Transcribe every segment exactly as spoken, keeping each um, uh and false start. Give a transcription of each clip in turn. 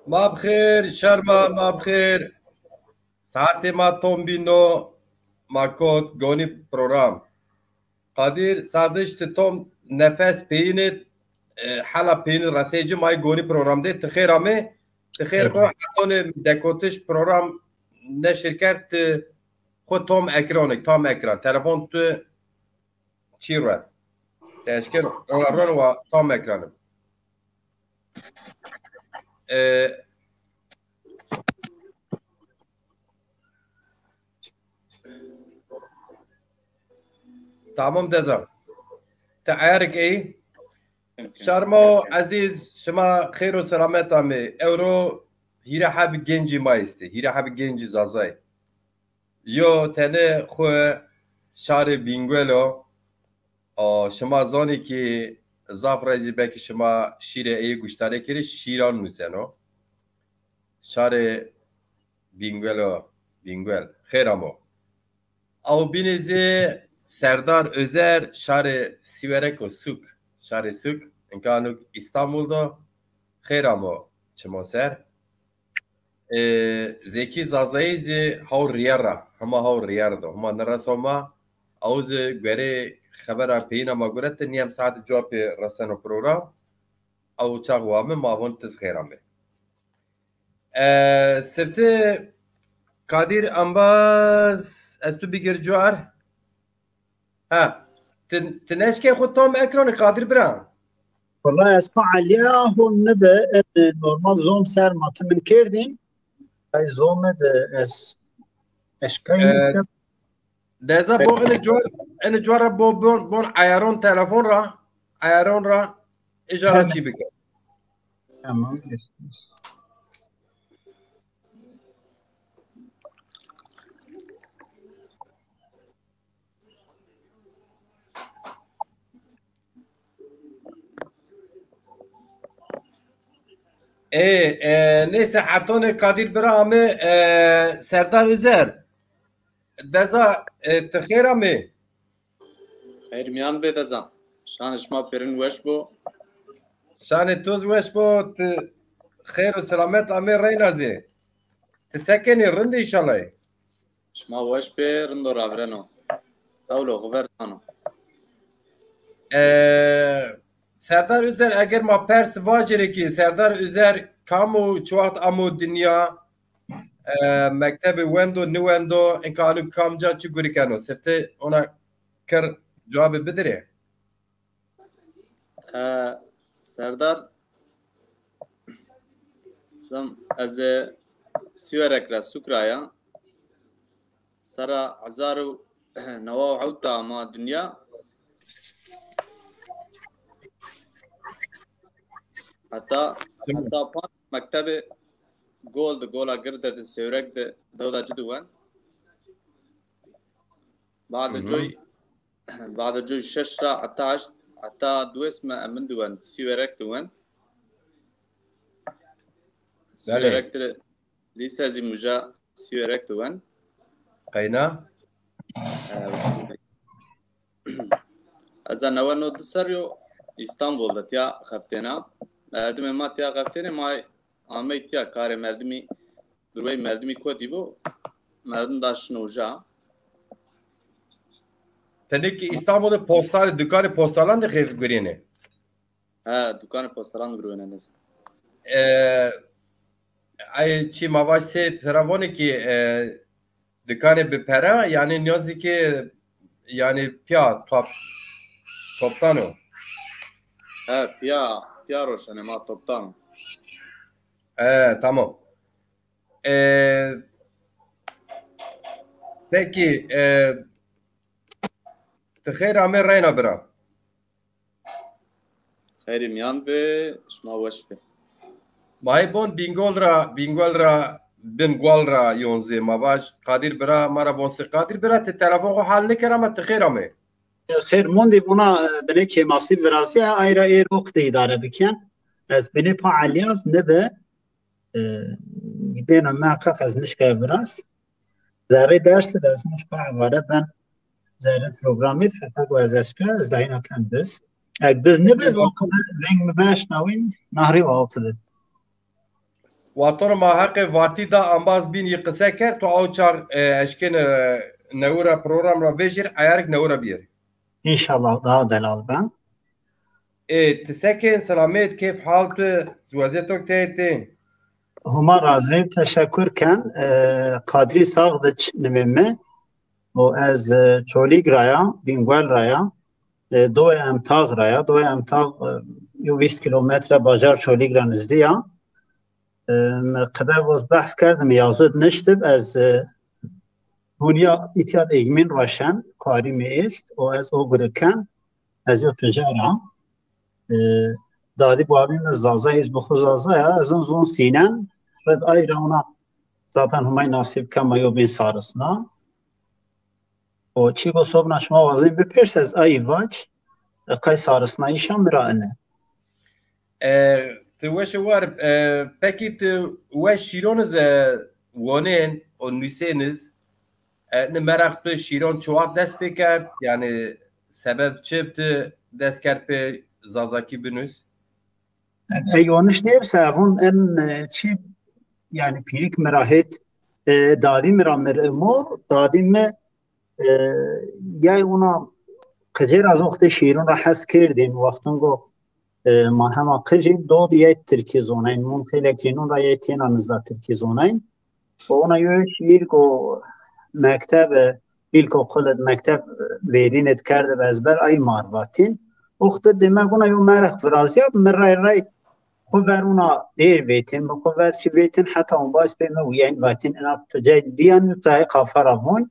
Ma bi xêr, şerma, ma bi xêr. Saetê ma tom bî no, ma kot gonî program. Qadir, Sardiş, ti tom nefes peyînê, e, hela peyînê reseyê ci, ma yê gonî program de, ti xêr amê, ti xêr xo, hetonê dekotiş program neşir kerd, ti xo tom ekran, tam ekran. Telefon tu çî ro. Ti eşkeno, ona ron wa tam ekranım. E, Tamam deza. Ti eyarik ey. Şarmo ezîz, şima xeyr û selamet amê. Ewro hîrê heb gencî ma estê. Hîrê heb gencî Zazay. Yo tenê xwu şarê Bîngwel o. O, şima zonê ki zaf ra zî belkî şima şîrê ey guştarê kerê, şîran nuseno. Şarê Bîngwel o, Bîngwel. Xêr amo. Aw bînê zî Serdar Özer, şarê Sîwerek o, Sûk. Şarê Sûk. Inka anuk Îstanbul do. Xêr amo çimo ser. E, Zekî Zazayî zî haw rîyer ra, hema haw rîyer do. Hema nireso ma, aw zî guerê xebera peyîna ma gurete, nîyem saetê cuwa pê reseno program. Aw çax wame, ma von ti zî xêr amê. E, sifte Kadir Embaz, ez tu bigir cuar. Ha, ti, ti neşkê xwu tam ekranê Kadir bira. Wela ez pa Elîya hon nibe, en normal zom ser ma ti min kerdîn. Ay zome de ez, ez pey E, nîkerd. Deza bo ini cuar, ini cuar ra bo bon, bon ayaron telefon ra, ayaron ra, ijara Hemen. Çî bike. Tamam. Ê, e, neyse, hetonê Kadir bira ame, e, Serdar Özer. Deza, e, ti xêr amê? Xeyr miyan bê deza. Şanê şima pêrin weş bo. Şanê to zî weş bo, ti xeyr û selamet amê reyna zî. Ti se kenî, rind î înşallah? Şima weş bê, rindo ravireno. Tewlo, xiver dano. E, Serdar Özer, eger ma pers vajêrê ki Serdar Özer kam o, çi wext amo dinya, e, mektebê wendo, niwendo, inka anu kamca çi gurî keno? Sifte ona kir cewabê bidirê. E, Serdar, zam, ez, e, Sîwerek ra, Sûk ra ya. Sera hezar û newa û hewt de ama dinya. Heta, heta panc mektebê gol de, gola girde de, Sêwreg de, dewda ci de wend. Bade coy, bade coy şeş ra heta heşt, heta diwês me emin de wend, Sîwerek de wend. Belê. Sîwerek de Lîse zî muja Sîwerek de wend. Qeyna? E, ez a newe no di serrî yo Îstanbul de tiya xeftêna. Merdimê ma tiya xeftênê, ma amey tiya karê merdimî, birwey merdimî kotî bo. Merdim da şino uja. Tenê ki Îstanbul de postal, dukanê postalan de xêf gurînê. Ha, dukanê postalan de gurînê nêzî. E, ay çi ma vaj sê pira vonê ki, e, dikanê bi pera, yanî niyazî ki, yanî piya top, toptan o. Ha, piya, piya roşenê ma toptan o. E, tamam. E, peki, e, ti xeyr amê reyna bira. Xeyrî miyan bê, şima weş bê. Ma hê bon Bîngol ra, Bîngol ra, Bingol ra yon zê ma vaj, Qadir bira, ma ra von se Qadir bira, ti telefon xo hal nêkerd ama ti xêr amê. Xêr mondî bona, e, binê kêmasî virazîya, ay ra êro qide îdare biken. Ez binê pa Elîyaz nibe, e, bêna meqeq ez nişka viraz. Zerrê dersi de ez muş pa eware ben, zerrê programî heta ku ez esbîya, ez dayîna ken biz. Eg biz nibiz, o qede veng mi beş nawîn, nahrî wa awtide. Watono ma heqê vatî da, ambaz bîn yî qise kerd, to aw çax e, eşkên e, newira program ra vejir, eyarik newira bîyer. Înşallah daha delal ben. E, ti sekên, selamet, keyf hal tu, weziyet ok teytê? Huma razî, teşekkür ken. E, Kadrî Sağdiç nimê mi. O ez e, Çolîg ra ya, Bîngwel ra ya. E, doyê Emtax ra ya. Doyê Emtax e, yo vîst kilometre bajar Çolîg ra nizdî ya. E, mi qede voz behs kerdim, yazid niştib, ez e, hunya îtya de egmîn ra şen, karî mi est, o ez o gure ken, ez yo tija ra. E, dadî babî mi Zaza, ez bi xwu Zaza ya, ez in zon sînen, rid ay ra ona zaten Humay nasîb kema yo bîn sarisna. O çîko sobna şima wazîn bipêrs, ez ayî vac, e, qey sarisnayîşa mi ra ine. E, ti weş û war, e, pekî ti weş şîroniz e, wonên û nusêniz, e, ni meraq tu şîron çi wext dest pê kerd? Yanî sebeb çi bi ti dest kerd pê zazakî binus? Ey woniş nêbise, evun en e, çî, yanî pîrik mi ra hêt, e, dadî mi ra mi r imo, dadî mi e, yay ona qicêr ez oxtê şîrun ra hes kerdîn, wextin go e, ma hema qicî dod yay tirkî zonayn. Mun xeylek cênun ra yay têna nizda tirkî zonayn. Û ona yo şîr go mekteb, ilkokul id mekteb verîn id kerdib ezber, ay mar vatîn. Oxti demek ona yo mereq virazîya, mi ray ray xwu ver ona dêr vêtin, mi xwu ver çi vêtin, heta on bas pê mi uyen vatîn, ina tu cay diyan, tu hay qafa ra vun.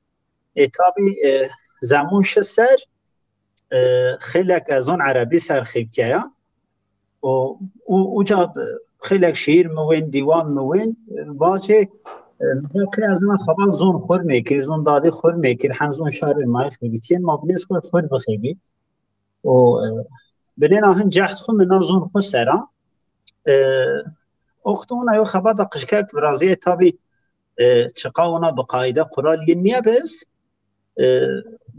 E, tabî e, zemun şi ser, e, xeylek ez on erebî ser xebitîyaya. O, u, uca xeylek şîîr mi wên, dîwan mi wên, vacê, e, mi qey ez ina xebat zon xur mekir, zon dadî xur mekir, hen zon şarê ma xebitîyên, ma binêz xur xur bixebît. O, e, binêna hin cehd xwu mi na zon xwu sera. E, oxti ona yo xebata qijkek virazîyê, tabî e, çiqa ona bi qayde qural yin nîyebis, e,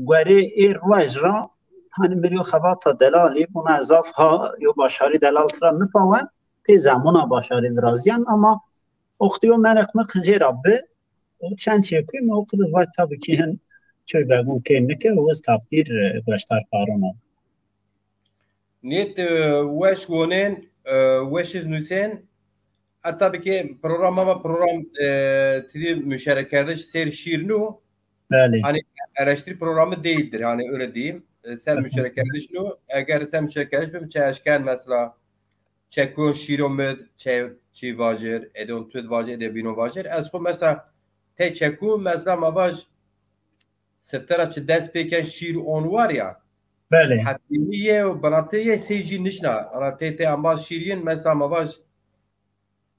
guerê ê ruej ra, hani mi yo xebata delalî, buna zaf ha yo başarî delal tira nipawen, pê zemuna başarî virazîyen, ama oxti yo mereq mi qicêra bi, o çend çêkuy mi o qidi vat, tabî ki hin çoy begun kê nike, o iz taqdîr, e, gueştar paron o. Nêt e, weş wonên, e, weş iz nusên. E, tabî ki program ama program e, tidî muşerekkerdiş sêr şîr nû. Belê. Hani eleştiri programı değildir, hani öyle diyeyim. E, ser muşerekkerdiş nû. Eger ser muşerekkerdiş bim çe eşken mesela çekon şîro mid, çe çi vajir, edon tud vajir, ede bîno vajir. Ez xo mesela te çeku mesela ma vaj sifte ra çi dest pêken şîr on war ya. Belê. Hetînî yê û binatê yê sey jî nişna. Ana tê tê embaz şîr yin, mesela ma vaj,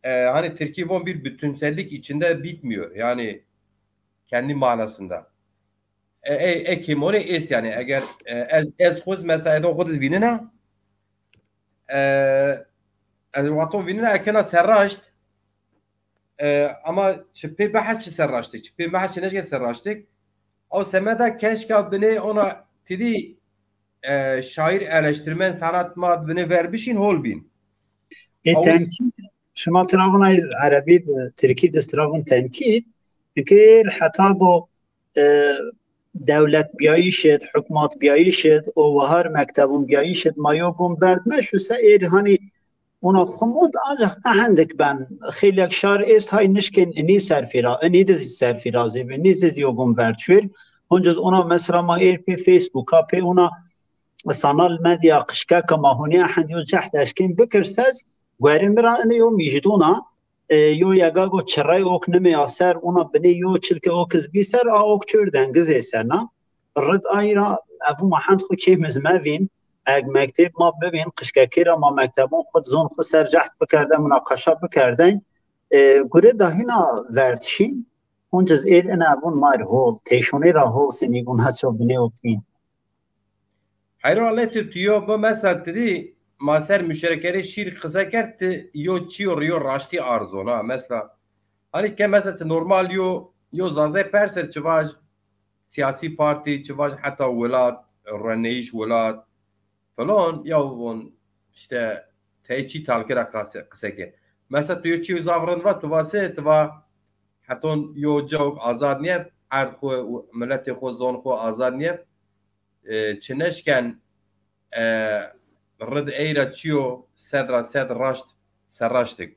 e, hani Tirkî von bir bütünsellik içinde bitmiyor. Yani kendi manasında. E, e, e kêmonê est yani. Eger e, ez, ez xuz mesela edon xud iz vînina, e, ez wexton vînina ekena serraşt, e, ama çi pê behs çi serraştik, çi pê behs çi neşke serraştik. O semeda keşka binê ona tidî e, şair, eleştirmen, sanat ma binê ver bişîn hol bîn. E, tenkîd, şima tiravun ay erebî, tirkî de tiravun tenkîd, fikir heta go e, dewlet biyayîş id, hukmat biyayîş id, o wahar mektebun biyayîş id, ma yo gum verd meşu se êr hani ona xumud ancak ehendik ben xeylek şar est hay nişkên inî serfîra, inî de zî serfîrazî bi, inî zî yo gum verd şuêr. Huncuz ona mesela ma êr pê Facebook'a, pê ona sanal medya qişkeka ma hunî ehend yo cehd eşkên bikir sez, guerê mi ra inî yo mîjdona, e, yo yega go çirey ok nimê a ser, ona binê yo çilke ok iz bî ser, a ok çor dengizê sena. Rid ay ra evu ma hend xwu kêm iz mevîn, eg mektêb ma bivîn, qişkekê ra ma mektebon xwu zon xwu ser cehd bikerde, munaqeşa bikerdên, e, gure da hîna verd şîn, hunciz êr ina evun ma r hol, têşonê ra hol sinî guna ço binê ok vîn. Heyro Letîf, tu yo bi mesela tidî ma ser muşerekerê şîr qise kerd, ti yo çîyo riyo raştî arzon ha. Mesela hani ke mesela ti normal yo yo zazay perser çi vaj, siyasî partî, çi vaj heta welat, reneyîş welat, filan, ya von işte tey çî talke ra qase-, qise ke. Mesela tu yo çî zaf rind va, tu va se, tu va heton yo cawk azad nîye, erd xwu, miletê xwu, zon xwu azad nîye. E, çi neşken, e, rid ey ra çîyo sed ra sed raşt, serraştik.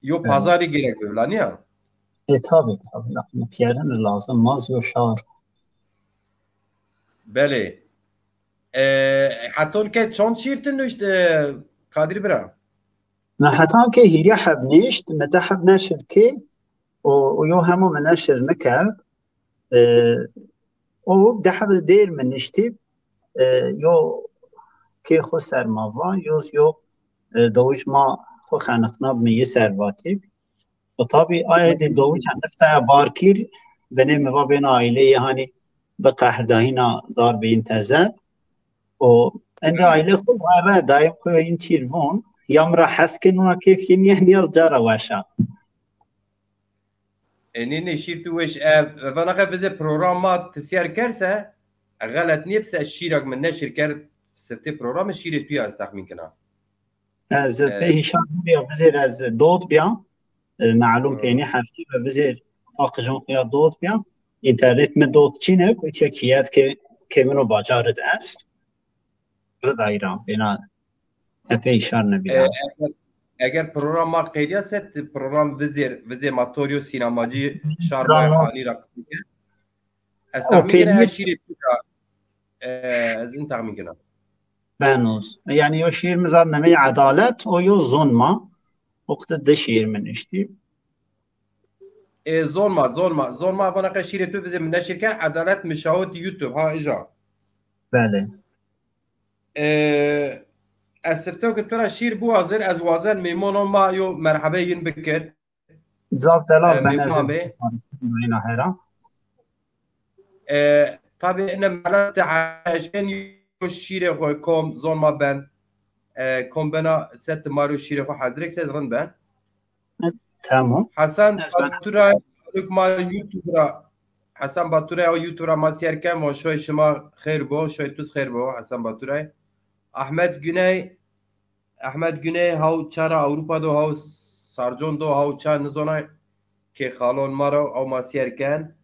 Yo pazarî gerek bivila, nîya? E, tabi, tabi. Lafını piyerin lazım. Maz yo şar. Belê. E, heton ke çond şîr ti nuşt, e, Kadîr bira? Mi hetan ke hîrê heb nişt, mi di heb neşir kê, û, û yo hemo mi neşir nikerd. E, û di heb dêr mi niştî, e, yo kê xwu ser ma va, yo, yo, e, dawij ma xwu xeniqnab mi yi ser vatîb. Û tabî aye de dawij niftaya bar kîr, binê mi va bêna aîleyê hanî bi qehr dahîna dar bîn teze. Û endî aîle xwu va re dayim xwu yin çîr von, ya mi ra hes kin, wina kêf yin yen ya cara weşa. E, nê, nê, şîr tu weş, e, vana qe vizê program ma ti sîyer kerse, e, xelet nîyeb se şîrak mi neşir kerd, siftê programî şîrê tu ya ez texmîn kena. Ez, e, pê hîşar bîya vizêr ez dot bîya. E, malum pênî heftî ve vizêr paqijon xo ya dot bîya. Înternet mi dot çînek, û tîya kîyet ke, ke min o bacarid est. Ridayî ra, bêna epey şar nebîya. E, eger, eger program ma qedîya se, ti program vizêr, vizê ma to rî yo sînemacî şar ma hanî ra qisî ke. Ez o tahmîn kena pênî ez şîrê tu ra, e, ez in tahmîn kena. Benoz. Yanî yo şîr mi zad nemey edalet, o yo zon ma. O qide di şîr mi niştî. E, zon ma, zon ma. Zon ma vana qe şîrê tu vizê mi neşir ken, edalet mi şawit YouTube, ha, ija. Belê. E, ez siftew ke tu ra şîr biwazir, ez wazen mêmono ma yo merhebê yin bikir. Zaf delal ben ez mayna hera. E, tabî ine melet de eşken yo şîrê xo kom, zon ma ben. E, kom bena, se ti ma ro şîrê xo hezirek se rind ben. Tamam. Hasan Batura, ma YouTube ra, Hasan Batura ya YouTube ra ma sîyer ken, von şoy şima xeyr bo, şoy tuz xeyr bo, Hasan Batura. Ahmet Güney, Ahmet Güney, haw çara Avrupa do, haw sarcon do, haw ça nizona ke xalon ma ro, aw ma sîyer ken.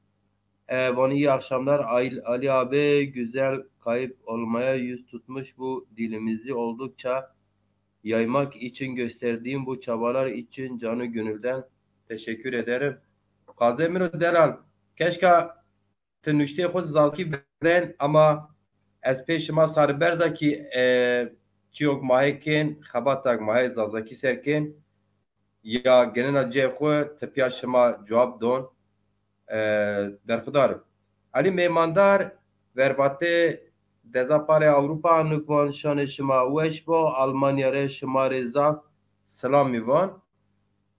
E, von iyi akşamlar. Al-, Ali abi, güzel kayıp olmaya yüz tutmuş bu dilimizi oldukça yaymak için gösterdiğin bu çabalar için canı gönülden teşekkür ederim. Qazê min o delal, keşka ti nuştê xo zazakî veren, ama ez pê şima sariberza kî, e, çîyok ma hê kên, xebatak ma hê zazakî ser kên, ya genena cê xo, ti pîya şima cewab don. E, berxudar. Elî Mêmandar, verbatê Deza Parê Ewropa, nuk von şanê şima weş bo, Almanya rê şima rê zaf silamî von.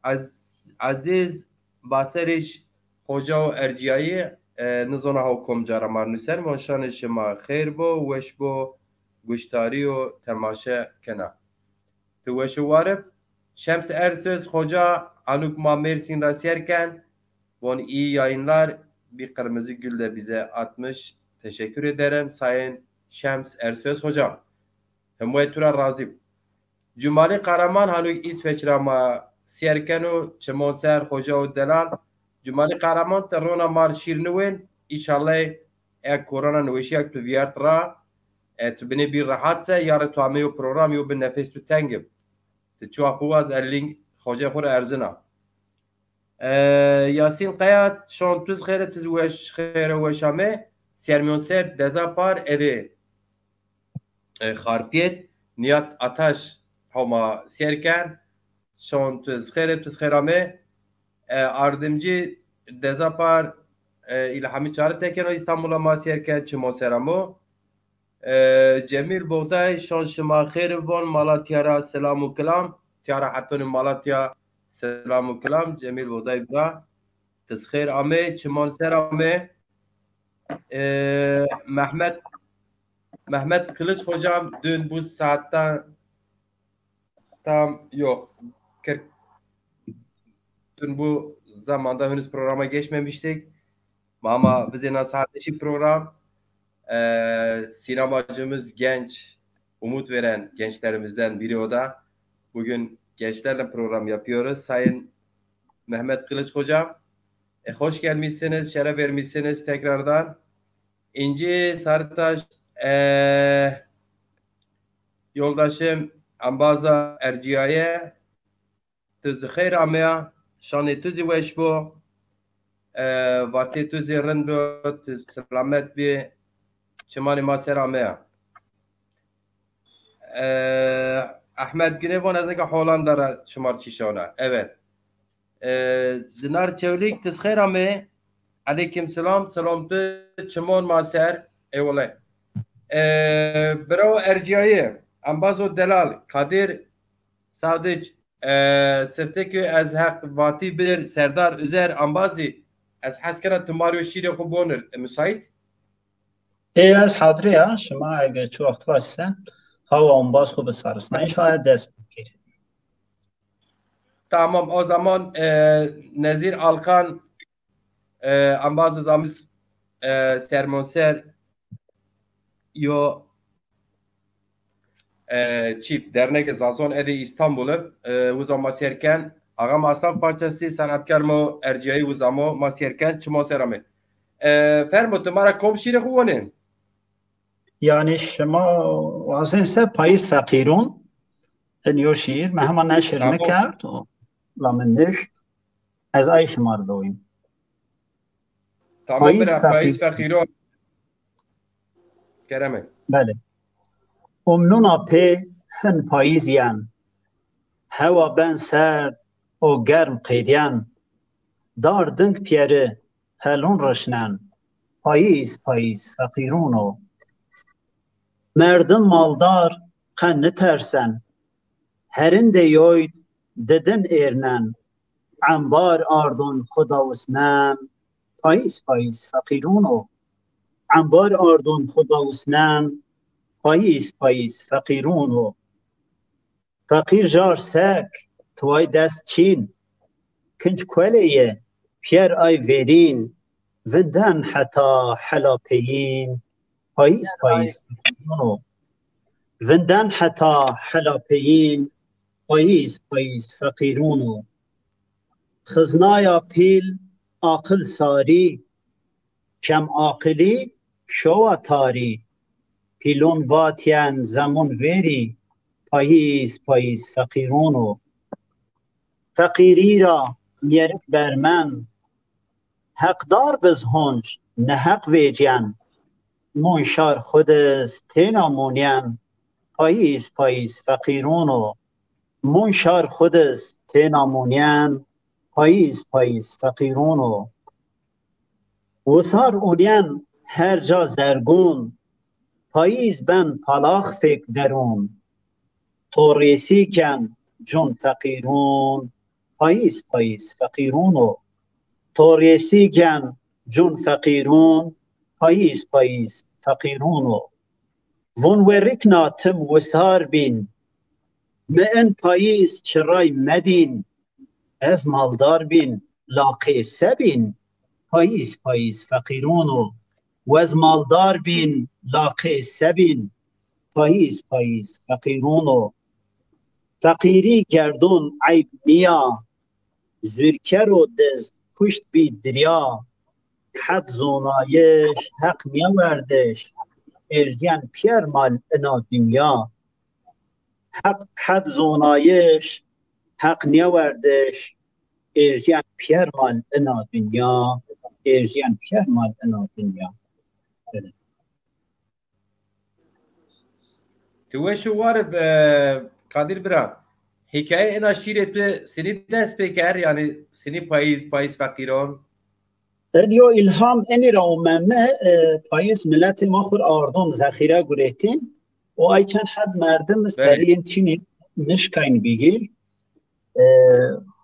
Ez-, Ezîz Baserîş, Xoca û Erciyayî, e, nizona haw kom cara ma nusen, von şanê şima xeyr bo, weş bo, guştarî û temaşe kena. Ti weş û war ib. Şems Ersöz Hoca, hanuk ma Mersin ra sîyer ken, von iyi yayınlar, bir kırmızı gül de bize atmış. Teşekkür ederim Sayın Şems Ersöz Hocam. Hemway tu ra razî. Cumalî Qaraman, hanuk İsveç ra ma sîyer keno, çimon ser, xoca û delal. Cumalî Qaraman, ti rona ma rê şîr niwên, înşallah e korona niweşîyak tu vîyart ra, e, tu binê bî rehat se, yarê tu amê yo program yo bi nefes tu teng ib. Ti çiwaxt biwaz ez link xocê xwu ra erzina. E, Yasîn Qeya, şon tuz xêr ib, tuz weş, xêr û weş amê. Sîyer mîyon ser, Deza Par, eve, e, Xarpiyet, Niyat Ataş, Homa sîyer ken. Şon tuz xêr ib, tuz xêr amê. E, Ardimcî, Deza Par, e, Îlhamî Çarî Tekeno Îstanbul a ma sîyer ken, çimo ser amo. E, Cemîl Buğday, şon şima xêr ib von, Malatya ra selam û kilam. Tîya ra hetonî Malatya selam û kilam. Cemîl Buğday bira, tuz xêr amê, çimon ser amê. E, Mehmet, Mehmet Kılıç hocam, dün bu saatten tam yok. Kırk, dün bu zamanda henüz programa geçmemiştik. Mama vizêna saetê şî program. Ee, sinemacımız genç, umut veren gençlerimizden biri o da. Bugün gençlerle program yapıyoruz. Sayın Mehmet Kılıç Hocam, e, hoş gelmişsiniz, şeref vermişsiniz tekrardan. İnci Sarıtaş, e, yoldaşım Ambaza Erciyaye, tu zî xeyr ameya, şanê tu zî weş bo, e, vatê tu zî rind bo, tu selamet bî, çimanê ma ser ameya. E, Ahmet Güney vana zeka Hollanda ra çimar çîşona. Evet. E, Zinar Çewlîg, tu zî xeyr amê. Aleyküm selam, selam tu, çimon ma ser. Eyvallah. E, bravo Erciyayî, Ambazo Delal, Kadir Sadiç, e, siftekî ez heq vatî bir Serdar Üzer Ambazî, ez hes kena tu ma rê yo şîrê xwu bonir. E, müsait? Ê, ez hadirî ya, şima ege çi wext vaj se, hawa ombaz xwu bisarisna. Înşallah dest bikir. Tamam, o zaman, e, Nezîr Alkan, e, embazê zamîs, e, sermonser yo, e, çî, dernegê Zazon edê Îstanbul ib, e, wiza ma sêr ken. Axa ma Hasan Parçasî, senatkar mo, erciyayî wiza mo, ma sêr ken, çimo ser amê. E, fermo, tu ma ra kom şîrê xwu wonên? Yanî şima wazên se Payîz Feqîrûn, in yo şîîr, mi hema neşir nikerd û la mi nişt, ez ay şima ri dowîn. Tamam, payîz bira, payîz feqîrûn. Kerem e. Belê. Umnûna pê hin payîz yen, hewa ben serd û germ qêdyen, dar ding piyeri, helûn rişnen, payîz, payîz, feqîrûn o. Merdim maldar qe nitersen, herindê yoyd didin êrnen, embar ardon xwu dawisnen, payîz, payîz, feqîrûn o. Embar ardon xwu dawisnen, payîz, payîz, feqîrûn o. Feqîr jar sek, tuway dest çîn. Kinc kuelê yi, piyer ay verîn, vinden heta hela peyîn, payîz, payîz, feqîrûn o. Vinden heta hela peyîn, payîz, payîz, feqîrûn o. Xiznaya pîl, aqil sarî, kemaqilî şowa tarî, pîlon vatyen zemon verî, payîz, payîz, feqîrûn o. Feqîrî ra mîyerik bermen, heqdar biz honc, neheq vêcyen, mûn şar xwu diz têna mûnyen, payîz, payîz, feqîrûn o. Mûn şar xwu diz têna mûnyen, payîz, payîz, feqîrûn o. Wisar ûnyen her ca zergûn, payîz ben palax fêk derûn. To rêsî ken cûn feqîrûn, payîz, payîz, feqîrûn o. To rêsî ken cûn feqîrûn, payîz, payîz, feqîrûn o. Vûn werikna tim wisar bîn, mi in payîz çiray medîn, ez maldar bîn, laqê se bîn, payîz, payîz, feqîrûn o. Wez maldar bîn, laqê se bîn, payîz, payîz, feqîrûn o. Feqîrî gerdûn eyb nîya, zûrker û dizd puşt bî dirya, hed zonayiş, heq nêwerdiş, êrzîyen piyer mal ina dinya. Heq, hed zonayiş, heq nêwerdiş, êrzîyen piyer mal ina dinya, êrzîyen piyer mal ina dinya. Belê. Tu weş û war ib, e, Kadir bira. Hîkaye ena şîrê tu sinî dest pê kerd, yanî sinî payîz, payîz feqîron? En yo îlham enî ra omeme, e, payîz miletê ma xwu r ardon, zexîre guretîn. O ay çend heb merdim iz perîyên çînî nişkayn bîgîr. E,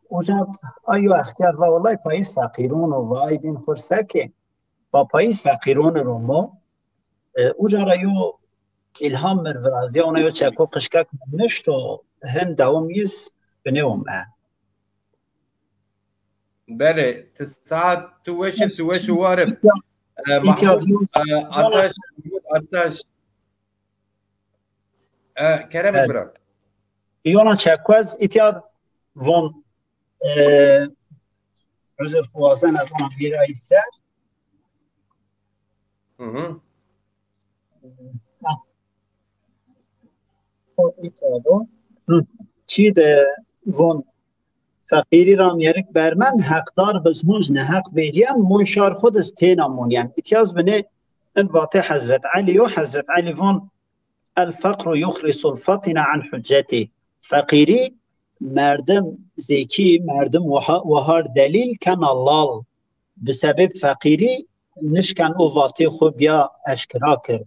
uca ay yo extîyar va, wellay payîz feqîron o, va ay bîn xwu r sekê. Va payîz feqîron ir omo. E, uca ra yo îlham mi r virazîya, ona yo çeko qijkek mi nişt û hin dewam yiz binê ome. Belê, ti saet, tu weş ib, tu weş û war ib. E, Mahmud, e, Ataş, Mahmud Ataş. E, kerem ib bira. Yona çekuez îtya von, e, uzir xwazena von vîra ser. Hı hı. Ha. O îtya do. Hı. Çî de von Feqîrî ra mîyerik bermen, heqdar biz hûn zî neheq vêrîyen, mûn şar xwu di zî têna mûnîyen. Îtya zî binê in vatê Hezret Elî yo, Hezret Elî von, "El feqru yuxrisul fatina an huccetî." Feqîrî merdim zêkî, merdim waha-, wahar delîl kena lal. Bi sebeb feqîrî nişken o vatê xwu bîya eşkera kir.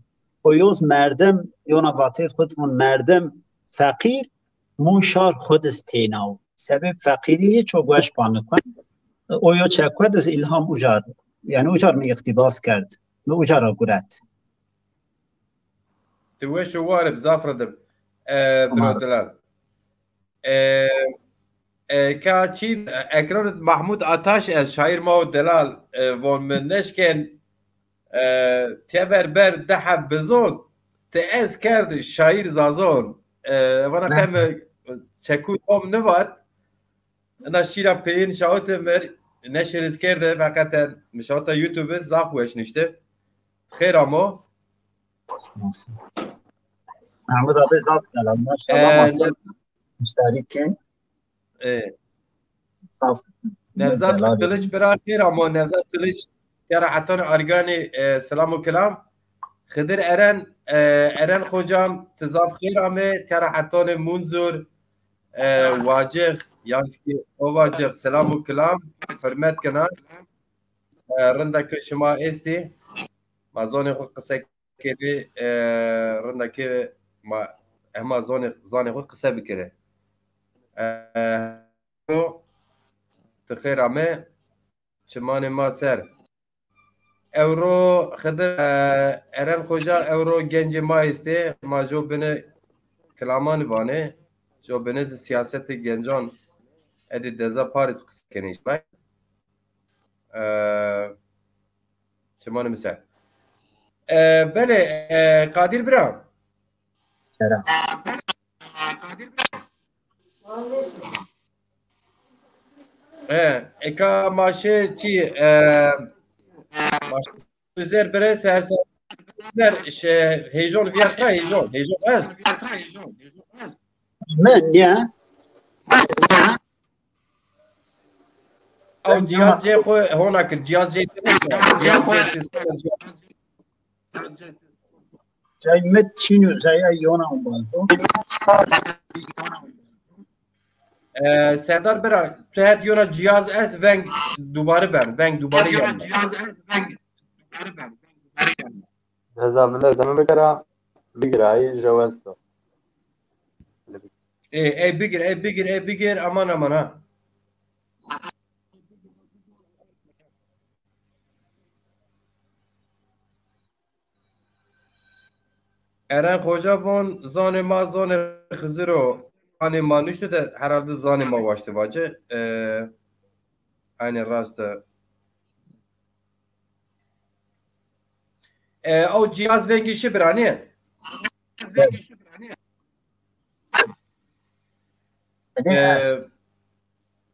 O yo zî merdim, yona vatê xwu di von merdim feqîr, mûn şar xwu di zî têna wo. Sebeb feqîrî yê ço gueş panikun. O yo çekwe di zî îlham uca, yanî uca mi îqtîbas kerd. Mi uca ra guret. Ti weş û war ib, zaf rind ib. E, biro delal. E, e, ka çî, ekranê Mahmud Ataş ez şaîr ma û delal, e, von mi neşken, e, teber ber di heb bizon, ti ez kerd şaîr zazon. E, vana qe mi çekû tom nivat. Ina şîra peyên şawitê mir neşiriz kerde, feqeten mi şawita YouTube zaf weş nişti. Xêr amo. Mehmud abi zaf delal, maşallah, e, maşallah. Müşterî kên. E. Zaf Nevzat delal. Kılıç bira xêr amo. Nevzat Kılıç, kera hetanê Arganî, e, selam û kilam. Xidir Eren, e, Eren Xocam, ti zaf xêr amê, kera hetanê Munzur, e, Wacix, yan zî ki o Wacix, selam û kilam, hurmet kena. E, rinda ke şima estî, ma zonê xwu qise kerî, e, rinda ke ma hema zonê, zanê xwu qise bikirê. E, ti xêr ame, çimanê ma ser. Ewro Xidir, e, Eren Xoca, ewro gencê ma estê, ma jo bine kilamanî vanê, jo bine zî sîyasetê gencan edî deza Parîs qise kenê îşte. E, çimanê mi ser. E, belê, e, Qadir bira. Kerem. E, eka ma şê çî, e, ma şê Özer bire ser ser, şey, heyecan viyarta, heyecan, heyecan est. Mi, niye? Ew cihaz cê xwu hona kir, cihaz cê, cihaz cê. Cay mi çînû, cay ey yona umbazo. E, Serdar bira, tu het yona cihaz est, veng dubare ben, veng dubare yen. Reza bile deme bikira, bikira, ay jew esto. E, ey bigir, ey bigir, ey bigir, aman aman ha. Eren Xoca von, zanê ma zanê Xizir o. Zanê ma nuşte de herhalde zanê ma waşte vace. E, aynı rast e. E, o cihaz vengî şi biranî. E,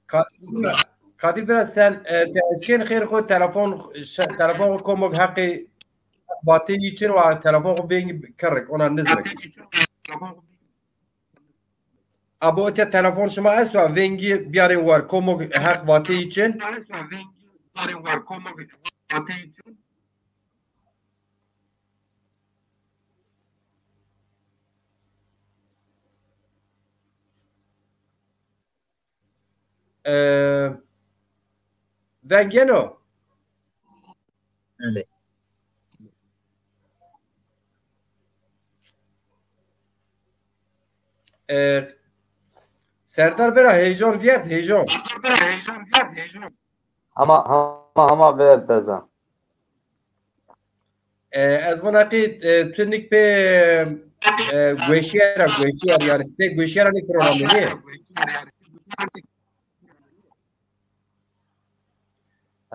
Kadir bira, Kadir bira sen, e, te eşkên xêr xo telefon, şe-, telefon xo komok heqî vatê yî çin wa telefon xo vengî kerrik, ona nizmek. Abo ete telefon şima esto, vengî biyarên war, komok heq vateyî çin. E, veng yeno? Belê. E, Serdar bira heyecan viyert, heyecan. Hama, hama, hama viyert beza. E, ez vana ki, e, tu nik pê, e, gueşiyera, gueşiyer, yani pê gueşiyera nik programı nîye?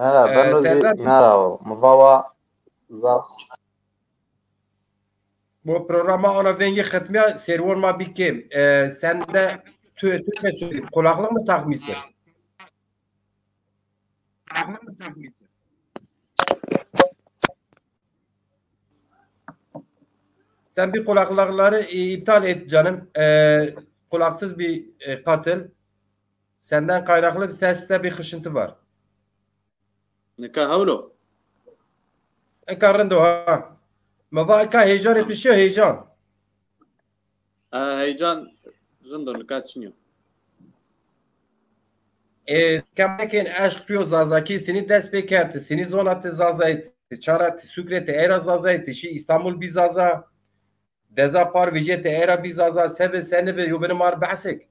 Ha, e, beno zî Serdar, îna ra o. Mi va wa za- Bu programa ana vengî xitmîya, serwon ma bî kêm. E, sende tu, tu ne söyleyeyim? Kulaklık mı takmışsın? Sen bir kulaklıkları, e, iptal et canım. E, kulaksız bir, e, katıl. Senden kaynaklı bir seste bir hışıntı var. Nika hewl o? Eka rind o ha. Ma va eka heyecan etmişiyor, heyecan. E, heyecan rind o, nika çin yo. E, kemekên eşq piyo Zazakî sinî dest pê kerti, sinî zona ti Zazayî, ti çara ti sukrê ti era Zazayî, ti şî Îstanbul bî Zaza, deza par vijê ti era bî Zaza, se bi, se nibi, yo bini mar behsek.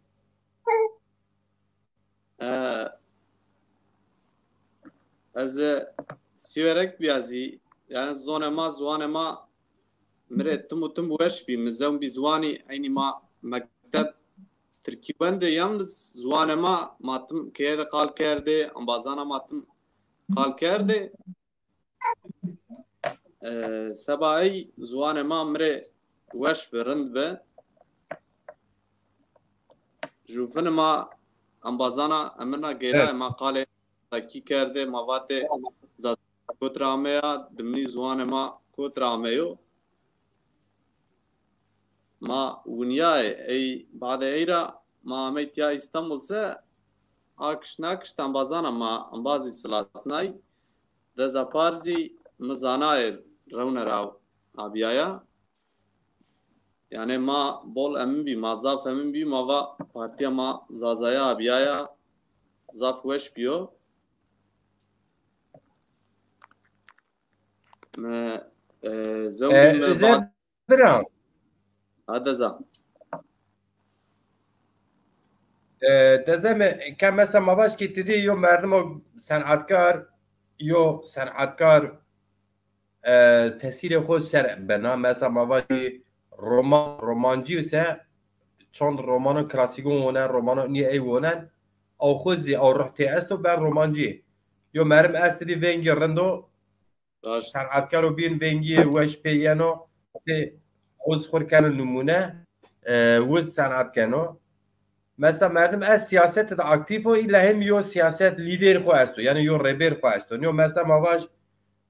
E, ez sîwerek bîya zî, yani zonê ma, ziwanê ma mi rê tim û tim weş bî. Mi zewn bî ziwanî, eynî ma mekteb tirkî wendê, yalnız ziwanê ma, ma tim keye de qal kerdê, embazana ma tim qal kerdê. E, seba ey ziwanê ma mi rê weş bi, rind bi. Jûfinê ma embazana emirna gêrayê, evet, ma qalê Zazakî kerdê, ma vatê Zazakî kot ra ameya, dimnî ziwanê ma kot ra ameyo. Ma winyayê ey, badê ey ra ma amey tîya Îstanbul se, akişt nakişt embazana ma embazî silasnay. Deza par zî mi zanayê rewne ra abîyaya. Yanê ma bol emin bî, ma zaf emin bî, ma va partîya ma Zazaya abîyaya, zaf weş bîyo. Mi, e, zewbî, e, mi Özer va- Bira. Ha, deza. E, deza mi, ke mesela ma vaj ki ti dî yo merdimo senatkar, yo senatkar, e, tesîrê xo ser bena. Mesela ma vaj ki roman, romancî ise çond romano klasîkon wonen, romano nî ey wonen, ew xo zî ew ruh tê esto, ben romancî. Yo merim est dî vengî rind o, Raşt. Senatkaro bîn vengî weş pê yeno. Pê wiz xur keno nimûne, e, wiz senat keno. Mesela merdim ez siyasete de aktif o, îlla hem yo siyaset lîder xo esto, yanî yo rêber xo esto. Nîyo mesela ma vaj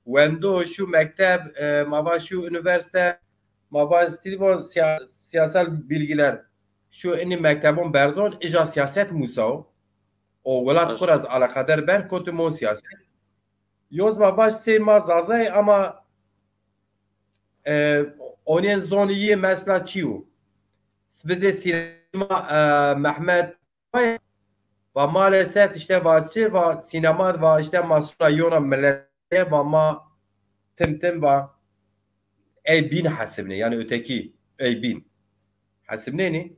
wendo, şu mekteb, e, ma vaj şu üniversite, ma vaj stîdibon siya-, siyasal bilgiler, şu inî mektebon berzon, ija siyaset musa o. O welat xo ra ez alaqadar ben, kotu mon siyaset. Yoz ma vaj sey ma Zazayê ama, e, onên zonî yê mesela çi yo? Vizê sînema, e, Mehmet va maalesef işte va çi, va sînema va işte ma sura yona milete va ma tim tim va ey bîn hesibnê, yani öteki ey bîn hesibnênî.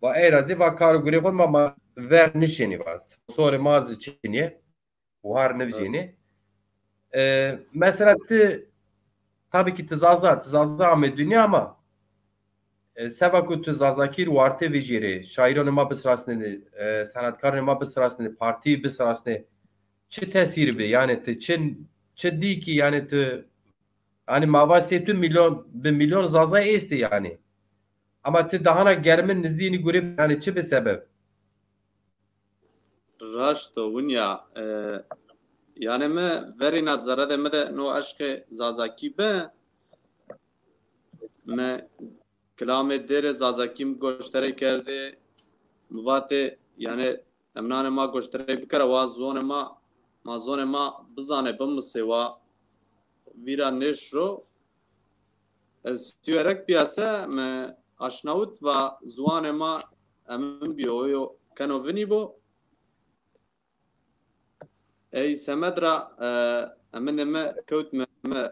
Va ey ra zî va kar û gurê xo ma, ma ver nişênî va. Sorê ma zî çinî. Buhar nivijênê. E, mesela ti, tabii ki ti Zaza, ti Zaza ame dinya ama, e, seba ku ti Zazakî rê warte vejîrê, şaîronê ma bisirasnê, e, senetkarê ma bisirasnê, partî bisirasnê, çi tesîr bi? Yani ti çi, çi dî ki yani ti Yanî ma va sey tu milyon, bi milyon Zaza êstî yanî. Ama ti dahana germin nizdî nî gurî, yanî çi bi sebeb? Raşt o, winya. E, yanî mi verîna zerredê mi de no eşqê Zazakî bi. Mi kilamê dêrê Zazakî mi goşterey kerdê. Mi vatê, yanî emnanê ma goşterey bikera, wa zonê ma, ma zonê ma bizanê, bimisê, wa vîra nêşiro. Ez sîwerek bîya se, mi aşnawit va ziwanê ma emin bîyo, oyo keno vinî bo. Ey semed ra, e, eminê mi kewt mi, mi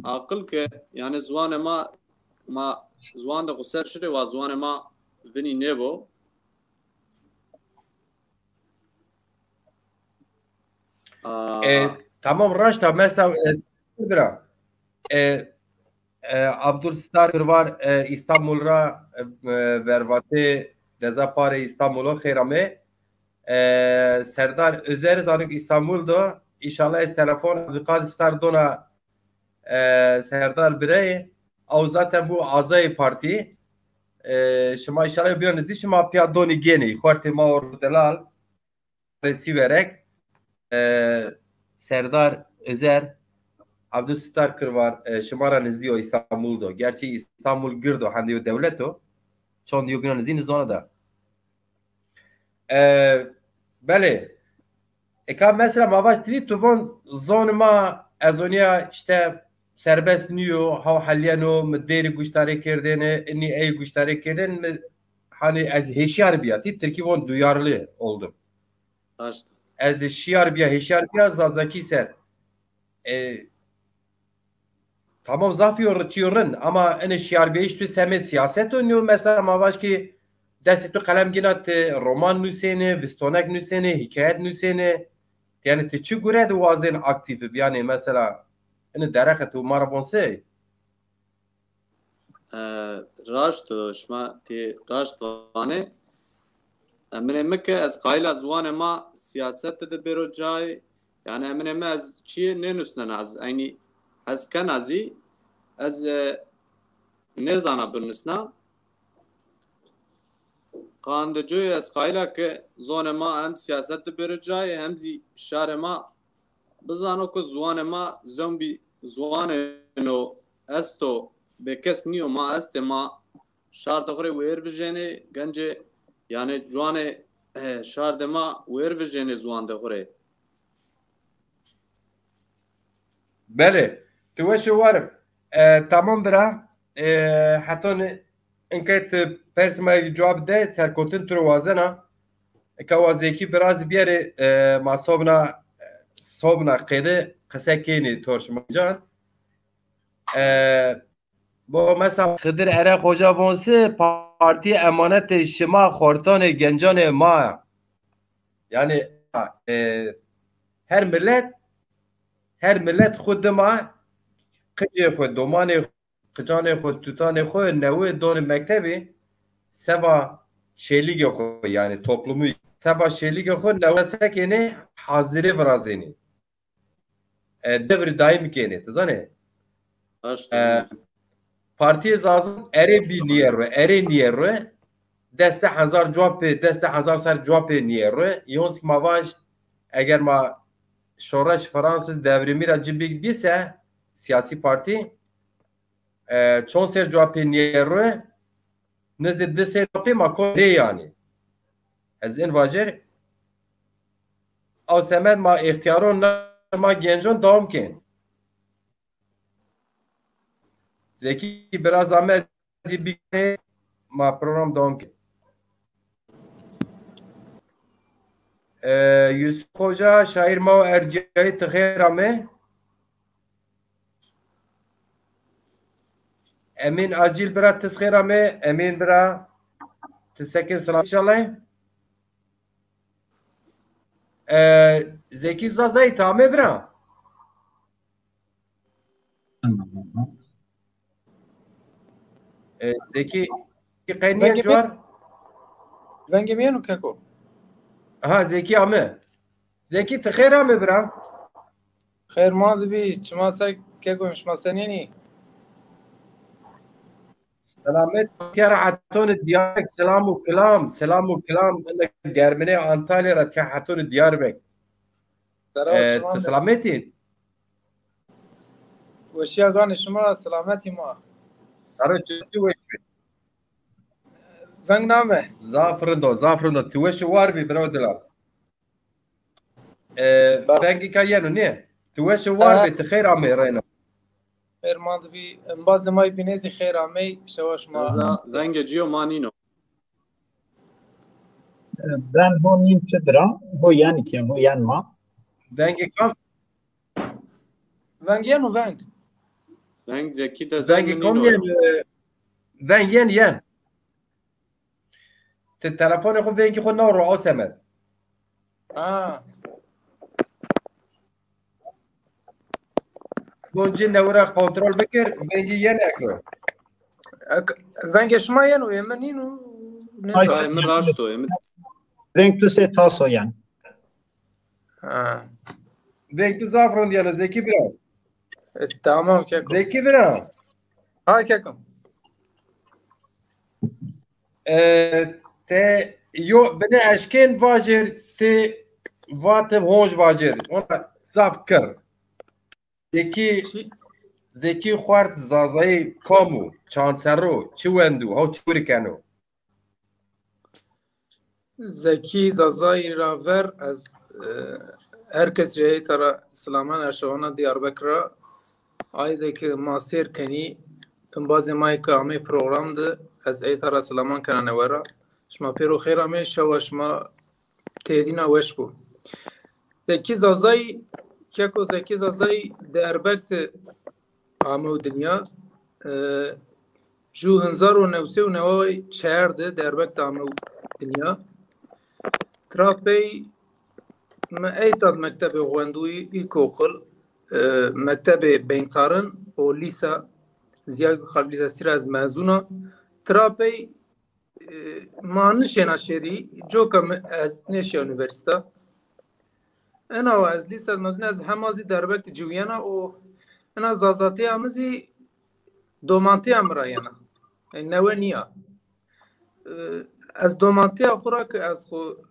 aqil ke, yanî ziwanê ma, ma ziwan de xo ser şirê, wa ziwanê ma vinî nêbo. A. E, tamam, raşt a, mesela, e, bira. E, e, Abdulstar Kırvar, e, Îstanbul ra, e, e, vervatê deza parê Îstanbul o, xêr amê. E, Serdar Özer zanîk Îstanbul do, Înşallah ez telefon Abdülkadir Star dona e, Serdar bireyê. Ew zaten bû azayê partî. E, şima înşallah bîra nizdî şima pîya donî gênî. Xortê ma o delal. Sîverek, e, Serdar Özer, Abdülsittar Kırvar, e, şima ra nizdî yo, Îstanbul do. Gerçî Îstanbul gird o, hendê yo dewlet o. Çond yo bîna nizdî nizona da. E, belê. Eka mesela ma vaj tirî tu von zonê ma ez onîya işte serbest nîyo, haw helîyeno, mi dêrî guştarê kerdêne, inî ey guştarê kerdên, mi hanî ez hêşyar bîya, tî tirkî von duyarlı oldum. Raşt. Ez şiyar bîya, hêşyar bîya Zazakî ser. E, tamam, zaf yo ri-, çîyo rind, ama ene şiyarbîyayîş tu semê siyaset o nîyo, mesela ma vaj ki destê tu qelem gina ti roman nusêne, vistonek nusêne, hîkayet nusêne. Yani ti çi gure de wazên aktîf bi, yani mesela ene dereqe tu ma ra von sey? E, raşt o, şima tê raşt vanê. Eminê mi ke ez qayîl a ziwanê ma siyasete de bêro cayê. Yani eminê mi ez çiyê nênusnena, ez eynî hes kena zî, ez, e, nêzana binusna. Qandê coyê ez qayîl a ke zonê ma hem siyasete de bêro cayê hem zî şarê ma bizano ku ziwanê ma zembî ziwanêno esto, bêkes nîyo, ma estê, ma şardê xo rê wêr vijênê, gencê, yanî ciwanê, e, şardê ma wêr vijênê ziwandê xo rê. Belê, ti weş û war ib. E, tamam bira. E, heton inkê ti persê ma cewab de, serkotin tu ro wazena. Eka wa Zekî bira zî biyerê, e, ma sobna, sobna qeyde qise kênî tor şima can. E, bo mesela Xidir Eren Xoca von se partî emanetê şima xortanê gencanê ma. Yani, e, her millet, her millet xwu dima qicê xwu, domanê xwu, qicanê xwu, tutanê xwu newe donê mektebî, seba şêligê xwu, yani toplumu, seba şêligê xwu newe sekênê hazirê virazênê. E, devrî daîm kênê, ti zanê? Raşt e, e. Partiyê Zazan erê bî nîyerwe, erê nîyerwe, deste hezar cuwa pê, deste hezar ser cuwa pê nîyerwe. Yonsk ma vaj, eger ma şoreş Fransız devrimi ra ci bî-, bîse, siyasî partî, e, çond ser cuwa pê nîyerwe, nizdê di ser cuwa pê ma kon rê yanî. Ez in vajer, ew semed ma îxtîyaron na ma gencon dewam kên. Zekî biraz ame zî bigê ma program dewam kên. E, Yusuf Hoca, şair ma û erciyayî ti xêr ame. Emîn Acil bira ti xêr ame. Emîn bira ti sekin selam inşallah. E, Zekî Zazayî ti ame bira. E, Zekî, Zekî qey nîye cuar? Vengê mi yeno keko? Ha, Zekî ame. Zekî ti xêr ame bira. Xêr ma di bî. Çima ser keko, şima senên î? Selamet, tîya ra hetonê Diyarbek selam û kilam, selam û kilam. Ene germinê Antalya ra tîya hetonê Diyarbek. Sera e, şima ti de. Selamet î? Weşîya ganê şima, selametî ma. Sero çi weş bî. Veng name. Zaf rind o, zaf rind o. Ti weş û war bî birawo delal. E, vengî ka yeno nê? Ti weş û war bî, ti xeyr amê reyna. Xeyr ma di bî, embazê ma yê bînê zî xeyr amey, şewa şima. Eza vengê ci yo ma nîno. Ben ho nîn tu bira, ho yen ke, ho yen ma. Vengê kam? Veng yen û veng. Veng Zekî de zengê kam yen, e, veng yen yen. Ti telefonê xwu vengî xwu nawo ro, ew semed. Ha. Bon ci newe ra kontrol bikir, vengî yen ekro. Ek-, vengê şima yeno, ê mi nîno. Ay, ay, mi raşt o, ê mi. Veng tu sê taso yen. Ha. Veng tu zaf rind yeno Zekî bira. E, tamam keko. Zekî bira. Ha keko. E, te yo bine eşkên vacir ti vati honc vacir. Ona zaf kir. Zekî Zekî xwert Zazayî kam o, çand serr o, çi wend o, haw çi wiri keno? Zekî Zazayî ra ver ez e, her kes rê ey tara silaman erşawana Diyarbekir ra. Ay de ki ma sêr kenî, embazê ma ki amê program de ez ey tara silaman kena newe ra. Şima pêro xêr amê, şewa şima têdîna weş bo. Zekî Zazayî, keko Zekî Zazayî Diyarbekir de amew dinya. E, ju hezar û new sey û neway çar de Diyarbekir de amew dinya. Tira pey mi ey tad mektebê xwendûyî, îlkokul, e, mektebê beyntarin û lîsa, Ziya Gökalp Lisesi ra ez mezun a. Tira pey e, ma nişêna şêrî, coka mi ez nêşiya unîversîta. Ena wa ez lîse mezun, ez hema zî Diyarbekir de ciwîyena û ena zazatîya mi zî domantîya mi ra yena. Yanî newe nîya. E, ez domantîya xwu ra ki ez xwu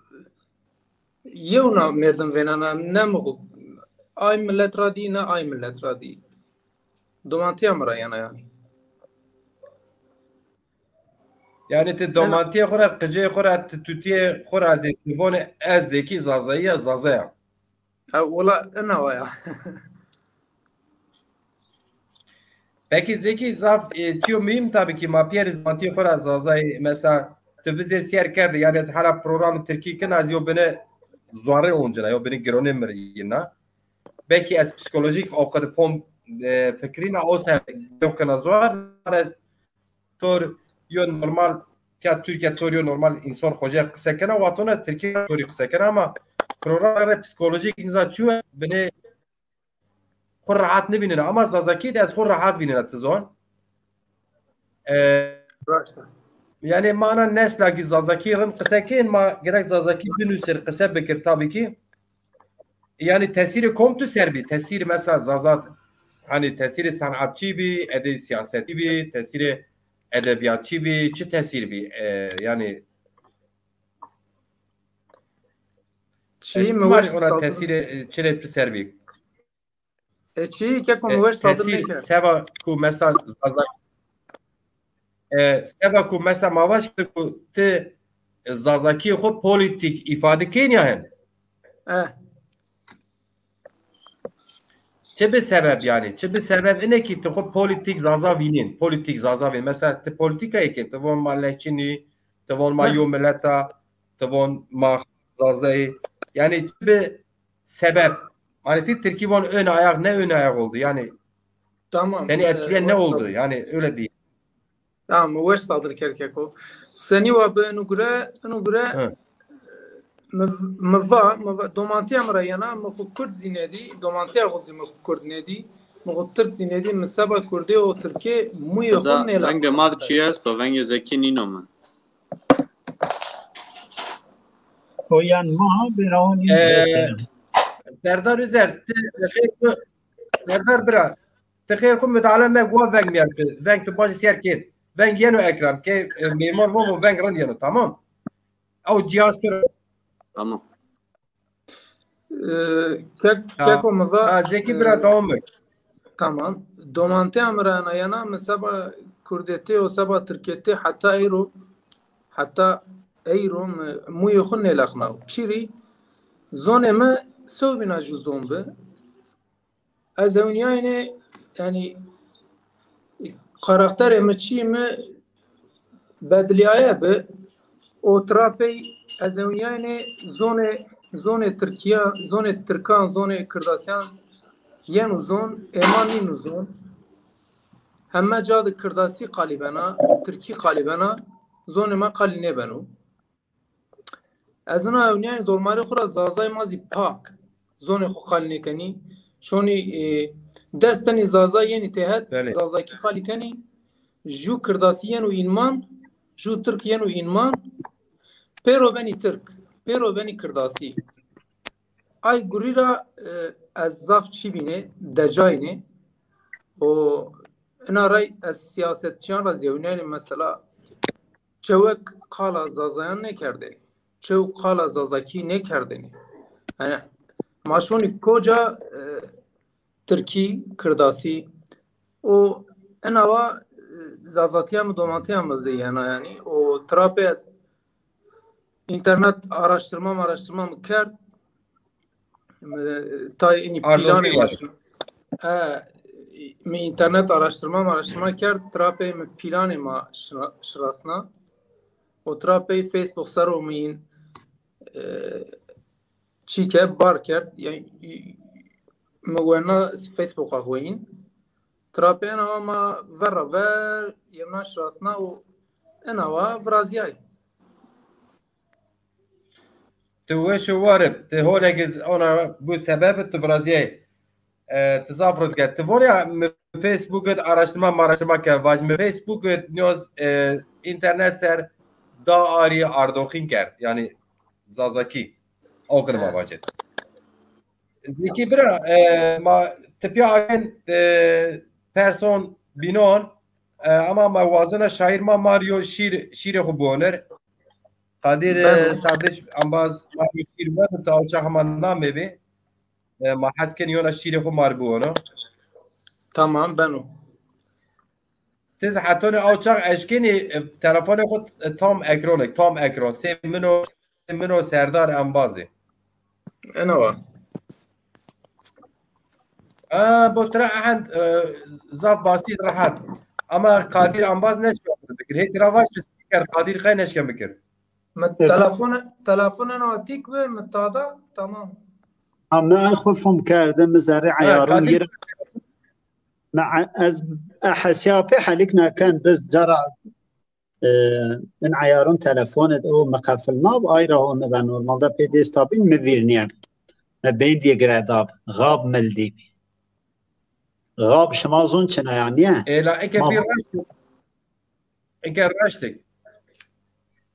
yewna merdim vênena, ne mi xwu ay milet ra dî, ne ay milet ra dî. Domantîya mi ra yena yanî. Yanî ti domantîyê xwu ra, qiceyê xwu ra, ti tutîyê xwu ra dê ti vonê ez Zekî Zazayî ya, Zaza ya. Ha, wela ina wa ya. Pekî Zekî zaf e, çiyo muhîm tabî kî ma pîyerê domantîyê xwu ra Zazayî mesela ti vizêr sîyer kerdî yanî ez hela programê tirkî kena ez yo bine zuarê oncina, yo bine gironê mi rî yena. Belkî ez psîkolojîk o qede fom e, fikirîna o ser yo kena zuar ez tor yo normal, ya Tirkîya tor yo normal însan xoce qise kena, watona Tirkîya torî qise kena ama program re psîkolojîk nîza çû binê xwu rehat nivînena ama Zazakî de ez xwu rehat vînena ti zon. E, Raşta. Yanî ma na nesla kî Zazakî rind qise kên ma gerek Zazakî binusir, qise bikir tabî kî. Yanî tesîrê kom tu ser bî? Tesîrê mesela Zazat, hanî tesîrê sanatçî bî, edê siyasetî bî, tesîrê edebiyatçî bî, çi tesîr bî? E, yanî Çî mi weş ona tesîrê e, çirê tu ser bî? E çî keko mi weş sadir nêkerd. Seba ku mesela Zazak e, seba ku mesela ma vaj ki ku ti Zazakî xwu polîtîk îfade kên ya hen? E. Çi bi sebeb yanî? Çi bi sebeb ine ki ti xwu polîtîk Zaza vînên, polîtîk Zaza vîn. Mesela ti polîtîkayê kên, ti von ma lehçî nî, ti von ma yo milet a, ti von ma Zazayî. Yanî çi bi sebeb? Hani ti Tirkî von ön ayak, ne ön ayak oldu? Yani Tamam. Seni etkileyen ne oldu? Yani öyle diyeyim. Tamam, mi weş sadir kerd keko. Senî wa bi inu gure, inu gure mi, mi va, mi va, domantîya mi ra yena, mi xwu kurd zî nêdî, domantîya xwu zî mi xwu kurd nêdî, mi xwu tirk zî nêdî, mi seba kurdê û tirkê muyê xwu nêla. Vengê ma de çi esto, vengê Zekî nîno mi. Koyan ma birawan in. Serdar Üzer, ti xêr xwu, Serdar bira, ti xêr xwu müdahale me guwa veng mîyan bi. Veng tu bacî sîyer kên. Veng yeno ekran. Ke e, mêmar vovo veng rind yeno, tamam? Ew cihaz tu. Tamam. E, kek, keko mi va. Ha, Zekî bira, e, tamam mı? Tamam. Domantîya mi ra na yena mi seba kurdetî û seba tirketî heta eyro, heta eyro mi muyê xwu nêlexnaw. Çirî? Zonê mi sewbîna ju zon bi. Ez ewnîyayêne, yanî karakterê mi, çîyê mi bedilîyaye bi û tira pey ez ewnîyayêne zonê, zonê tirkîya, zonê tirkan, zonê kirdasîyan yeno zon, ê ma nîno zon. Heme ca de kirdasî qalî bena, tirkî qalî bena, zonê ma qalî nêbeno. Ez ina ewnîyayêne dormarê xwu ra zazayê ma zî pa zonê xwu qalî nêkenî. Şonî e, des tenî zaza yenî têhet, zazakî qalî kenî. Ju kirdasî yeno înman, ju tirk yeno înman. Pêro benî tirk, pêro benî kirdasî. Ay gurî ra e, ez zaf çî bînê, decayînê. O ina ray ez siyasetçiyan ra zî ewnenê mesela çewek qala Zazayan nêkerdênê. Çew qala Zazakî nêkerdênê. Yani ma şonî koca e, Tirkî, Kirdasî û enawa e, Zazatîya mi, Domatîya mi de yena yani. O trapê ez internet araştırma araştırma mi kerd. Mi tay inî planê ma şi- e, mi internet araştırma araştırma kerd. Trapê mi planê ma şira- şirasna. O trapê Facebook ser o mi in e, çîke bar kerd. Yani, mi wena Facebook a xo in. Trapê enawa ma ver ra ver yena şirasna û enawa virazîyay. Tu weş û war ib. Tu holek iz ona bu sebeb tu virazîyay. E, tu zaf rind kerd. Tu von ya mi Facebook id araştırma maraştırma kerd. Vaj mi Facebook id nyoz e, internet ser da arî ardoxîn kerd. Yani Zazakî. O qir ma vacet. Zeki bira, e, ma tipya ayen e, person bînon e, ama ma wazena şaîr ma Mario şîr şîrê xo bionir. Qadir e, Sardiç ambaz Mario şîr ver ta uça hema namê bi. E, ma hes kenî yona şîrê xo mar biwono. Tamam, beno. Tiz hetonê aw çax eşkenî e, telefonê xo e, tam ekronek, tam ekron. Sê mino, sê mino Serdar embazê. Enawa. A, bo tira ehend e, zaf basît rehet. Ama Qadir embaz neşken bikir. Hê tira vaş bikir. Qadir qey neşken bikir. Mi telefon telefon enawa tîk bi, mi tada tamam. Ha, mi xo fom kerde, mi zerrê eyaron yir. Mi ez hesiyapê helik naken biz cara in eyaron telefonê o mi qefil nab, ay ra o mi ben normalde pê dêsta bîn mi vîrnîye. Mi bêndîye giredab, xab mildî bî. Xab şima zon çina ya nîye? Ê la eke bî raşt. Eke raştik.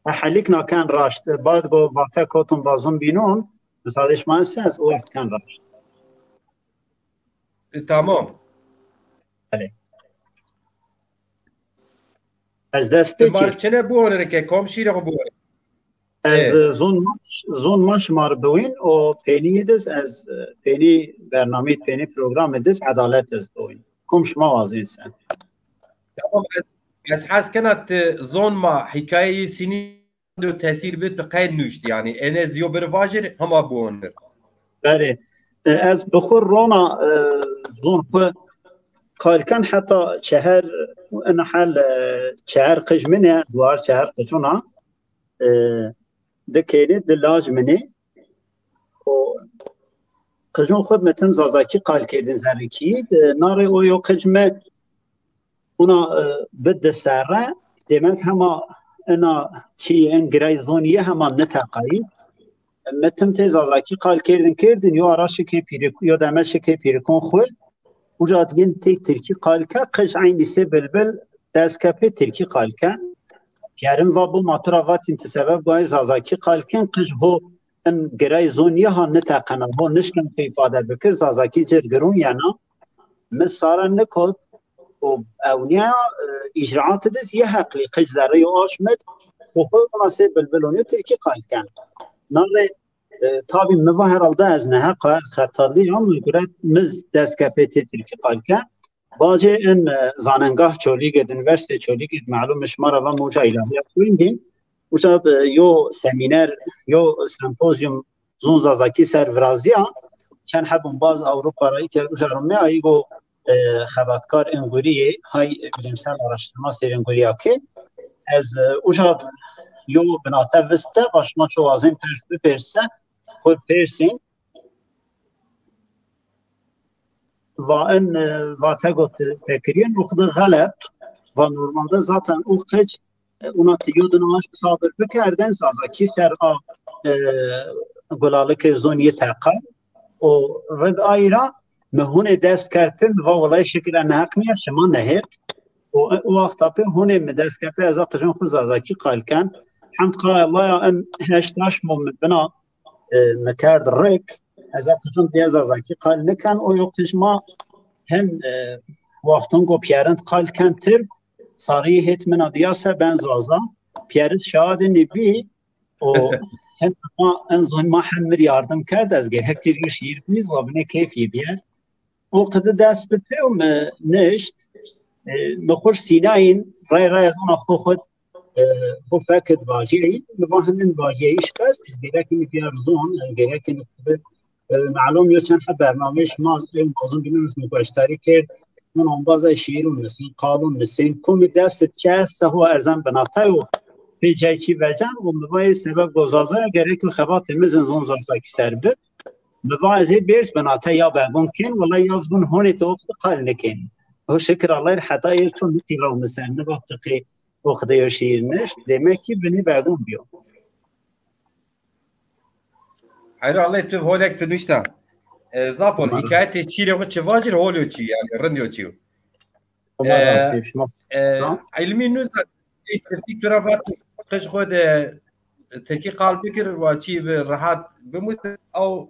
Helik naken raşt. Bad go vate kotum bazun bînon. Misalê şima ses o wext ken raşt. E, tamam. Belê. Ez dest pê kî. Mar çine buonir ke kom şîre xo buonir. Ez zon maş zon maş mar biwîn o pênî diz ez pênî bernamî pênî programî diz edalet ez biwîn. Kom şima wazên se. Tamam ez, ez hes kena ti zon ma hîkayeyî sînî do tesîr bid bi qey nuşt yanî. Enê zîyo bir vajir hema buonir. Belê. Ez bi xwu rona zon xwu qalken heta çeher ina hel çeher qij min e, war çeher qijuna. Di kênê di laj min ê. O qijûn xwu mi tim zazakî qal kerdin zerrîkî. Narê o yo qij mi una bi di serre, demek hema ina çî en girey zonîye hema niteqayî. Mi tim tê zazakî qal kerdin kerdin, yo araşikê pîrik, yo demeşikê pîrikon xwu. Uca dîyin têk tirkî qal ke, qij eynî sê bilbil dest ke pê tirkî qal ke. Kerim va bo ma tu ra vatîn ti sebeb gayê zazakî qal ken, qij ho in girey zonîye ha niteqena, ho nişken xo îfade bikir, zazakî cir girûn yena. Mi sare nikot û ewnîya îcraatî diz yê heqlî qij zerrê yo aşmid, xo xo ona sê bilbil onî tirkî qal ken. Nare E, tabî mi va herhalde ez neheq a, ez xetalî ya, mi guret mi dest ke pê tê tirkî qal ke. Bacê in e, zanengah Çolîg id, unîversîtê Çolîg id, melûm şima ra va mi uca îlahîyat xwîndîn. Uca de yo semîner, yo sempozyum zon zazakî ser virazîya. Çend hebûn baz Ewropa ra îtya uca ro meayî go e, xebatkar in gurî yê, hay bilimsel araştırma sêr in gurîya kê. Ez e, uca yo binate viste, va şima ço wazên pers bipêrse, xwu persîn. Va in e, vate got fekirîyen, o xwu de xelet. Va normalde zaten o qij e, una ti yo dina aşk sabir bikerdin, zazakî ser a e, gulalikê zonî teqa. O rid ayra mi hûnê dest kerd pê, mi va wulay şikir e neheq nîya, şima nehêrt. O, o wexta pê hûnê mi dest kerd pê, ez a qijûn xwu zazakî qal ken. Hemd qay Ellaya in heşt aşmo mi bina e, mi kerd rik. Ez a qicun diye Zazakî qal niken, o yo qij ma hin, e, wextun go piyerind qal ken Tirk, sarî hêt mina diya se ben Zaza, piyeriz şaadê nî bî, o hin ma, en zon ma hem mir yardım kerd, ez gerek Tirkî şiir bîz, wa bine keyf yê biyer. O qidi dest bi pêw mi nişt, e, mi xur sînayîn, rey rey ez ona xo xud, e, xo fekid vajîyayîn, mi va hindin vajîyayîş bes, ez gerek ini biyar zon, ez gerek ini qidi, e, malum yo çend heb bernameyê şima ez ê mazun bînin mi gueştarî kerd, min ombaza şiîrûn nisin, qalûn nisin, komî dest çi est se ho erzan binatay û pê cay çî vecan û mi va ê sebeb go Zaza ra gerek yo xebatê mi zin zon Zazakî ser bi. Mi va ez ê bêrz binate ya begon kên, wela ya zbun honê to oxti qal nikên. O şikir Allahî r heta êr ço nitî raw mi ser, niva tiqê oxti yo şiîr nişt, demek ki binî begon bîyo. Heyra Allay tu holek tu nuşta. E, zaf hol. Tamam. Hikayetê şiîrê xo çi vacir hol yo çi, yani rind yo çi. Tamam, e, razî şima. E, tamam. Îlmî nuzat, ey siftik tu ra vat, qij xo de tirkî qal bikir, wa çî bi rehat bimus, ew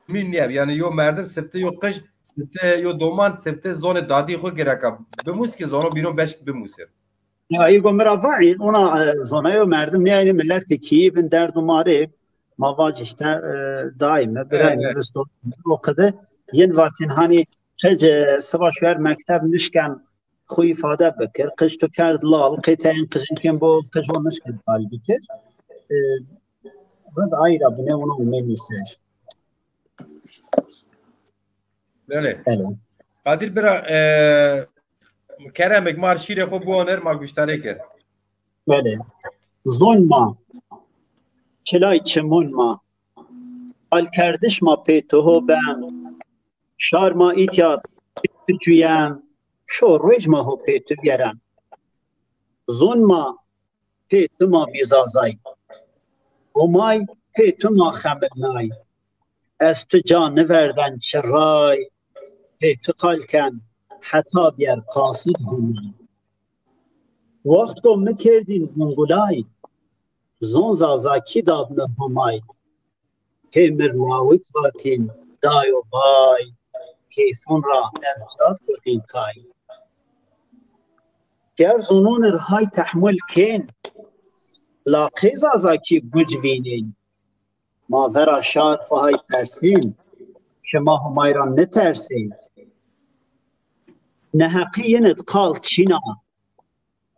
mîn nîyeb. Yani yo merdim sifte yo qij, sifte yo doman, sifte zonê dadî xo gereka bimus ki zono bîno beşk bimusir. Ya, îgo mi ra vaîn, ona, e, zonayo merdim nêaynî, miletê kî bin derd û marê, ma vac işte, e, dayî mi, birayê mi, evet, visto, o qide, yin vatîn hanî, qij, e, siba şuer mekteb nişken xu îfade bikir, qij tu kerd lal, qê te ên qijinkên bo, qij o nişken qal bikir. E, rind ayra bine ona umê nîser. Belê. Belê. Qadir bira, e, keremik mar şîrê xo biwanir, ma guştarê kir. Belê. Zon ma, çilay çimon ma, qalkerdiş ma pê tu ho ben, şar ma îtya tu cuyen, şo ruej ma ho pê tu viyeren. Zon ma pê tu ma bî Zazay. Homay pê tu ma xemilnay. Ez tu ca niverden çi ray, pê tu qal ken heta biyer qasid Homay. Wext go mi kerdîn gungulay, zon Zazakî dab mi Homay. Pê mir lawik vatîn dayo bay, keyfon ra ez cad kotîn kay. Ger zonon ir hay tehmul kên, la qey Zazakî guc vînên. Ma vera şar xo hay persên, şima Homay ra nitersên. Neheqî yin id qal çîn a,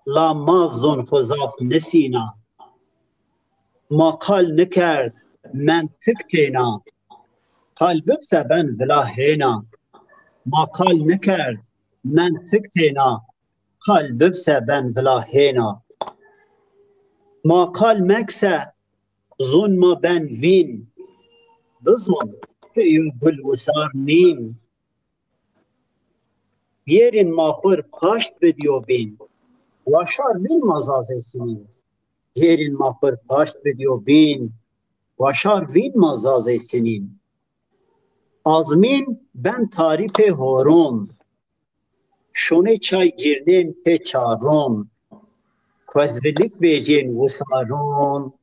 la ma zon xo zaf nisîna. Ma qal nikerd, mentik têna. Qal bibse ben vila hêna. Ma qal nikerd, mentik têna. Qal bibse ben vila hêna. Ma qal mekse, zon ma ben vîn. Bizon, tu yo gul wisar nîn. Biyerên ma xur paşt bidyo bîn, wa şar vîn ma Zazê sinîn. Biyerên ma xur paşt bidyo bîn, wa şar vîn ma Zazê sinîn. Azmîn ben tarî pê horon, şonê çay gîrnên pê çaron. Kuezvilik vejên wisaron,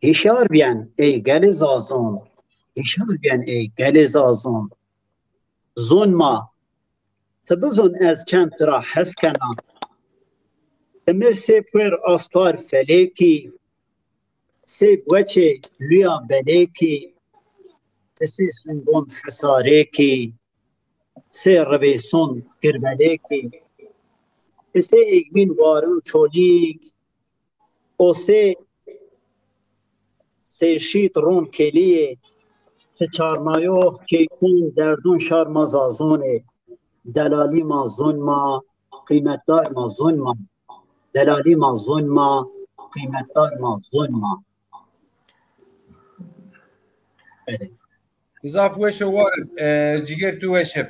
hîşar bîyen ey gelê Zazon, hîşar bîyen ey gelê Zazon. Zon ma, ti bizon ez çend ti ra hes kena. Ti mir sê puer astuar felêkî, sê bueçê luya belêkî, ti sê sungon hesarêkî, sê rivêson girbelêkî, ti sê êgmîn warin çolîk, o sê sêrşît ron kelîyê, ti çarnayox, keyfon, derdon şar ma Zazon ê. Delalî ma zon ma, qîmetdar ma zon ma. Delalî ma zon ma, qîmetdar ma zon ma. Belê. Zaf weş o war, e, ciger tu weş ib.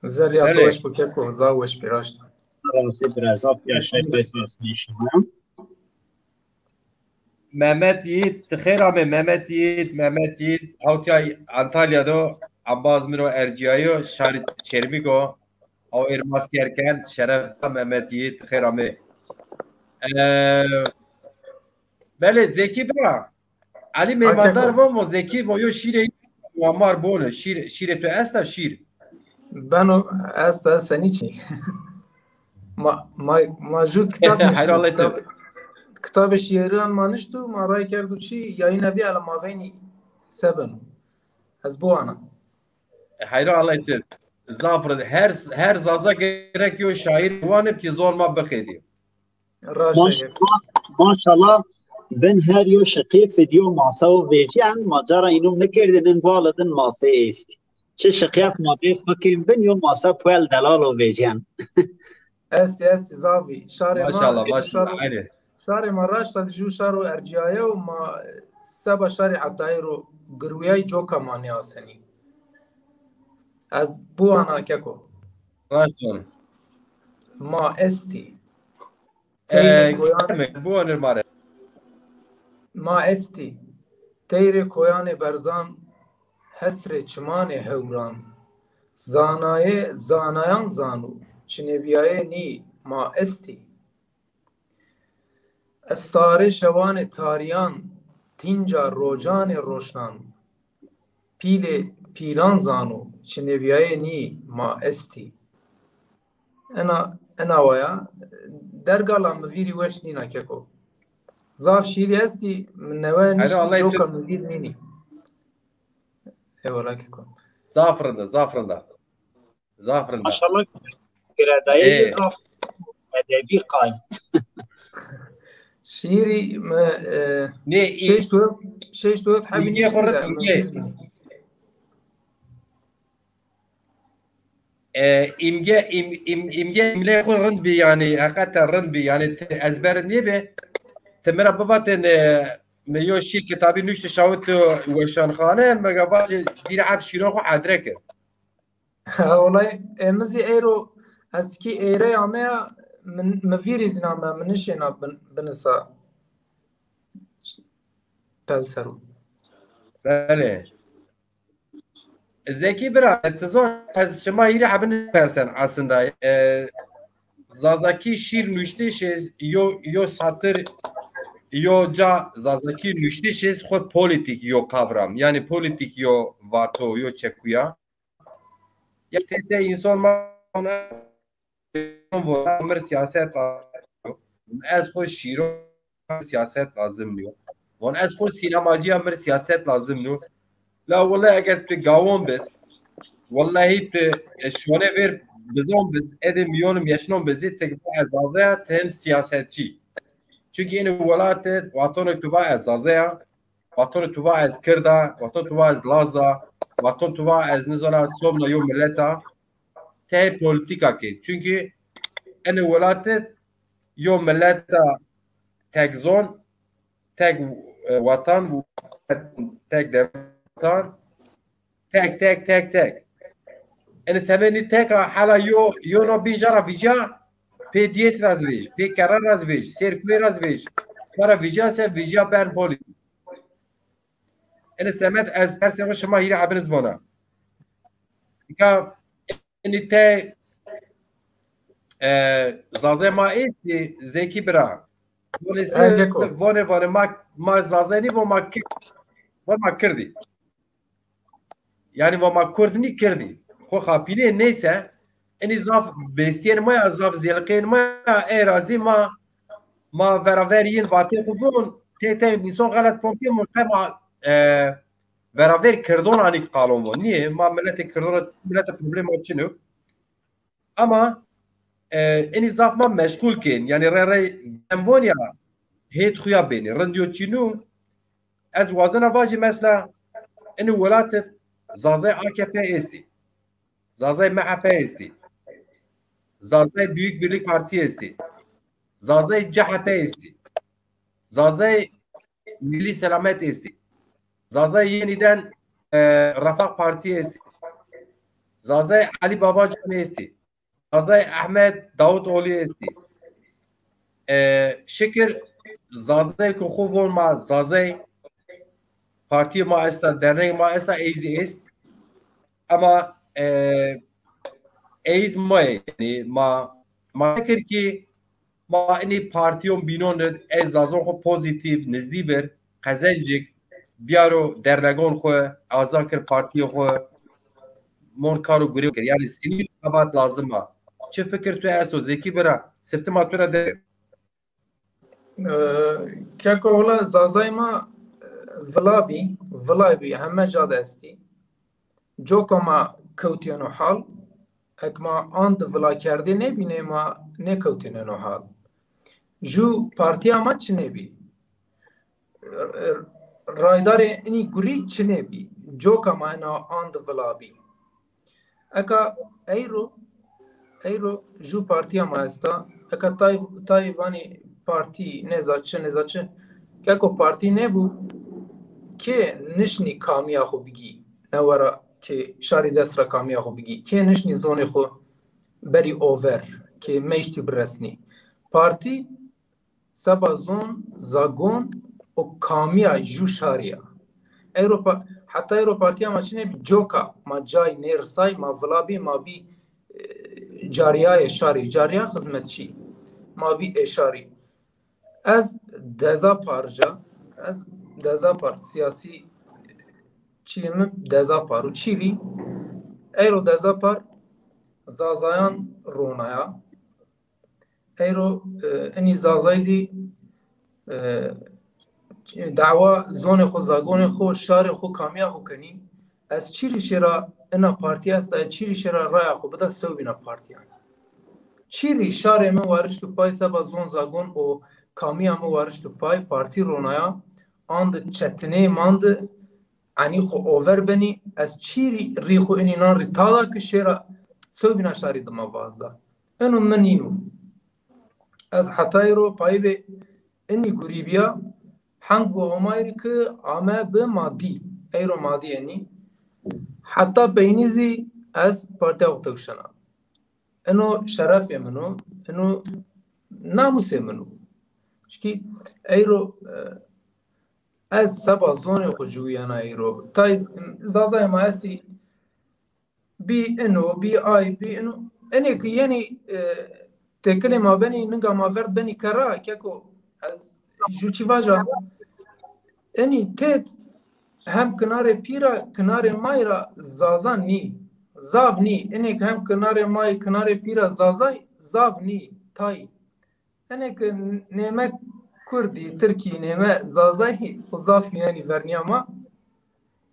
Zerrîya to weş bo keko, zaf weş bî raşt. Rastî bira, zaf yaşa, qey sas şima. Mehmet Yiğit, ti xêr amê, Mehmet Yiğit, Mehmet Yiğit, hawtya Antalya do, embaz min o ercîyayo, şarî Çermîg o, aw êr ma ser ken, şeref da Mehmet Yiğit, ti xêr amê. Ee, belê, Zekî bira, Elî Meyvandar von, von Zekî, von yo şîrê wa mar bone. Şîr, şîrê tu esta şîr? Beno, esta, senî çi? Ma, ma, ma ju kitab niştu. Kitab, kitabê şîîran ma niştu, ma ray kerdu çi, yayîna bî, ela ma veynî se beno. Ez biwana. Heyran Elî tu. Zaf rind. Her, her Zaza gerek yo şaîr wanib ki zon ma bixêdî. Raşt e. Maşallah, maşallah, bin her yo şiqî fidyo masa û vecîyen, ma cara îno nikerdin, in gual din masê est. Çi şiqîyef ma dest bikên bin, yo masa puel delal û vecîyen. Estî, estî zavî. Şarê ma, Maşallah, maşallah. şaro, Aynen. şarê ma raşta ju şaro ercîyaye û ma seba şarê Etayî ro girwîyay, coka ma nêasenî. Ez biwana keko. Raşt von. Ma estî. Ee, Teyrê koyan bu onur mare. Ma estî. Teyrê koyanê berzan, hesrê çimanê hewran. Zanayê zanayan zano, çinêbîyayê nî ma estî. Estarê şewanê tarîyan, tînca rocanê roşnan. Pîlê pîlan zano, çinêbîyayê nî ma estî. Ena, ena waya, dergala mi vîrî weş nîna keko. Zaf şîîrî estî, mi newe niştî, Hero, Allah coka tu- mi vîr nînî. Eyvallah keko. Zaf rind e, zaf rind e. Zaf rind e. Maşallah, giredayê Ee. Zaf edebî qay. Şîîrî mi, e, Ne, şeşt û, şeşt û hebî Îmge xo niştî rind, de, mi îmge. vîr nînî. E, îmge, im, im, îmge îmlê xo rind bî, yanî heqeten rind bî. Yanî ti ezber nêbi. Ti mi ra bivatên, e, mi yo şîr kitabî nuştî şawit weşanxane, mi ga vacî dîr heb şîron xo hedre kir. Olay, e, mi zî eyro ez kî êrey ameya, mi, mi vîrî zî name, mi nişêna bin, binisa. Pel ser o. Belê. Zekî bira, ti zon ez şima hîrê hebin persen aslında. E, Zazakî şîr nuştiş iz, yo, yo satir, yo ca Zazakî nuştiş iz, xo politik yo kavram. Yanî politik yo vato, yo çekuya. Ya tê tê însan ma mir siyaset lazim nîyo. Ez xo şîro siyaset lazim nîyo. Von ez xo sînemacîya mir siyaset lazim nîyo. La wele eger tu gawon biz, wellahî tu, e, şone ver bizon biz, edê mîyonim yeşnon bizî, ti va ez Zaza ya, ti hin siyasetçî. Çunkî inî welatî, vatonê tu va ez Zaza ya, vatonê tu va ez Kird a, vaton tu va ez Laz a, vaton tu va ez nizana sobna yo milet a. Tey polîtîka kê. Çunkî enê welatî yo milet a, tek zon, tek, e, watan, tek dewletan, tek, tek, tek, tek. Enê semedê nî tek a, hela yo, yo no bîn ca ra vîcîya, pê dîyes ra zî vêj, pê kerra ra zî vêj, sêrkuwê ra zî vêj. Ca ra vîcîya se vîcîya ben polîtîk. Enê semed ez persê xo şima hîrê hebin iz vona. Nika enî tey, e, Zazê ma estî, Zekî bira. Vonê se, Ha, Geko. Vonê, vonê ma, ma Zazê nî, von ma Kird, von ma Kirdî. Yanî von ma Kurd nî, Kirdî. Xo xapînê neyse, enî zaf bestîyên ma ya, zaf zêlqeyên ma ya, ey ra zî ma, ma veraver yên vatê xo von, tey tey însan xelet fom kên, von qe ma, e, veraver Kirdon anîk qalon von. Nîye? Ma miletê Kirdon, miletê problema çin o. Ama, e, enî zaf ma meşgul kên. Yanî rey rey dem von ya, hêt xo ya benî. Rind yo çin o. Ez wazena vajî mesela, enî welatî Zazay A K P estî. Zazay M H P estî. Zazay Büyük Birlik Partisi estî. Zazay C H P estî. Zazay Milli Selamet estî. Zazay yeniden, e, Refah Partisi estî. Zazay Ali Babacan estî. Zazay Ahmet Davutoğlu estî. E, şikir Zazay ku xo von ma Zazay, partîyê ma esta, dernegê ma esta, ey zî est. Ama, e, ey zî ma, yanî ma, ma fikir ki ma inî partîyon bînon de ey Zazon xo pozîtîf, nizdî bir, qezencik, biyaro dernegon xwu, aza kir partiyê xwu, mon karo gurê kir. Yanî sinî xebat lazim a. Çi fikir tu esto Zekî bira? Siftima tu ra de. E, keko wila Zazay ma, e, vila bî, vila bî, heme ca de estî. Coka ma kewtîyeno hal, ek ma and vila kerdê nêbînê ma nêkewtîneno hal. Ju partîya ma çinê bî. Raydarê inî gurî çinê bî. Coka ma ena and vila bî. Eka eyro, eyro ju partîya ma esta. Eka tay, tay vanî partî nêza çi, nêza çi. Keko partî nêbû, kê nişnî kamîya xwu bigî. Newera kê şarî dest ra kamîya xwu bigî. Kê nişnî zonê xwu berî over, kê meyştî biresnî. Partî seba zon, zagon û kamîya ju şarî ya. Eyro pa-, heta eyro partîya ma çinê bî, coka ma cay nêrisay, ma vila bî, ma bî, e, carîyayê şarî, carîya xizmetçî. Ma bî ê şarî. Ez Deza Par ca, ez Deza Par sîyasî çîyê mi Deza Par û çî rî, eyro Deza Par Zazayan ronaya. Eyro, e, inî Zazay zî, e, dawa zonê xwu, zagonê xwu, şarê xwu, kamîya xwu kenî. Ez çî rî şêra ina partî esta, ez çî rî şêra raya xwu bida sewbîna partîyan. Çî rî şarê mi warişto pay seba zon, zagon û kamîya mi warişto pay, partî ronaya, andi çetinê mandi, enî xwu over benî, ez çî rî, rî xwu inînan rî tada ki şêra sewbîna şarî dima vazda. Eno mi nîno. Ez hetayê ro payî vê inî gurîbîya, hend û Homayî rî ki ame bi ma dî. Eyro ma dî enî. Heta peynî zî ez partîya xwu tewşena. Eno şerefê min o, eno namusê min o. Çikî eyro, e, ez seba zonê xwu ciwîyena eyro. Tay Zazayê ma estî bî ino, bî ay, bî ino. Enê ki yenî, e, têkilê ma benî, ninga ma verd benî kera, keko ez ju çî vaja. Enî têt hem kinarê pî ra, kinarê may ra Zaza nî. Zav nî. Enê ki hem kinarê may, kinarê pî ra Zazay, zav nî. Tay. Enê ki nême Kurdî, Tirkî, nême Zazayî, xwu zaf fînenî vernîya ma.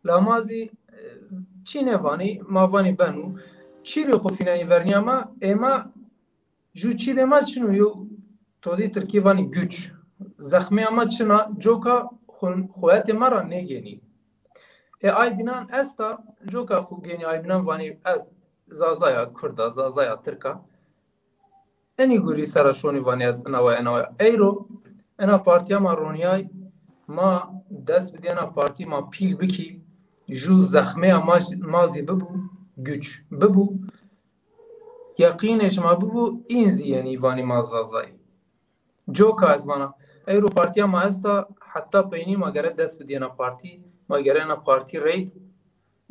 La ma zî, e, çî nêvanî, ma vanî beno. Çî rî xwu fînenî vernîya ma, ê ma ju çîdê ma çin o, yew todî Tirkî vanî güç. Zexmîya ma çin a, coka xu-, xuwetê ma ra nêgênî. Ê ay bînan esta, coka xwu gênî ay bînan vanî ez Zazaya Kurd a, Zazaya Tirk a. Enî gurî sera şonî vanî ez ina wa, ina wa. Eyro, ena partîya ma ronîyay, ma dest bidî ena partî ma pîl bikî, ju zexmêya ma, ma zî bibû güç, bibû. Yeqînê şima bibû, în zî yenî vanî ma Zazayî. Coka ez vana, eyro partîya ma esta, heta peynî ma gere dest bidî ena partî, ma gere ena partî reyt,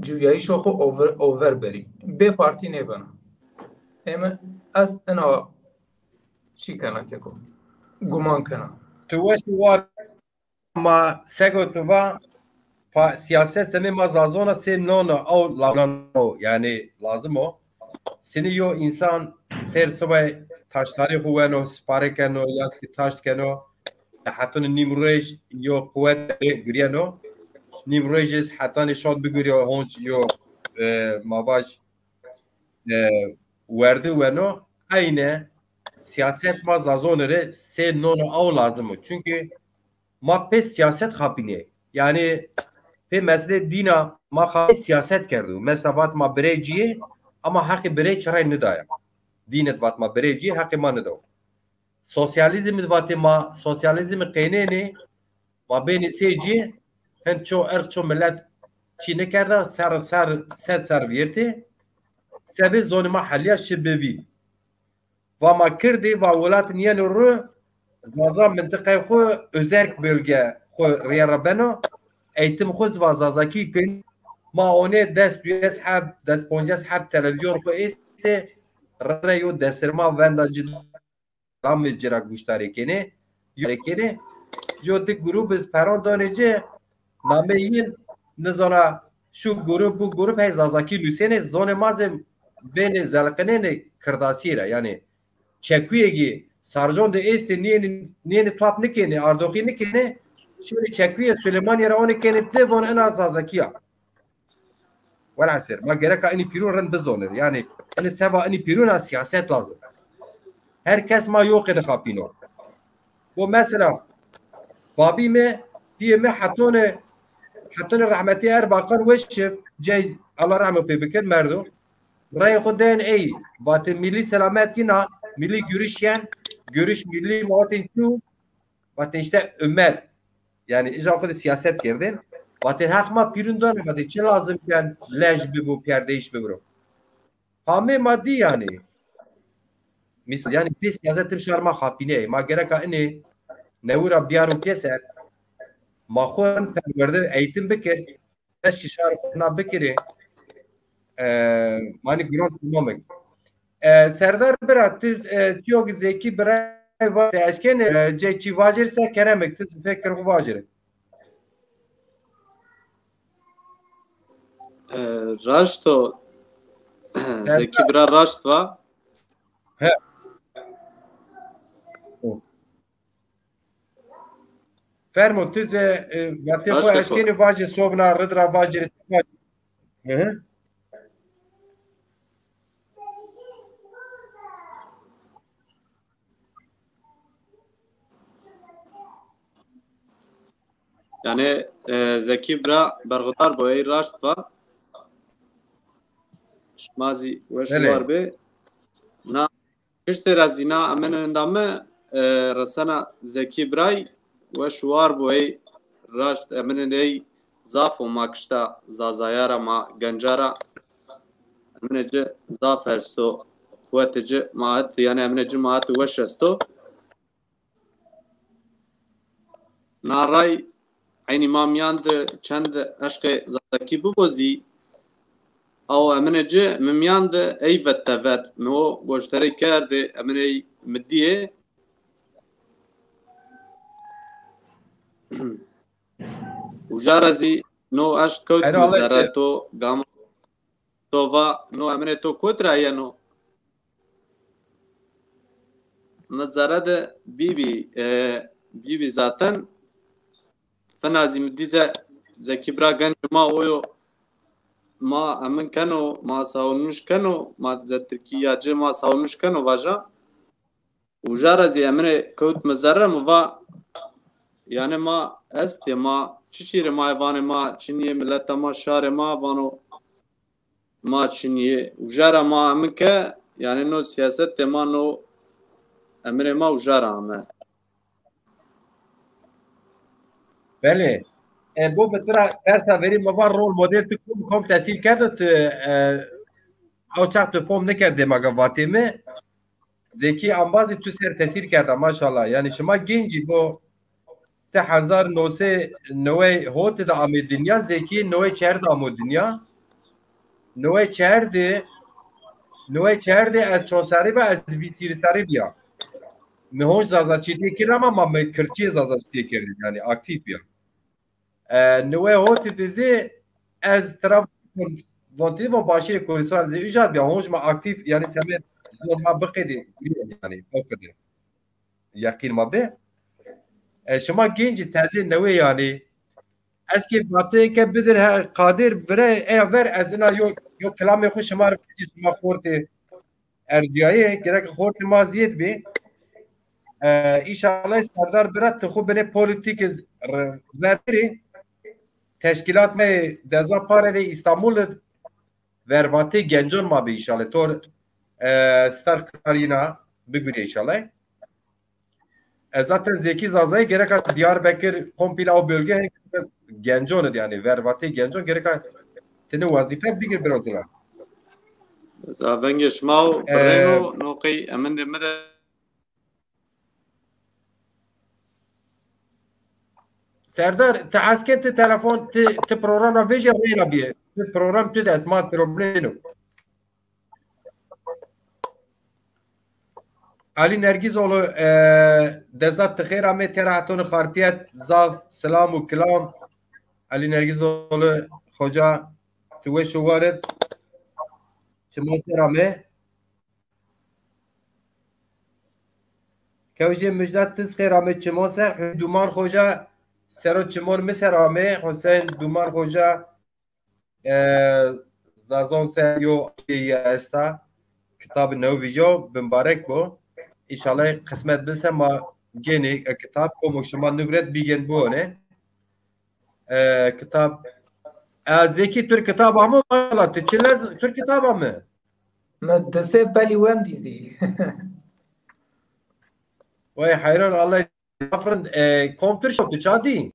ciwîyayîşo xwu over, over berî. Bê partî nêbena. Ê mi, ez ina çî kena keko. Guman kena. Tu weş war ma sego tu va pa, siyaset semê ma Zazona sê nono ew la-, nono, yanî lazim o. Sinî yo însan ser sibay taştarê xwu weno, sipare keno, ya ki taşt keno. Hetanî nîmroj yo quwet gurîyeno. Nîmroj iz hetanî şon bigurîyo honc yo, e, ma vaj, e, werdi weno. Eyne siyaset ma Zazonî rê sê nono ew lazim o. Çunkî ma pê siyaset xapînê. Yanî pê meselê dîna ma xapî siyaset kerdo. Mesela vat ma birey cî yê, ama heqê birey çi rey nidaya. Dîn id vat ma birey cî yê, heqê ma nido. Sosyalîzm id vatê ma sosyalîzmî qênênê, ma bênê sê cî, hin ço irq, ço milet çî nikerda, ser, ser, sed ser vîyertê, sebê zonê ma helîya şi bivî. Va ma kirdî, va welatî nîyeno ru, Zaza mintiqayê xwu özerk bölge xwu rîye ra beno, eğitim xwu zî va Zazakî kin. Ma onê des duyes heb, des poncas heb televîzyon xwu êstê, rere yo desirma venda ci, ramê ci ra guştarê kenê, yo kenê, yo di grûb iz peron danê ci, nameyê yin nizona şu grup, bu grup hey Zazakî nusênê, zonê ma zî bênê zeliqinênê Kirdasî ra. Yanî çekuyê gî Sarcon de êstê nîyênê, nîyênê top nikênê, ardoxî nikênê, şênê çekuyê Silêmanîye ra onê kenê di, vonê ina Zazakî ya. Welhasil, ma gereka inî pîrûn rind bizonir. Yanî, inî seba inî pîrûna sîyaset lazim. Her kes ma yo qede xapîno. Bu mesela, babî mi, pîyê mi hetone, hetone rehmetî Erbakan weş, cey, Allah rehmet pê bikir, merdo. Reyê xo den ey, vatê milî selamet yina, milî görüş yen, görüş milî muhatin çû, vatê işte ümmet. Yani îja xo de siyaset kerdên. Vatê heq ma pîrûn dana, vatê çi lazim ken lej bibo, pîyerdeyîş bibiro. Hamê ma dî yani. Misal yani pê siyaset tim şar ma xapînê. Ma gereka inê newi ra biyaro pêser. Ma xo perwerde eğitim bikir. Eşkî şar xo na bikirê. E, manî giron tamam e. E, Serdar bira, tiz, e, çiyo ki Zekî bira va-, te eşkenê, e, cê çî vacir ser kerem ik, tiz fekir xo vacir. E, raşt o. Zekî bira raşt va. He. Fermo, ti zî, e, vatê xo eşkenî vacê, sobna rid ra vacê. Hı hı. Yani, e, Zekî bira berxudar bo, ey raşt va. Şima zî weş û war bê. Na Kiştê ra zî na eminên da mi, e, resena Zekî Biray weş û war bo, ey raşt eminên ey zaf o, ma kişta Zazaya ra, ma genca ra eminê ci zaf esto, quwetê ci ma het, yani eminê ci ma het weş esto. Na ray eynî ma mîyan de çend eşqê Zazakî bibo zî, aw eminê ci mi mîyan de ey vet tever. Mi o goşterey kerdê, eminê ey mi dîyê. Uca ra zî no eşq kewt mi zere, to gama to va, no eminê to kot ra yeno? Mi zere de bîbî, e, bîbî zaten. Fina zî mi dî ze, Zekî bira genc ma oyo, ma emin keno, ma savunmuş keno, ma ze Tirkîya ci ma savunmuş keno vaja. Uca ra zî eminê kewt mi zere, mi va, yani ma estê, ma çi çîrê ma yê, vanê ma çinî yê, mileta ma, şarê ma, vano ma çinî yê. Uca ra ma emin ke, yani no siyasetê ma, no eminê ma uca ra ame. Belê. E, bo mi tira persa verî, mi va rol model tu kom, kom tesîr kerdo tu, e, ew çax tu fom nikerdê ma ga vatê mi. Zekî embazî tu ser tesîr kerda, maşallah. Yani şima gencî bo, ti hezar no sey newey hotî de amê dinya, Zekî newey çer de amo dinya. Newey çer de, newey çer de ez çond serrî ba, ez vîst hîrî serrî bîya. Mi honc Zazaçîtîye kir ama ma mi kirçîyê Zazaçîtîye kerdî, yani aktîf bîya. E, newey hotî de zî ez tira vontî vo başê Kurdistan de îjad bîya, honc ma aktîf, yani semed zor ma biqedê, yani o kadar. Yeqîn ma be. E, şima gencî tezê newê yani. Ez ki vateyê ke bidir he, Qadir vire eya ver, ez ina yo, yo kilamê xo şima ri, şima xortê erciyayê, gerek xortê ma ziyêd bî. E, înşallah Serdar bira ti xo binê polîtîk iz r-, verdirî. Teşkîlat me Deza Pare de Îstanbul de vervatê gencon ma bî înşallah. Tor, e, star karîna bigurî înşallah. E, zaten Zekî Zazayî gereka Diyarbekir, komple o bölge gencon id yani, vervatê gencon gereka tini wezîfe bigir biraz dina. Za vengê şima û birrêno, no qey emindê mi de. Serdar, ti hes ken ti telefon, ti, ti program ra vejîya reyna bîye. Ti program tu de est, ma problem nîno. Alî Nergîzoğlu, e, Deza, ti xêr amê, tera hetone Xarpiyet, zaf selam û kilam. Elî Nergîzoğlu Xoca, tu weş û war ib. Çiman ser ame. Kewjê Mijdat, ti zî xêr ame çiman ser. Huseyîn Duman Xoca sero çiman mi ser ame. Huseyîn Duman Xoca, e, Zazon ser yo esta. Kitabê new vîjo, bimbarek bo. Înşallah qismet bise ma gênê, e, kitab, komo şima nugret bîgên biwone. E, kitab. E, Zekî, tu rê kitab amo, maşallah, ti çi lez, tu rê kitab ame. Mi di sê pelî wendî zî. Way heyran, Allah zaf rind, e, kom tu rê şo, tu ça dî?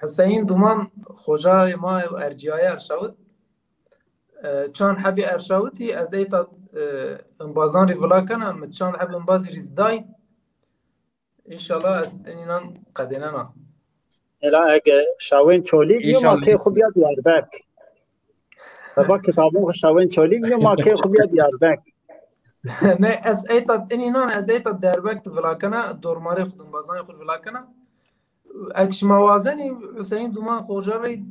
Huseyîn Duman Xocayê ma ercîyaye erşawit. E, çand hebî erşawitî, ez ey ta, e, imbazan rî vila kena, mi çand hebî imbazî rî zî day. Înşallah ez inînan qedênena. Ela ege şawên Çolîg yo, ma kê xwu bîya Diyarbek. Baba kitabon xwu şawên Çolîg yo, ma kê xwu bîya Diyarbek. Ne, ez ey ta inînan, ez ey ta Diyarbek di vila kena, dormarê xwu di, imbazanê xwu di vila kena. Eg şima wazenî, Huseyîn Duman Xoca rey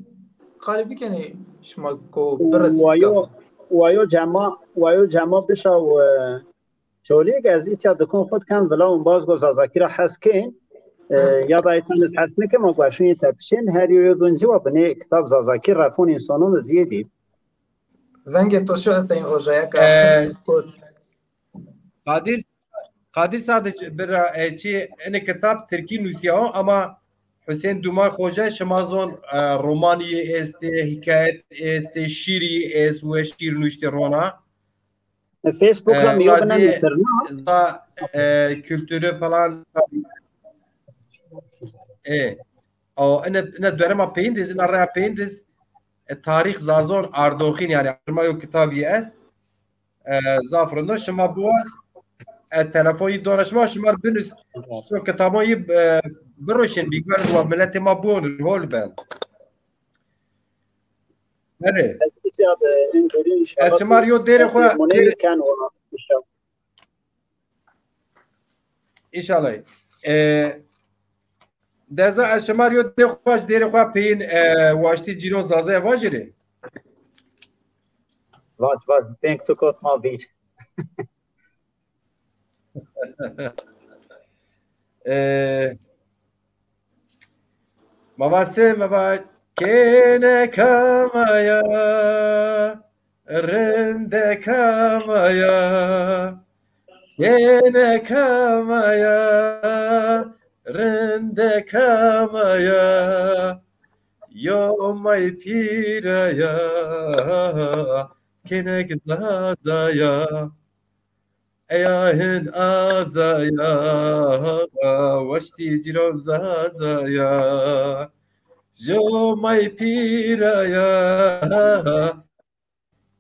qalî bikenî şima ko biresî kitabî. Wayo cema, wayo cema bişa, e, Çolîg, ez îtya dikon xwu diken vila, û baz go Zazakî ra hes kên. E, ya da îtan ez hes nikim, ma gueşûn yê tepişên, her yo yo dûn cî wa binê kitab Zazakî refon însonon de zîyedî. Vengê to şu Huseyîn Xoca yeka. E, Qadir, Qadir Sadiç bira, e, çi, ini kitab Tirkî nusîya o, ama Huseyîn Duman Xoca şima zon, e, romanî estê, hîkayet estê, şîrî est, we şîr nuştê rona. E, Facebook ra mi yo bine metirna. Za, e, kültürü falan. E, o, ine, ine dönem a peyindiz, ine rea peyindiz, e, tarîx Zazon ardoxîn, yanî, ma yo kitabî est. E, zaf rind o, şima biwaz, e, telefonî dona şima, şima binus, şu kitabon yî, e, biroşin, bîgwer wa miletê ma biwonir, hol ben. Belê. Ez îtya de, in verî înşallah. Ez şima rê yo dêrê xwu, dêrê ken wa, înşallah. Înşallah. E, deza ez şima rê yo dêrê xwu, dêrê xwu peyîn, e, waştî cîron Zazaya vajirê. Vaj, vaj, deng tu kot ma vîr. E, Ma va se, ma va kêneka ma ya, rindeka ma ya. Kêneka ma ya, rindeka ma ya. Yo may pîra ya, kênek Zaza ya. Eya hin aza ya, waştî cîran Zaza ya. Jo may pîra ya,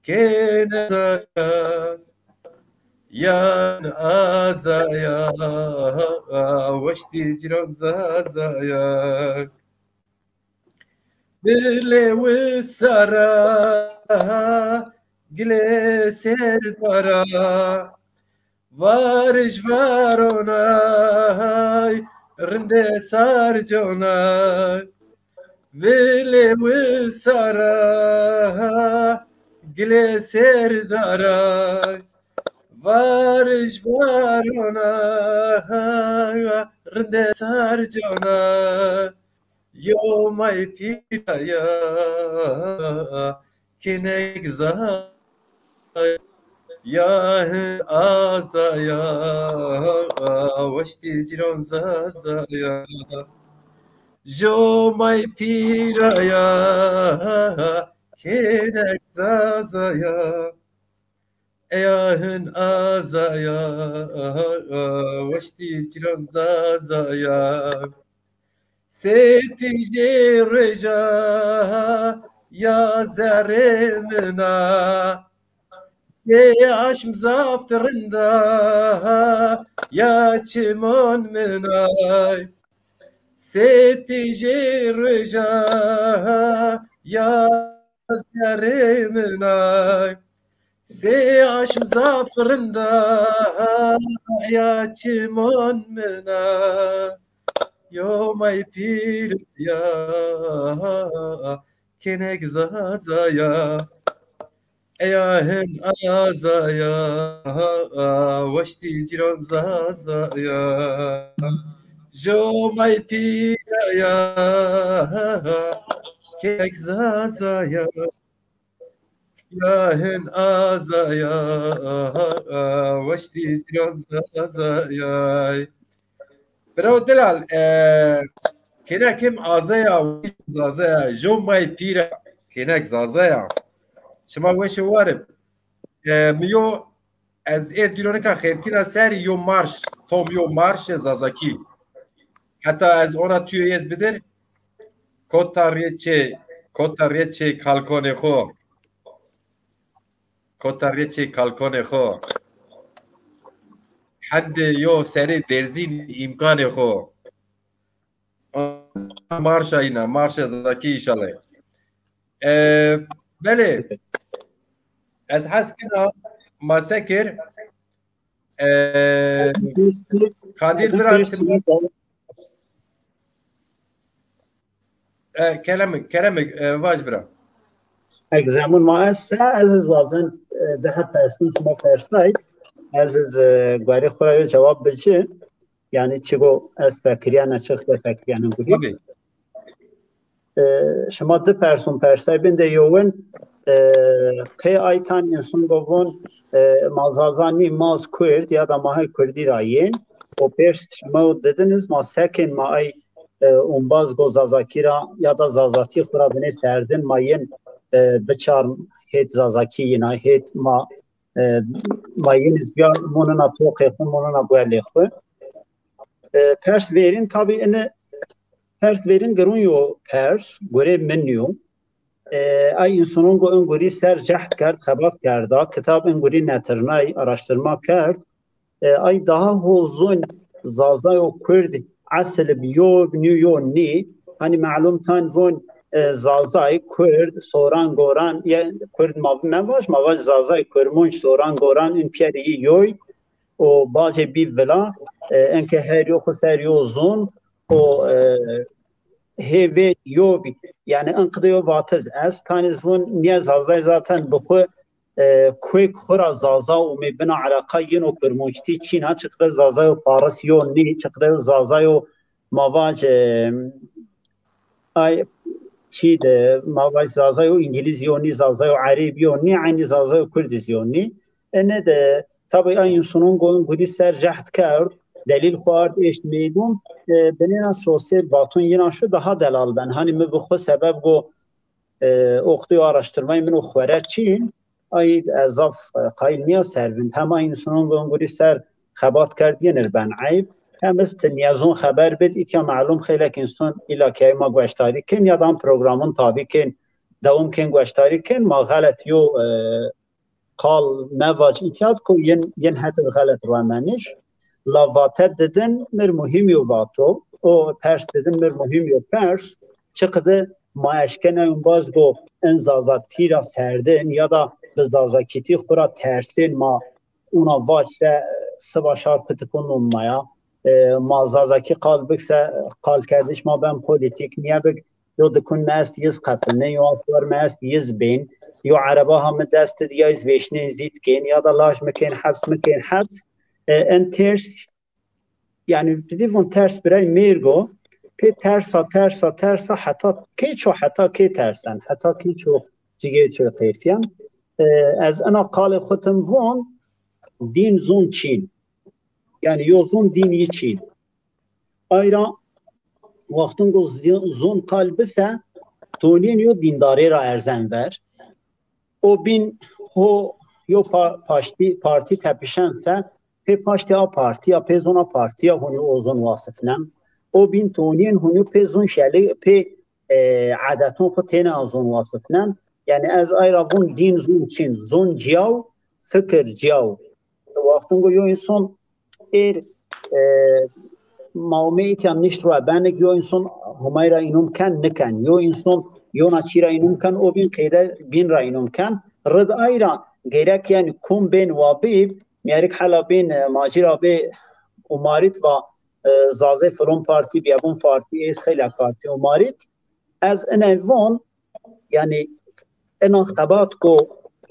kêne Zaza ya. Yan aza ya, waştî cîran Zaza ya. Dilê wisara, gilê sêrdara, varij varonay, rindê sarconay. Vilê wisara, gilê sêrdaray, varij varonay, rindê sarconay. Yo may pîra ya, kênek Zaza ya, hin aza ya, waştî cîran Zaza ya. Jo may pîra ya, kênek Zaza ya. Eya hin aza ya, waştî cîran Zaza ya. Sê tîjê roja ya zerrê min a, sê aşm zaf rind a ya çimon min a. Sê tîjê roja ya zerrê min a, sê aşm zaf rind a ya çimon min a. Yo may pîr ya, kênek Zaza ya. Eya hin Aza ya, waştî cîran Zaza ya. Jo may pîra ya, kênek Zaza ya. Ya hin Aza ya, waştî cîran Zaza ya. Bravo Delal. E, kênek him Aza ya, Zaza ya. Jo may pîra, kênek Zaza ya. Şima weş û war ib. E, mi yo, ez ê dîronika xêrkîna ser yo marş, tom yo marşê Zazakî. Heta ez ona tüyo yez bidir. Kota rê çê, kota rê çê kalkonê xo. Kota rê çê kalkonê xo. Hendê yo serê derzîn îmkanê xo. Marşa îna, marşa Zazakî înşallah. E, belê, ez hes kena ma se kir. E, Kadir bira, e, kelemik, kelemik, e, vaj bira. Egzamon ma esse, ez iz wazin, e, daha persin şima persay, ez iz, e, guerê xo ra yo cewab bici. Yanî çigo ez fekirîyena, çix de fekirîyena gurî. Tabii. E, şima di person persay bin de yowin, e, qey ay tan însan go von, e, ma Zaza nî, ma iz Kurd ya da ma hay Kurdî ra yên. O pers şima o didiniz, ma sekên ma ay, e, umbaz go Zazakî ra ya da Zazatî xo ra binê serdin, ma yên, e, biçarn hêt Zazakî yîna, hêt ma, e, ma yên iz biyar monina toqê xo, monina guelê xo. E, pers vêrin, tabî ini pers vêrin girun yo pers, gurê min yo. E, ay însanon go in gurî ser cehd kerd, xebat kerda, kitab in gurî netirnay, araştirma kerd. E, ay daha ho zon Zazay û Kurd esil bi yo nî yo nî. Hanî melum tan von, e, Zazay, Kurd, Soran, Goran, ye, Kurd ma, me vaj, ma vaj Zazay, Kurmonc, Soran, Goran, in piyerî yoy. O bacê bî vila, e, enke her yo xo ser yo zon, o, e, hêvê yo bî. Yanî in qide yo vatiz est, tanî iz vun niye Zazay zaten bi xo, e, kuêk xo ra Zaza û mê bina eleqa yin o Kurmonctî çîna, çiqde Zazay û Faris yo nî, çiqde Zazay û ma vac, e, ay çî de, ma vac Zazay û Îngilîz yo nî, Zazay û Erêb yo nî, eynî Zazay û Kurd iz yo nî. Ene de tabî ay însanon go in gurî ser cehd kerd, delîl xo ard eşt meydon, e, binêna çosêr vaton yina şu daha delal ben. Hanî mi bi xo sebeb go, e, oxtê yo araştirmayê min o xwere çîn, ay ez zaf, e, qayîl nîya ser vind. Hem ay însanon go in gurî ser xebat kerd yenir ben eyb. Hem iz ti nîyezon xeber bid, îtya melum xeylek însan îla ke ay ma gueştarî kên ya da programon tabî kên, dewam kên gueştarî kên, ma xelet yo, e, qal mevac îtyad ko yin, yin het id xelet ruemeniş. La vate didin mir muhîm yo vato. O pers didin mir muhîm yo pers. Çiqdi ma eşkenayun baz go in Zazatî ra serdin ya da bi Zazakîtî xu ra tersên ma una vac se siba şar pitikon nonmaya. E, ma Zazakî qal bik se qal kerdiş ma ben polîtîk, niye bik yo dikun mi est yiz qefilnê, yo aswar mi est yiz bên, yo ereba ha mi dest id ya iz vêşnên zît kên, ya da laj mi kên heps, mi kên heps. E, en ters, yanî didî vun ters biray mêrgo, pê tersa, tersa, tersa, heta kê ço, heta kê tersen, heta kê ço cigê ço qêrfiyen. E, ez ina qalê xo tim vun, dîn zun çîn. Yanî yo zun dîn yi çîn. Ayra wextun go zi-, zon qal bise, tonîyên yo dîndarê ra erzen ver. O bîn ho yo pa-, paştî, partî tepişen se, pê paştî a partî ya, pê zon a partî ya honi o zon wasifnen. O bîn tonîyên honi pê zon şelê, pê, e, edeton xo têne a zon wasifnen. Yanî ez ayra vun dîn zon çîn, zon ciyaw, fikir ciyaw. Wextun go yo însan êr, e, ma ûmê îtya nişt ro benik, yo însan Humay ra înum ken niken, yo însan yona çî ra înum ken, o bîn qeyde bîn ra înum ken. Rid ay ra gerek yanî kum bên wa bî, mîyerik hela bîn, e, macî ra bê umarît va e, Zazê filon partî bîye, vûn partî, êz xeylek partî û marît. Ez ine von, yanî ina xebat ku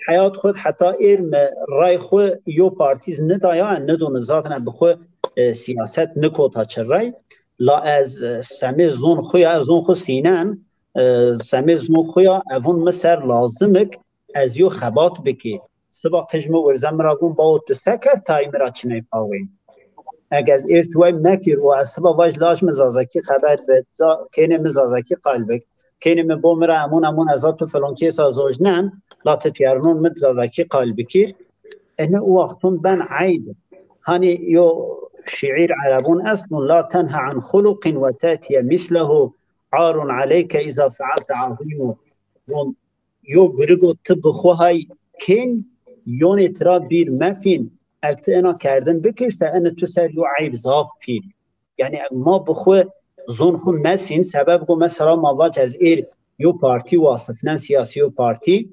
heyat xwu heta êr mi ray xwu yo partî zî nidaya, nidûni zaten bi xwu, e, sîyaset nikota çi ray. La ez, e, semê zon xwu ya, zon xwu sînen, e, semê zon xwu ya, evon mi ser lazimik ez yo xebat bikî. Siba qij mi werze mi ra vûn, bawo tu se kerd tayê mi ra çiney pawên? Eg ez êr ti way mekir û ez siba vaj laj mi zazakî xeber bi, za-, kênê mi zazakî qal bik, kênê mi bo mi ra emûn emûn ez a tu filon kêsa zojnen, la ti piyernon mi zazakî qal bikir. Ene o wextun ben eyb. Hanî yo şîîr erebun estun, la tenha an xuluqin ve te'tiye mislehu arun aleyke iza fealte azimu. Von yo gurigo ti bi xwu hay kên, yonê tira bîr mefîn. Eg ti ena kerdin bikirse, ene tu ser yo eyb zaf pîl. Yanî eg ma bi xwu zon xwu mesîn, sebeb go mesela ma vac ez êr yo partî wasifnen, sîyasî yo partî,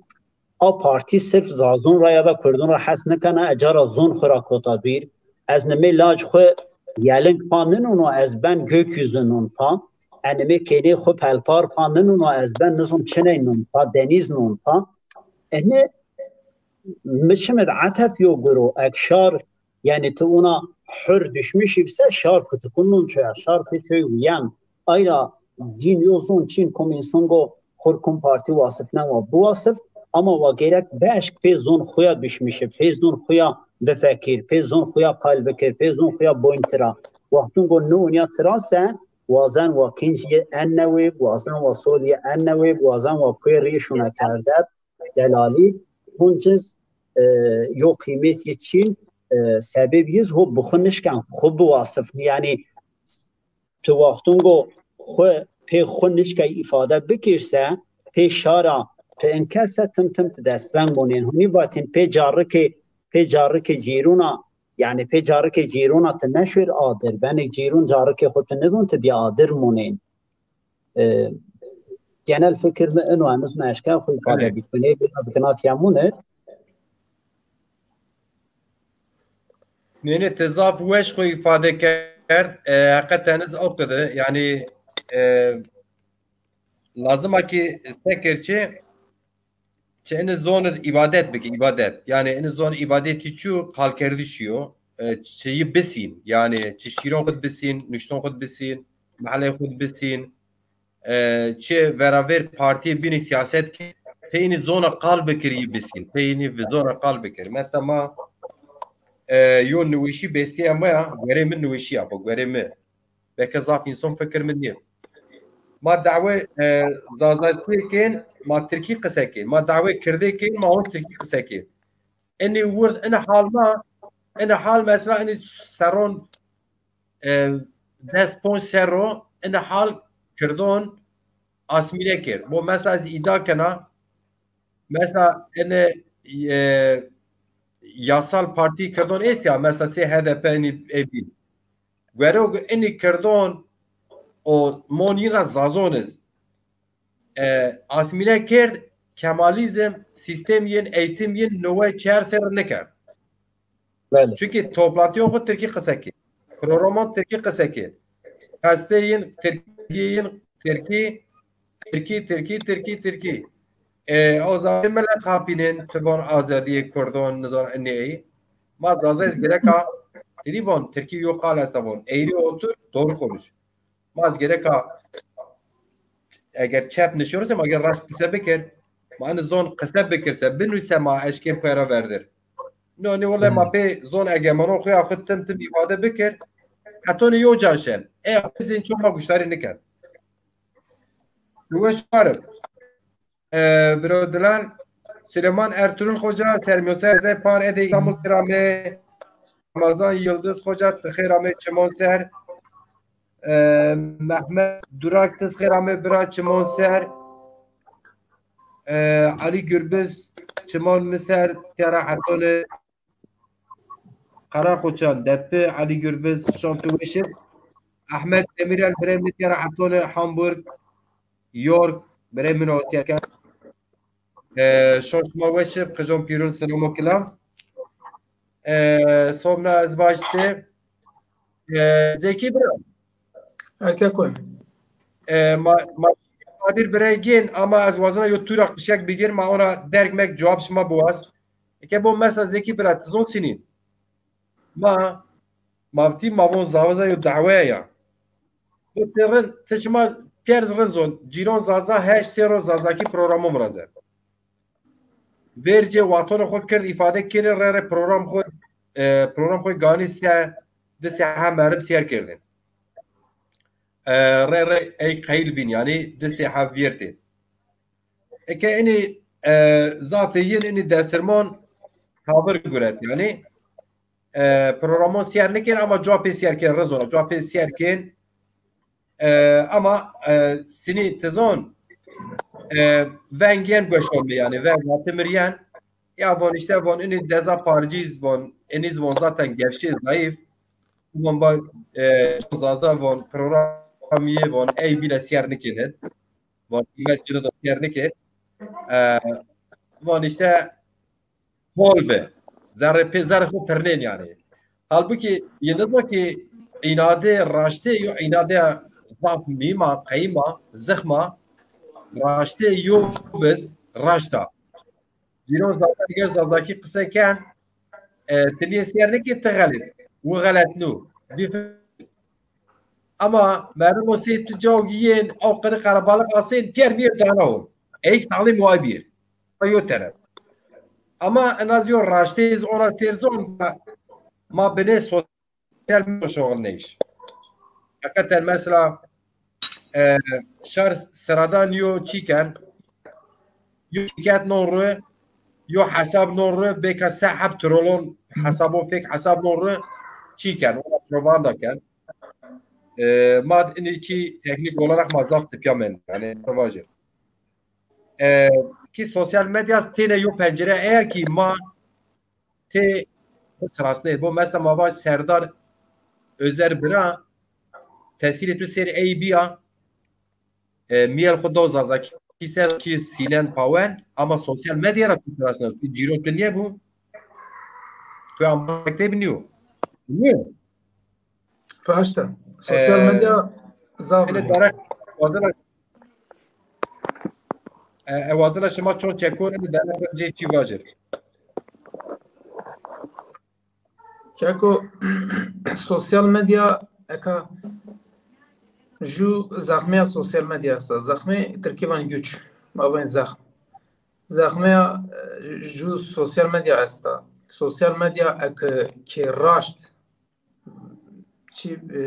a partî sirf Zazon ra ya da Kurdon ra hes nikena, eca ra zon xwu ra kota bîr. Ez nimê lac xwu yeling pa ninuno, ez ben gökyüzü nun pa. E nimê kênê xwu pelpar pa ninuno, ez ben nizon çiney nun pa, deniz nun pa. Ene mi çimid etef yo guro, eg şar, yanî ti una hur düşmüşî bise, şar kutikun nun çoya, şar pê çoy uyen. Ayra dîn yo zon çin, kom însan go xur kum partî wasif ne wa biwasif, ama wa gerek beşk pê zon xuya düşmüşi, pê zon xuya bifekir, pê zon xuya qal bikir, pê zon xuya boyn tira. Wextun go niunya tira se, wazen wa kinc yê en newib, wazen wa sol yê en newib, wazen wa puyê rî şuna kerde, delalî, hon ciz, e, yo qîmet yê çin, e, sebeb yiz ho bi xwu nişken xwu biwasifn. Yanî ti wextun go xwu pê xwu nişkay îfade bikir se, pê şara ti inkese tim tim ti destbeng monên. Hunî vatîn pê carikê, pê carikê cîrûna, yanî pê carikê cîrûna ti meşwêr adir. Benik cîrûn carikê xwu ti nidûn ti bî adir monên. E, genel fikir mi ino, ez nizna eşken xwu îfade bikunê, biraz ginat ya munir. Nê, nê, ti zaf weş xwu îfade kerd. E, heqeten iz o qide, yanî, e, lazim a ki se kir çi, çi ini zon îbadet biki, îbadet. Yanî ini zon îbadetî çi yo, qalkerdişî yo. E, çi yi bisîn, yanî çi şîron xwu bisîn, nuşton xwu bisîn, mehley xwu bisîn, e, çi veravêr partîyê bînî sîyaset ki, pê inî zona qal bikir yi bisîn. Pê inî vi zona qal bikir. Mesela ma, e, yo niweşî bestîya ma ya, guerê mi niweşî ya, bu guerê mi. Belke zaf însan fikir mi nîyo. Ma dawê, e, zazakî kên, ma tirkî qise kên. Ma dawê kirdê kên, ma hon tirkî qise kên. Inî wird, inî hal ma, inî hal mesela inî serron, e, des ponc serro, inî hal kirdon asmîle kir. Bu mesela ez îda kena, mesela inî, e, yasal partî kirdon êst ya, mesela sê H D P inî ê bîn. Guero inî kirdon o mon yin ra zazon iz. E, asmîle kerd, Kemalîzm, sîstem yin, eğitim yin, newe çar serr nikerd. Belê. Çunkî toplantiyon xwu tirkî qise kê. Programon tirkî qise kê. Hestê yin tirkî yin tirkî, tirkî, tirkî, tirkî, tirkî. E, o zaman milet hapînin, ti von azadîyê Kurdon, nizan inê ey. Ma Zaza ez gereka, ti dî von, tirkî yo qal esta von. Eğri otur, doğru konuş. Ma ez gereka, eger çep nişiyorsa, ma ger raşt qise bikir. Ma inî zon qise bikirse, binuse ma eşkên pera verdir. No, nê wele ma pê zon egemenon xwu ya xwu tim tim îfade bikir. Hetonê yo ca şen. E, bizên ço ma guştarî niken. Weş warim. E, biro Dilan, Süleyman Ertuğrul Xoca, Sermyoser Zepar, Ede İstanbul Kirame, Ramazan Yıldız Xoca, ti xêr amê çimon ser. E, Mehmet Durak, ti xêr amê bira çimon ser. E, Ali Gürbüz, çimon mi ser, tiyara hetone. Karakoçan, Depi, Ali Gürbüz, şon tu weşib. Ahmet Demirel, birê mi tiyara hetone, Hamburg, York, birê min o tiyara. E, şon şima weşib, qijon pîrun, selam û kilam. E, somna ez vaj se, E, Zekî bira. Eke koy. E, ma, ma, Kadir birey gên ama ez wazena yo tûra qişek bigên, ma ona derg mek cewab şima biwaz. Eke bo mesela Zekî bira, ti zon sinî. Ma, ma vtî ma von zaviza yo dawaya ya. Ti rind, ti şima pîyerz rind zon. Cîron Zaza heşt sêro Zazakî programon viraze. Vercê watonê xo kird îfade kerê, rê rê program xo, e, program xo ganî se, di seha merib sêr kerdin. E, rê rê ey qeyl bîn, yanî di seha vîyertê. Eke inî, e, zafê yin inî desirmon tavir guret, yanî, e, programon sêr nikên ama cewapê sêr kên, rind zona cewapê sêr kên. E, ama, e, sinî ti zon, e, veng yen gueşon bi, yanî veng hati mir yen. Ya von işte von inî deza parcîz von, inîz von zaten gevşê zayıf. Von ba, e, Zaza von program yê von ey bîle sêr nikêne. Von kıymet cini da sêr nikê. E, von işte hol bi. Zerrê pê zerrê xo pirnên yanî. Halbukî yê nido ki înadê raştê yo înadê zaf mîma, qeyma, zixma, raştê yo biz raşta. Cîron Zazakî, Zazakî qise ken, e, ti nîyê sêr nikê ti xelet. Wi xelet nû. Dî Ama merdim o sê tu caw giyên, o qiri qerebalix asên, pîyer nîyê dana o. Eyk salim way bir. Yo tene. Ama en az yo raştê iz ona sêr zon, ma binê sosyal medya şoxilneyş. Hakikaten mesela, e, şar sıradan yo çiken, yo şirket non ru, yo hesab non ru, beka se heb trolon hesabon fek hesab non ru çiken. Ona propaganda ken. E, ma d-, inî çî teknîk olarak ma zaf tipya mend. Yanî vajir. E, ki sosyal medya têne yo pencere eya ki ma tê sirasnê. Bo mesela ma vaj Serdar Özer bira tesîrê tu ser ey bîya, e, miyel xo do Zazakî ser ki sînen pawen ama sosyal medya ra tu sirasnê. Tu cîro tu niye bu? Tu am mekteb niyo. Niyo. Raşt e. Sosyal medya zaf. Ene darek wazena, e, e, wazena şima çon çekon, ene darek cê çî vajir. Keko, sosyal medya eka ju zexmeya sosyal medya esta. Zexme tirkî van güç. Ma van zexm. Zexmeya, e, ju sosyal medya esta. Sosyal medya eke kê raşt çi, e,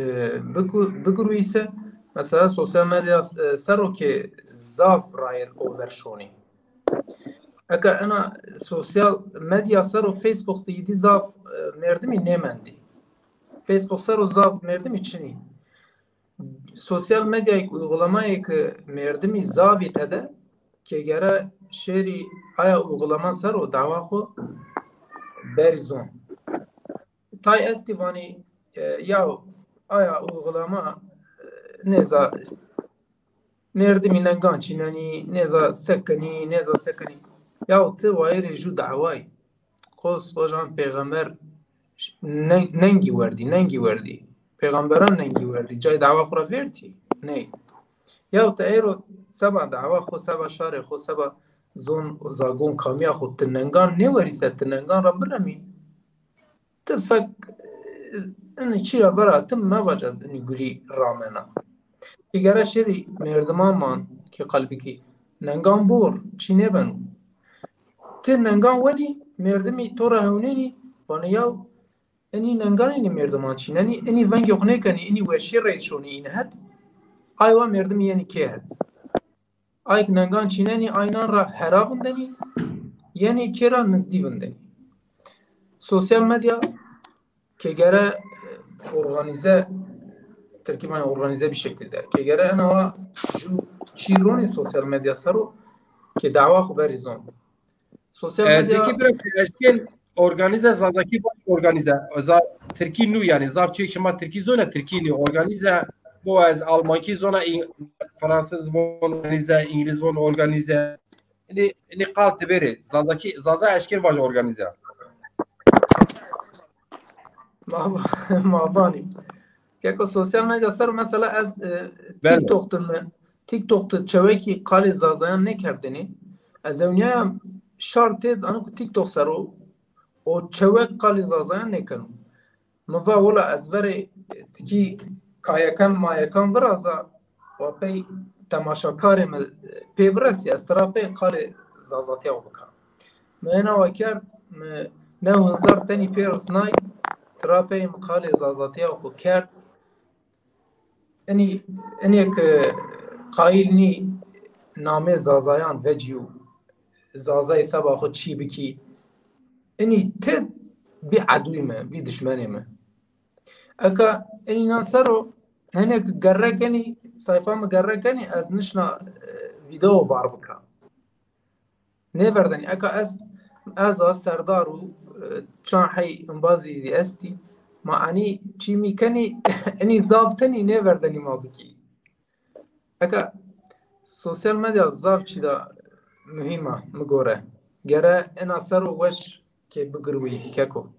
biku-, biguruyî se, mesela sosyal medya, e, ser o ke zaf rayir o ver şonî. Eke ena sosyal medya ser o Facebook de îdî zaf, e, merdimî nêmendî. Facebook ser o zaf merdimî çinî. Sosyal medyayêk, uygulamayêk ke merdimî zafî tede, ke gere şêrî aya uygulama ser o dawa xo berî zon. Tay estî vanî, e, yaw, aya uygulama, e, nêza merdimî nengan çînenî, nêza se kenî, nêza se kenî. Yaw ti wayîrê ju dawayî. Qos rojan pêxember ş-, ne-, nengî werdî, nengî werdî. Pêxemberan nengî werdî. Cayê dawa xo ra vêrtî? Ney. Yaw ti êro seba dawa xo, seba şarê xo, seba zon, zagon, kamîya xo ti nengan nêwerî se, ti nengan ra biremî. Ti fek, inî çî ra vera ti mevac ez inî gurî ramena. Ti gere şêrî merdiman man ki qelbikî nengan bor, çî nêbeno. Ti nengan wenî, merdimî to ra hewnênî, vanê yaw, inî nengan înî merdiman çînenî, inî vengê xo nêkenî, inî weşîye rey şonî înî het, aywa merdimî yenî kê het. Ayk nengan çînenî aynan ra hera vindenî, yenî kê ra nizdî vindenî. Sosyal medya ke gere, e, organize, tirkî vanê organize bir şekilde. Ke gere enawa ju çî ronî sosyal medya ser o ke dawa xo berî zon. Sosyal medya. Zeki biraz eşkên organize, Zazakî baş organize. Za-, Tirkî nû yanî. Zaf çîyêk şima Tirkî zona, Tirkî nî organize. Bo ez Almankî zona, Fransız von organize, İngiliz von organize. Inî, inî qal ti bêrê. Zazakî, Zaza eşkên vaj organize. Ma, ma vanî. Keko, sosyal medya ser o mesela ez, e, TikTok de mi, TikTok de çewekî qalê Zazayan nêkerdênî. Ez ewnîyaya şar têd, ano ku TikTok ser o, o çewek qalê Zazayan nêkeno. Mi va wela ez verê tikî kayekan mayekan viraza, wa pey temaşakarê mi pê biresî, ez tira pey qalê Zazatîya xo bika. Mi ena wa kerd, mi new hezar tenî pê risnay, tira pey mi qalê Zazatîya xo kerd. Inî, inê ke qayîl nî namê Zazayan vecîyo, Zazayî seba xo çî bikî, inî ti bî edûyê mi, bî dişmenê mi. Eka inînan ser o, henê ke gerre kenî, sayfa mi gerre kenî, ez nişna, e, vîdeo bar bika. Nêverdenî. Eka ez, ez a Serdar û, e, çand hey embazî zî estî. Ma enî çî mî kenî, enî zaf tenî nêverdenî ma bikî. Eka sosyal medya zaf çî da muhîm a mi gore. Gere ena ser o weş ke bigirwî keko.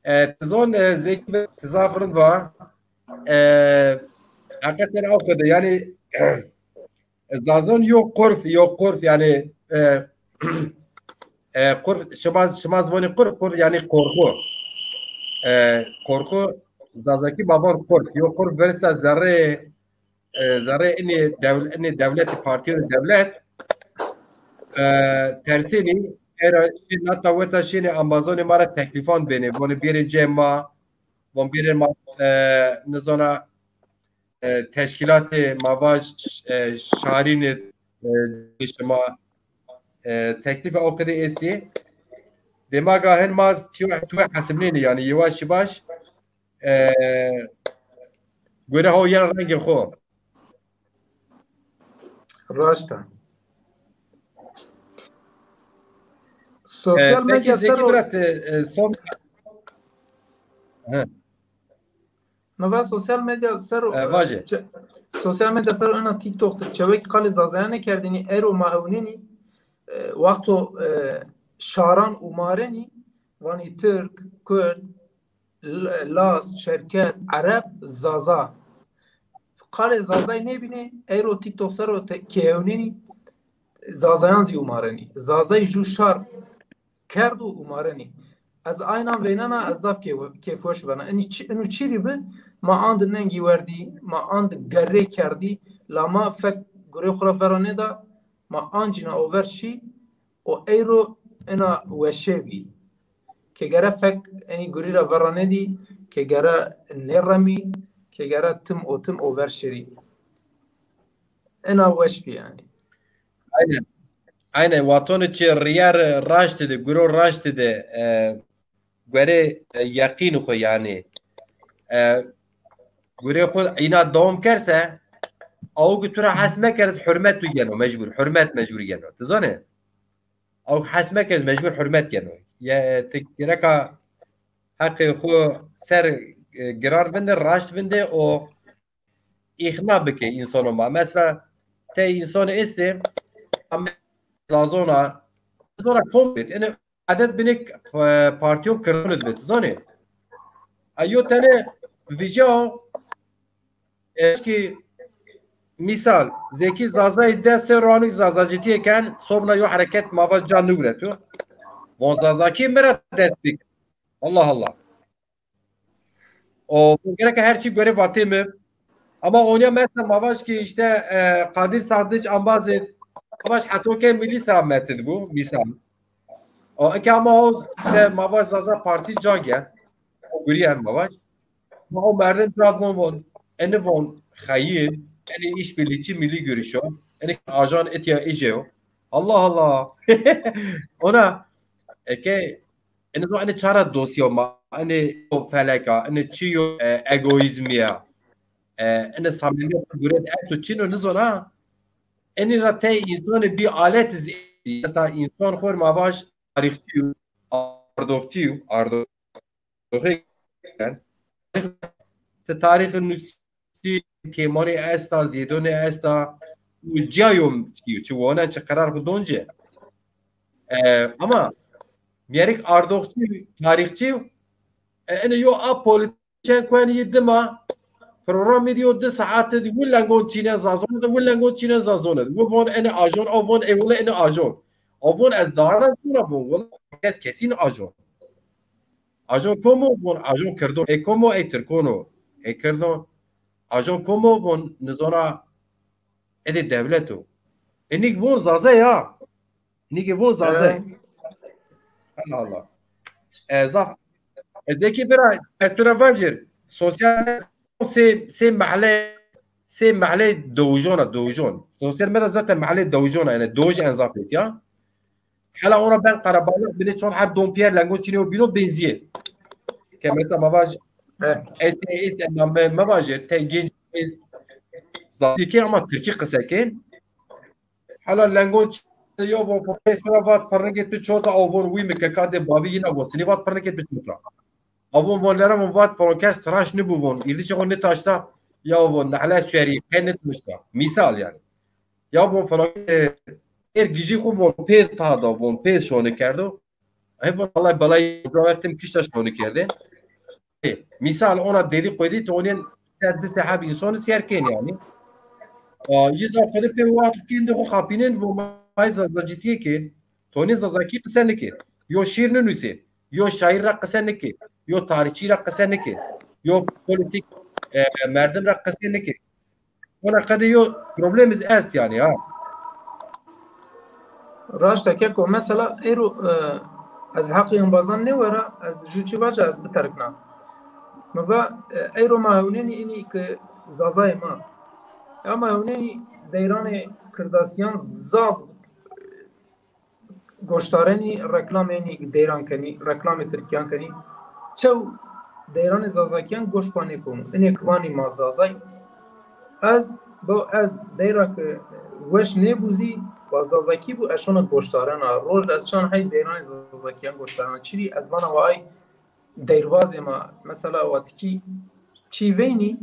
E, ti zon, e, Zekî be, ti zaf rind va. E, heqîqeten ew qede, yanî, Zazon yo qurf, yo qurf, yanî, e, e, qurf, şima, şima ziwanî qurf, qurf yanî qorxu. E, qorxu, Zazakî ma van qurf. Yo qurf versa zerrê, e, zerrê inê dewl-, inê dewletî, partîyonê dewlet, e, tersênî, era şî nata weta şênê embazonê ma ra teklîfan benê. Vonê bêrê cê ma, von bêrê ma, e, nizona, e, teşkîlatê ma vaj, e, şarînê, e, şima, e, teklîfê ew qede estê. Dêmaga hin ma çî-, tuwe hesibnênê, yanî yewaş yewaş, e, gore ho yen rengê xo. Raşt a. Sosyal medya ser o. He. Mi va sosyal medya ser o, e, vaje. Çe-, sosyal medya ser o ena TikTok de çewek qalê Zazayan nêkerdênî, ero ma ewnenî, e, wexto, e, şaran umarenî, vanî Tirk, Kurd, L-, Laz, Çerkez, Ereb, Zaza. Qalê Zazay nêbînê, eyro TikTok ser o te-, kê ewnenî, Zazayan zî umarenî. Zazay ju şar kerd û umarenî. Ez aynan vênena, ez zaf kê-, kêfweş bena. Inî çi-, inu çîrî bi, ma andi nengî werdî, ma andi gerrê kerdî, la ma fek gurê xwu ra vera nêda, ma ancîna over şî û eyro ina weşê bî. Ke gere fek enî gurî ra vera nêdî, ke gere nêremî, ke gere tim û tim over şirî. Ina weş bî yanî. Aynen. Aynen. Watonê çi rîyer raştî de, guro raştî de, e, guerê, e, yeqînî xwu yanî. E, gurê xwu îna dewam kerse, aw ki tu ra hes mekerz, hurmet tu geno mecbur. Hurmet mecbur geno. Ti zanê? Aw hes mekerz, mecbur hurmet geno. Ya, ti gereka heqê xwu ser, e, giran vinde, raşt vinde û îxna bike însono ma. Mesela, tey înson estê, ame Zazona, Zazona komplet. Ene adet binik, e, partiyon kirdon id bit, zanî? Ayo tene vîca, e, ki misal, Zekî Zazay de se ronik Zazacîtîye ken, sobna yo hereket ma va ca nugretu. Von Zazakî mi ra dest bik. Allah Allah. O gereka her çî gore vatê mi. Ama onya mesela ma vaj ki işte, e, Kadir Sardiç ambazê, ma vaj heto ke milî selametid bu, misal. O eke ama o işte ma vaj Zaza Partî ca gel. O guriyen ma vaj. Ma o merdim ca von von. Eni von xeyîn, eni işbirlikçi milli görüş o. Eni ajan etya ijeyo. Allah Allah. Ona eke Ene zo ene çara dosya ma, ene o feleka, ene çi yo, e, egoizmî ya. E, ene samîmîyet guret esto çin o nizona. Ene ra tey însonê bî alet zî, mesela înson xor ma vaj tarîxçî yo, ardoxçî yo, ardoxê ken. Ti tarîxê nusî Kêmanî esta, Zêdonî esta, û cîya yo çi, çi wonen çi qerar xwu don ci. E, ama Mîyerik ardoxçî, tarîxçî, e, ene yo a polîtîk çend kuenî yê dima programî di yo di saete di wi lengon çînen zazon de, wi lengon çînen zazon de. Wi von ene ajon, a von ê wile ene ajon. A von ez dana zona von, wila ez kesîn ajon. Ajon komo von, ajon kirdon. Ê komo ê tirkon o. Ê kirdon. Ajon komo von nizona ede dewlet o. Enik von zaze ya. Nîgê von zazay. Allah Allah. E, zaf. E, Zekî bira, ez tu ra vajir. Sosyal sê, sê mehle, sê mehle dowijon a, dowijon. Sosyal medya zaten mehle dowijon a, yani dowij en zaf et ya. Hala ona ben karabalık bile çon her don piyer lengo çinê o bîno benziye. Ke mesela ma vaj, e, e, ma, ma vajir, te genç, e, zaf ke ama Tirkî qise kên. Hala lengon çi yo von, pes ra vat, pirnike tu çota, o von wî mi keka de babî yina von, sinî vat pirnike tu çota. A von, von lera von vat, von kes tıraş nibu von. Îrdî çi xo nitaşta, ya von, nehle çerî, qe nitaşta. Misal yani. Ya von falan, e, er gijî xo von, pê tada von, pê şoni kerdo. Ay von, Allah belay, vertim kişta şoni kerde. Misal ona dedî koydî, to onên se di se heb însanî sîyer kên yanî. A, yi zaf xelî pê waqt kên de xo xapînên, vo may Zazacîtîye kên. To onên Zazakî qise nikên. Yo şîr ninusên. Yo şaîr ra qise nikên. Yo tarîxçî ra qise nikên. Yo polîtîk, e, merdim ra qise nikên. Ona qede yo problem iz est yanî ha. Raşt e keko, mesela eyro, e, ez heqê embazan nêwera, ez ju çî vaca ez biterikna. Mi va, e, eyro ma hewnenî înî ki zazayê ma. Ya ma hewnenî deyranê kirdasîyan zaf goştarenî, reklamênî deyran kenî, reklamê tirkîyan kenî. Çew deyranê zazakîyan goş pa nêkono. Inê ki vanî ma zazay. Ez, bo ez deyra ki weş nêbû zî, wa zazakî bû, ez şona goştarena. Roj ez çan hey deyranê zazakîyan goştarena. Çirî ez vana wa ay deyrbazê ma, mesela wa tikî çî veynî,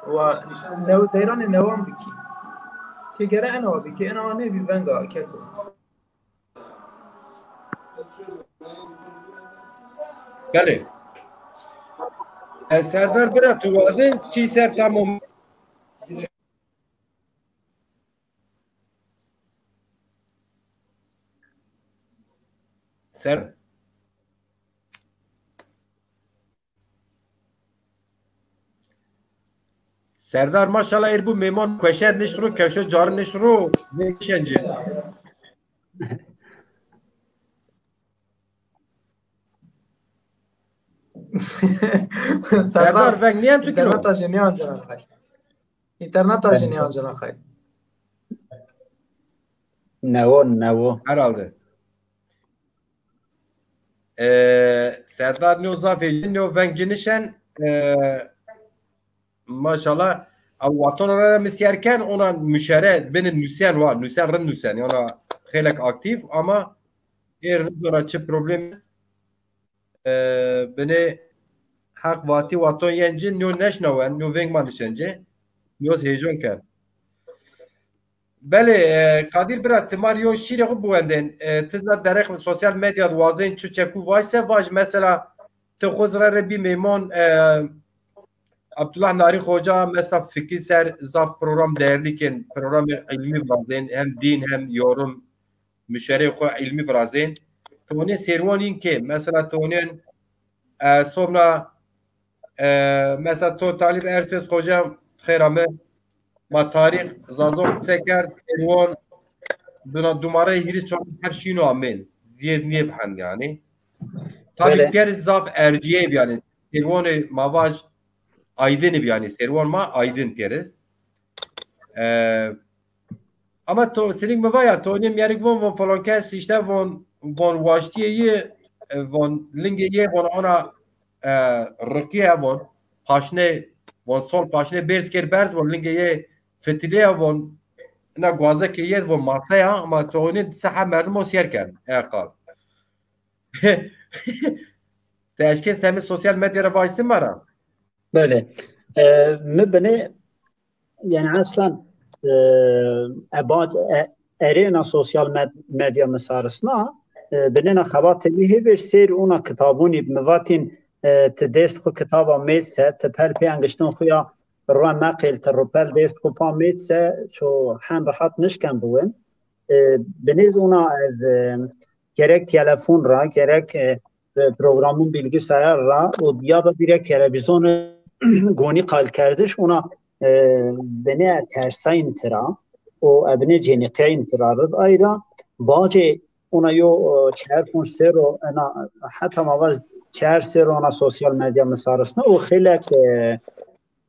wa new-, deyranê newan bikî. Ke gere ena wa bikî, ena wa nêbî venga keko. Belê. E, Serdar bira tu wazên çî ser tamam. Ser. Serdar maşallah er bu mêman kueşer nişt ro, kewşe carin nişt ro, nişence. Serdar, veng nîyen tu kiro? Înterneta jî nêancena xay. Înterneta jî nêancena xay. Newo, newo. Herhalde. E, Serdar nîyo zaf êjî, nîyo veng ci nişen, e, maşallah. Ew watan ra mi sîyer ken, ona muşere bini nusen wa, nusen rind nusen. Ona xeylek aktîf ama ê rind ra çi problem, e, bini heq vatî watan yen ci, nîyo neşnawen, nîyo veng ma nişen ci. Nîyo hêjon ken. Belê, e, Kadir bira, ti ma rê yo şîrê xwu biwendên. E, ti zî dereq sosyal medya di wazên çi çekû vaj se vaj, mesela ti xwu zî re re bî mêmon, e, Abdullah Narî Xoca, mesela fikir ser zaf program değerli kên, programê ilmî virazên, hem dîn hem yorum, muşerê xwu ilmî virazên. Ti onê serwan în kê, mesela ti onên, e, somna E, mesela to Talîb Ersöz Xoca, xêr ame. Ma tarîx Zazon qise kerd, serwan duna dumare hîris çar heb şîno amên. Ziyed nêbhen yanî. Tabî pêriz zaf ercîyê bî yanî. Serwanê ma vaj aydin bî yanî. Serwan ma aydin pêriz. E, Ama to, senîk mi va ya, to nê mîyerik von, von falan kes îşte von, von waştîyê yi, e, von lingê yi, von ona, e, riqîye von, paşnê, von sol paşnê berz kerd berz, von lingê yi fitilîye von, ina guazekê yi von maseya, ama to nê se heb merdim o sîyer ken, e, qal. Te eşkên semê sosyal medya ra vajî ma ra? Belê. E, mi binê, yanî eslen, e, ebat, e, erêna sosyal med-, medya mi sarisna, e, binêna xebatê mi hêvêr sêr ona kitabûnî bi mi vatîn, e, ti dêst xwu kitaba mêd se, ti pel pê engiştin xwu ya rue meqêl, ti rupel dêst xwu pa mêd se, ço hen rehat nişken biwin. E, binêz ona ez, e, gerek telefon ra, gerek, e, e, programın bilgisayar ra û ya da direkt televîzyonê gonî qalkerdiş ona, e, binê tersayîn tira û ebinê cênîqeyîn tira rid ayra bacê ona yo, e, çer ponc sêro ena heta ma vaj çer sêro ona sosyal medya mi sarisna û xêlek, e,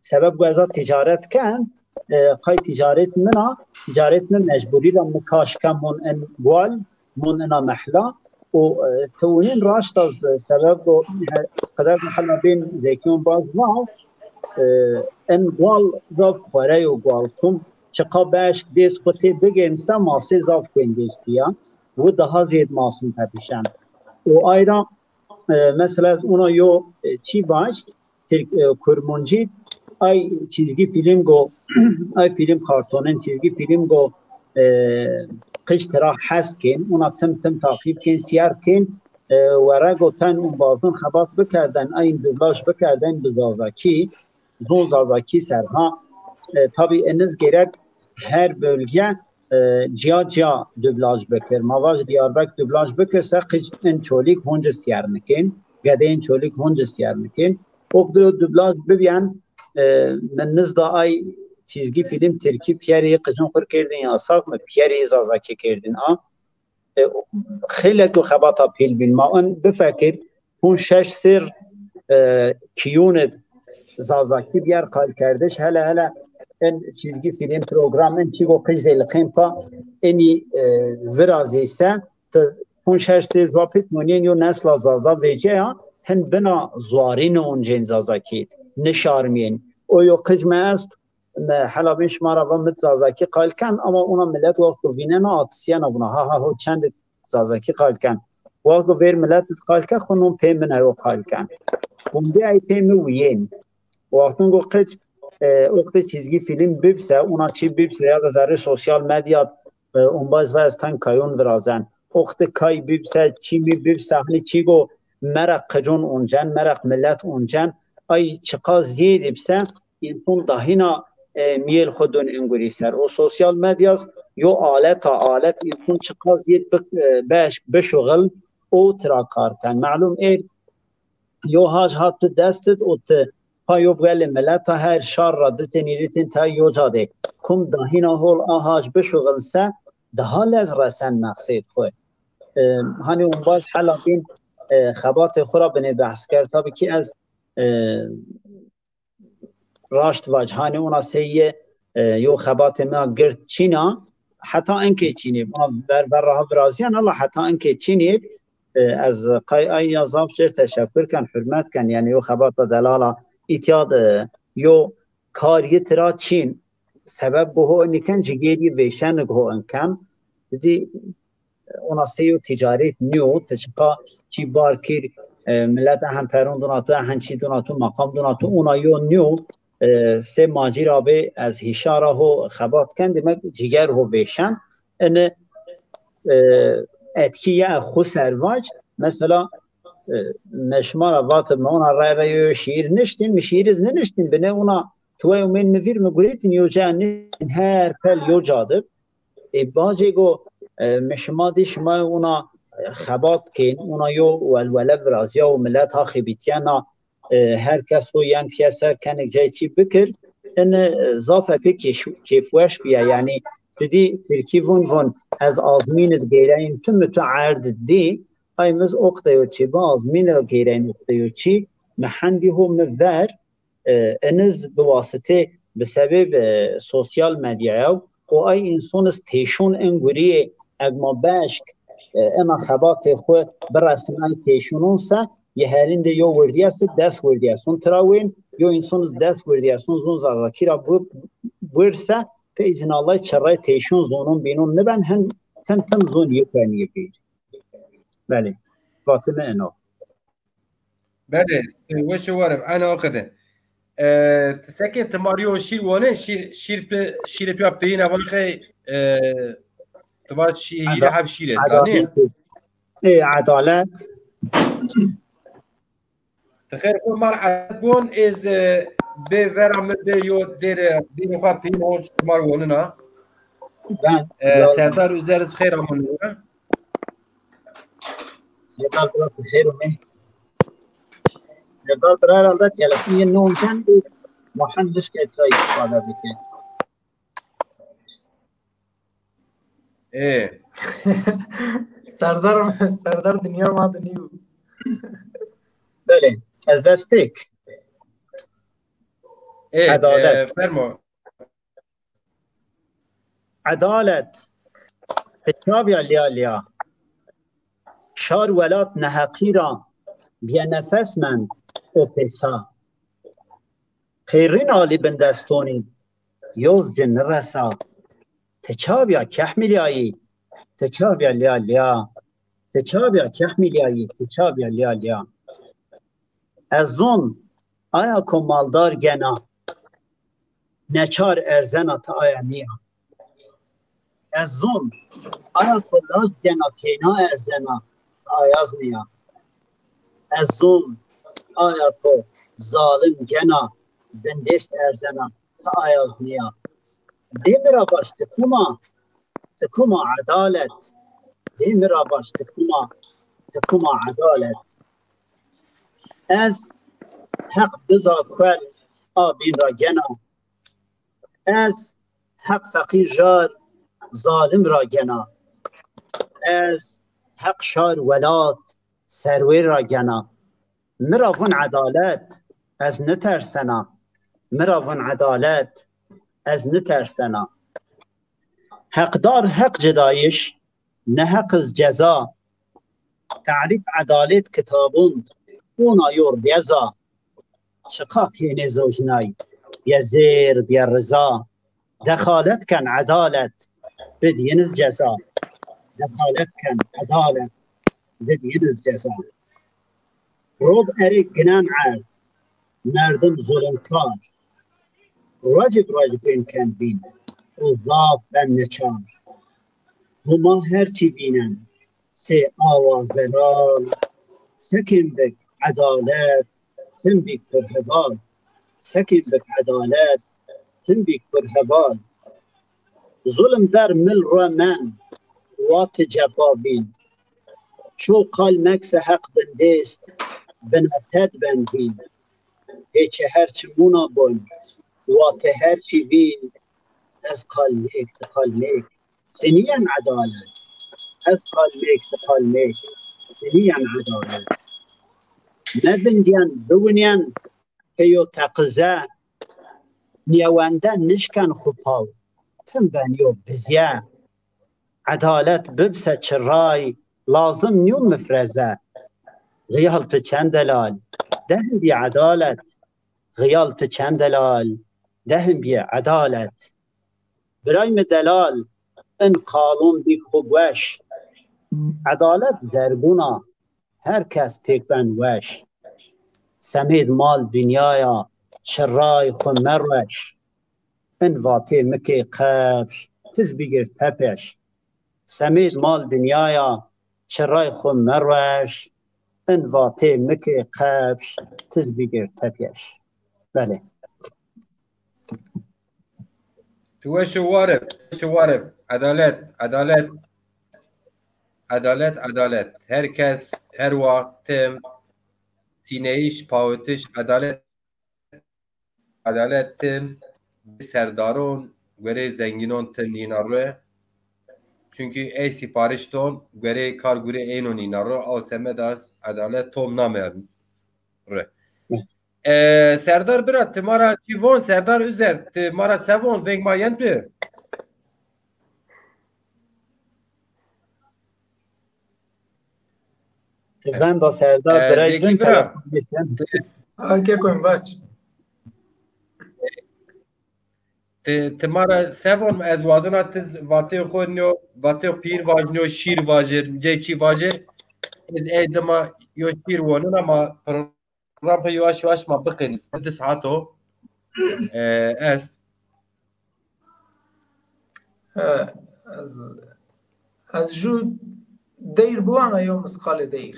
sebeb go eza ticaret ken, e, qay ticaret min a, ticaret min mecburî ra mi kaş ke mon en gual, mon ena mehla û, e, ti winên raşt a z-, sebeb go, e, qeder mehla bên Zekîyon baz va, e, en gual zaf xwere yo gual kum, çiqa beşk dêst xwu tê bigên se masê zaf kuên dêstî ya, wi daha zêd masum tepişen. Û ayra, e, mesela ez ona yo, e, çî vaj, Tirk, e, Kurmuncî, ay çizgi film go, ay film kartonin, çizgi film go, e, qij tira hes kên, ona tim tim taqîb kên, siyar kên, e, were go ten umbazin xebat bikerden, ayin dublaj bikerden bi Zazakî, zon Zazakî ser ha. E, tabî iniz gerek her bölge, e, ciya ciya dublaj bikir. Ma vaj Diyarbek dublaj bikir se qij in Çolîg hunci siyer nikên, gedeyên Çolîg hunci siyer nikên. Oqdo dublaj bibyen, e, min nizda ay çizgi film Tirkî piyerê qijin xur kerdin yasax mi piyerê Zazakî kerdin a. E, xeylek o xebata pêl bîn. Ma in bifekir, pûnc şeş sêr, e, kîyûn id Zazakî bîyer qalkerdiş. Hele hele in çizgi film program, in çî go qij zê liqên pa, inî, e, virazî se, ti pûnc şeş sêr zuwa pêt monîyên yo nesla Zaza vecîya, hin bina zuarî niuncên Zazakî id, nişarmîyên. O yo qij mi est, mi hela bîn şima ra va mit Zazakî qal ken, ama ona milet wexto vînena atisiyena vuna, ha ha ho çend id Zazakî qal ken. Wexto vêr milet id qal ke, xwu non pê min eyo qal ken. Qundê ey pê mi wiyên. Wextun go qic, e, oqtê çizgi film bibse, ona çî bibse ya da zerrê sosyal medya, e, umbaz va ez ten kayon virazen. Oqtê kay bibse, çî mi bibse, hani çî go meraq qicon oncen, meraq milet oncen, ay çiqa zêd bibse, înson dahîna, e, miyêl xwu dun ingurî ser. O sosyal medyas yo alet a, alet înson çiqa zêd bi-, e, beş, bişuxil û tira kar ken. Melum êr yo haj hat tu dest id û ti pa yo buelê mileta her şar ra ditên îritên tay yo ca de. Kum dahîna hol a haj bişuxil se daha lez resen meqsêd xwu. E, hani umbaz hela bîn, e, xebatê xwu ra binê behs kerd. Tabî ki ez, e, raşt vac. Hanî ona sey yê, e, yo xebatê ma gird çîn a, heta inkê çînî. Ona ver ver raha virazîyen, ama heta inkê çînî, e, ez qay ay ya zaf cêr teşekkür ken, hurmet ken. Yanî yo xebata delala îtya de yo kar yi tira çîn. Sebeb go ho inî ken, cigêr yi vêşen go ho in ken. Didî ona sey yo tîcaret nîyo, ti çiqa çî bar kir, e, milet ehen peron dona tu, ehen çî dona tu, maqam dona tu, ona yo nîyo, e, sê macîra bê ez hîşara ho xebat ken, demek cîger ho vêşen. Ini, e, etkî ya xwu ser vac, mesela, e, me şima ra vat, mi ona ray ray yo şîîr niştîn, mi şîîr iz niniştîn, binê ona tuway umên mi vîr mi gurêtîn yo ca niştîn, her pel yo ca de. E, bacê go, e, mi şima dî şima ona, e, xebat kên, ona yo welwele virazîya û milet ha xebitîyena, e, her kes xo yen pîyeser kenik cay çî bikir. In, e, zaf epê kêş-, kêfweş bîya. Yanî tu dî tirkî vun vun ez azmîn id geyreyin tu mi tu erd dî, ay miz oqteyo çî bi azmîn id geyreyin oqteyo çî mi hendî ho mi ver, e, iniz bi wasitê, bi sebeb, e, sosyal medyaya û ay înson iz têşon in guriyê eg ma beşk, e, ena xebatê xwu biresin ay têşonon se, yê herîndê yo wirdîyes id des wirdîyeson tira wên, yo înson iz des wirdîyeson zon Zazakî ra bu-, buir se, pe îzin Allay çirrey têşon zonon bînon niben, hin tim tim zon yi kuenî vîr. Belê, vatime eno. Belê, e, weş û war ib. Ena o qede. E, ti sekên ti ma rî yo şîr wane, şîr, şîr pi, şîrê piya peyîn evan qey, e, ti va şî-, hîrê heb şîr est, nê? Edaletê, Ê, edalet. Ti xêr xo mar edalet bon, ez, e, bê vera mi bê yo dêre, dêre xo peyîn o mar wonina. Ben. E, Serdar Üzer, ez xêr amon. Serdar bira, xêr ûmê. Serdar bira herhalde telefon yê nû ken, ma hem nişke tira îstîfade bike. Ê. Serdar, Serdar dinya ma de nîyo. Belê, ez dest pêk. Ê, Edalet. E, fermo. Edalet. Ti çav ya lîya lîya. Şar welat neheqî ra bîye nefes mend o pêsa. Qêrîn alî bindestonî yoz ci niresa. Ti çav ya kehmîlyayî, ti çav ya lîya lîya. Ti çav ya kehmîlyayî, ti çav ya lîya lîya. Ez zon aya ko maldar gena, neçar erzena ti aya nîya. Ez zon aya ko laj gena keyna erzena, ti ayaz nîya. Ez zon aya ko zalim gena bindêst erzena, ti ayaz nîya. Dê mi ra vaş ti kum a, ti kum a edalet. Dê mi ra vaş ti kum a, ti kum a edalet. Ez heq biza kuel a bîn ra gena. Ez heq feqîr jar zalim ra gena. Ez heq şar welat serwêr ra gena. Mi ra vun edalet, ez nitersena. Mi ra vun edalet, ez nitersena. Heqdar heq cidayiş, neheq iz ceza. Tarîf edalêt kitabûn ona yo reza. Çiqa kênê zojnay, bîye zêr, bîye riza. Dexalet ken edalet, bid yin iz ceza. Dexalet ken edalet, bid yin iz ceza. Rob erê ginen erd, merdim zulumkar. Recib recbên ken vîn, o zaf ben neçar. Huma her çî vînen, sê awa zelal. Sekên bik edalet, tim bîk xur heval. Sekên bik edalet, tim bîk xur heval. Zulm ver mil rue men, wa ti cefa vîn. Ço qal mekse heq bindêst, bina ted ben vîn. Hê çi her çimûna bon, wa ti her çî vîn. Ez qal mêk, ti qal mêk, sinîyen edalet. Ez qal mêk, ti qal mêk, sinîyen edalet. Mevindîyen, biwinîyen, peyo teqize. Nîyewende nişken xu paw, tim benîyo bizye. Edalet bibse çiray, lazim nîyo mifreze. Xiyal ti çend delal, dehn bî edalet. Xiyal ti çend delal, dehn bî edalet. Biray mi delal, in qalon bîk xu gueş. Edalet zergûn a, her kes pêk ben weş. Semêd mal dinyaya, çiray xu merueş. In vatê mi kê qepş, tiz bigir tepeş. Semêd mal dinyaya, çiray xu merueş. In vatê mi kê qepş, tiz bigir tepeş. Belê. Tu weş û war ib, weş û war ib. Edalet, edalet. Edalet, edalet. Her kes, her waxt, tim, sîneyîş, pawitiş, edalet, edalet, tim, serdaron, gorê zengînon tim nîna rue. Çunkî ey sîpariş don, gorê kar gurê eynon nîna ro, aw semed az edalet tom nameya ri. E, Serdar bira, ti ma ra çî von, Serdar Üzer, ti ma ra se von, veng ma yend bi? Ti venda Serdar E, birey Zekî din bira. Telefon bişen. Ake koyun baş. Ti, ti ma ra se von, ez wazena ti z-, vatê xo nîyo, vatê xo pîr vajnîyo, şîr vajir, cê çî vajir. Ez ey dima yo şîr wonin ama program xo yavaş yavaş ma biqînin. Di saet o. E, ez. E, ez, ez ju Deyr biwana yew misqalê deyr.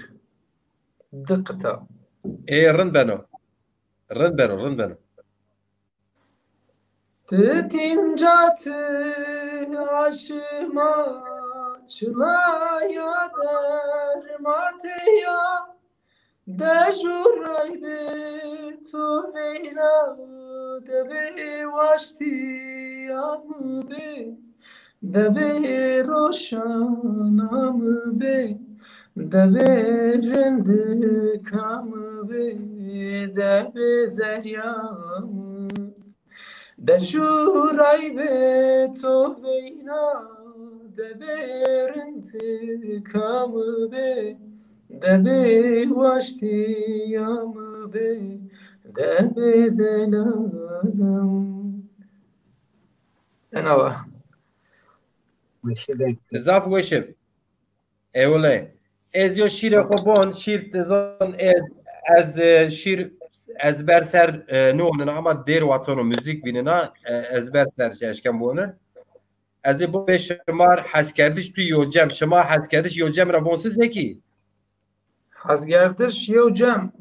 Di qita. Ê, rind beno. Rind beno, rind beno. Ti tînca ti aşima çilaya dermateya. Dej û raybe to veyna, debê waştîya mi bê, debê roşana mi bê, debê rindika mi bê, debê zerya mi. Dej û raybe to veyna, debê rindika mi bê, debê waştîya mi bê, debê delala mi. Ena wa. Zaf weş ib. Ewle. Ez yo şîrê xo bon, şîr ti zon ez, ez, e, şîr ezber ser, e, nîwonin ama dêr watono muzîk vînina, e, ezber ser eşken bonin. Ez ê bo bê şimar heskerdiş tu yo cem. Şima heskerdiş yo cem ra von si Zekî? Heskerdiş yo cem.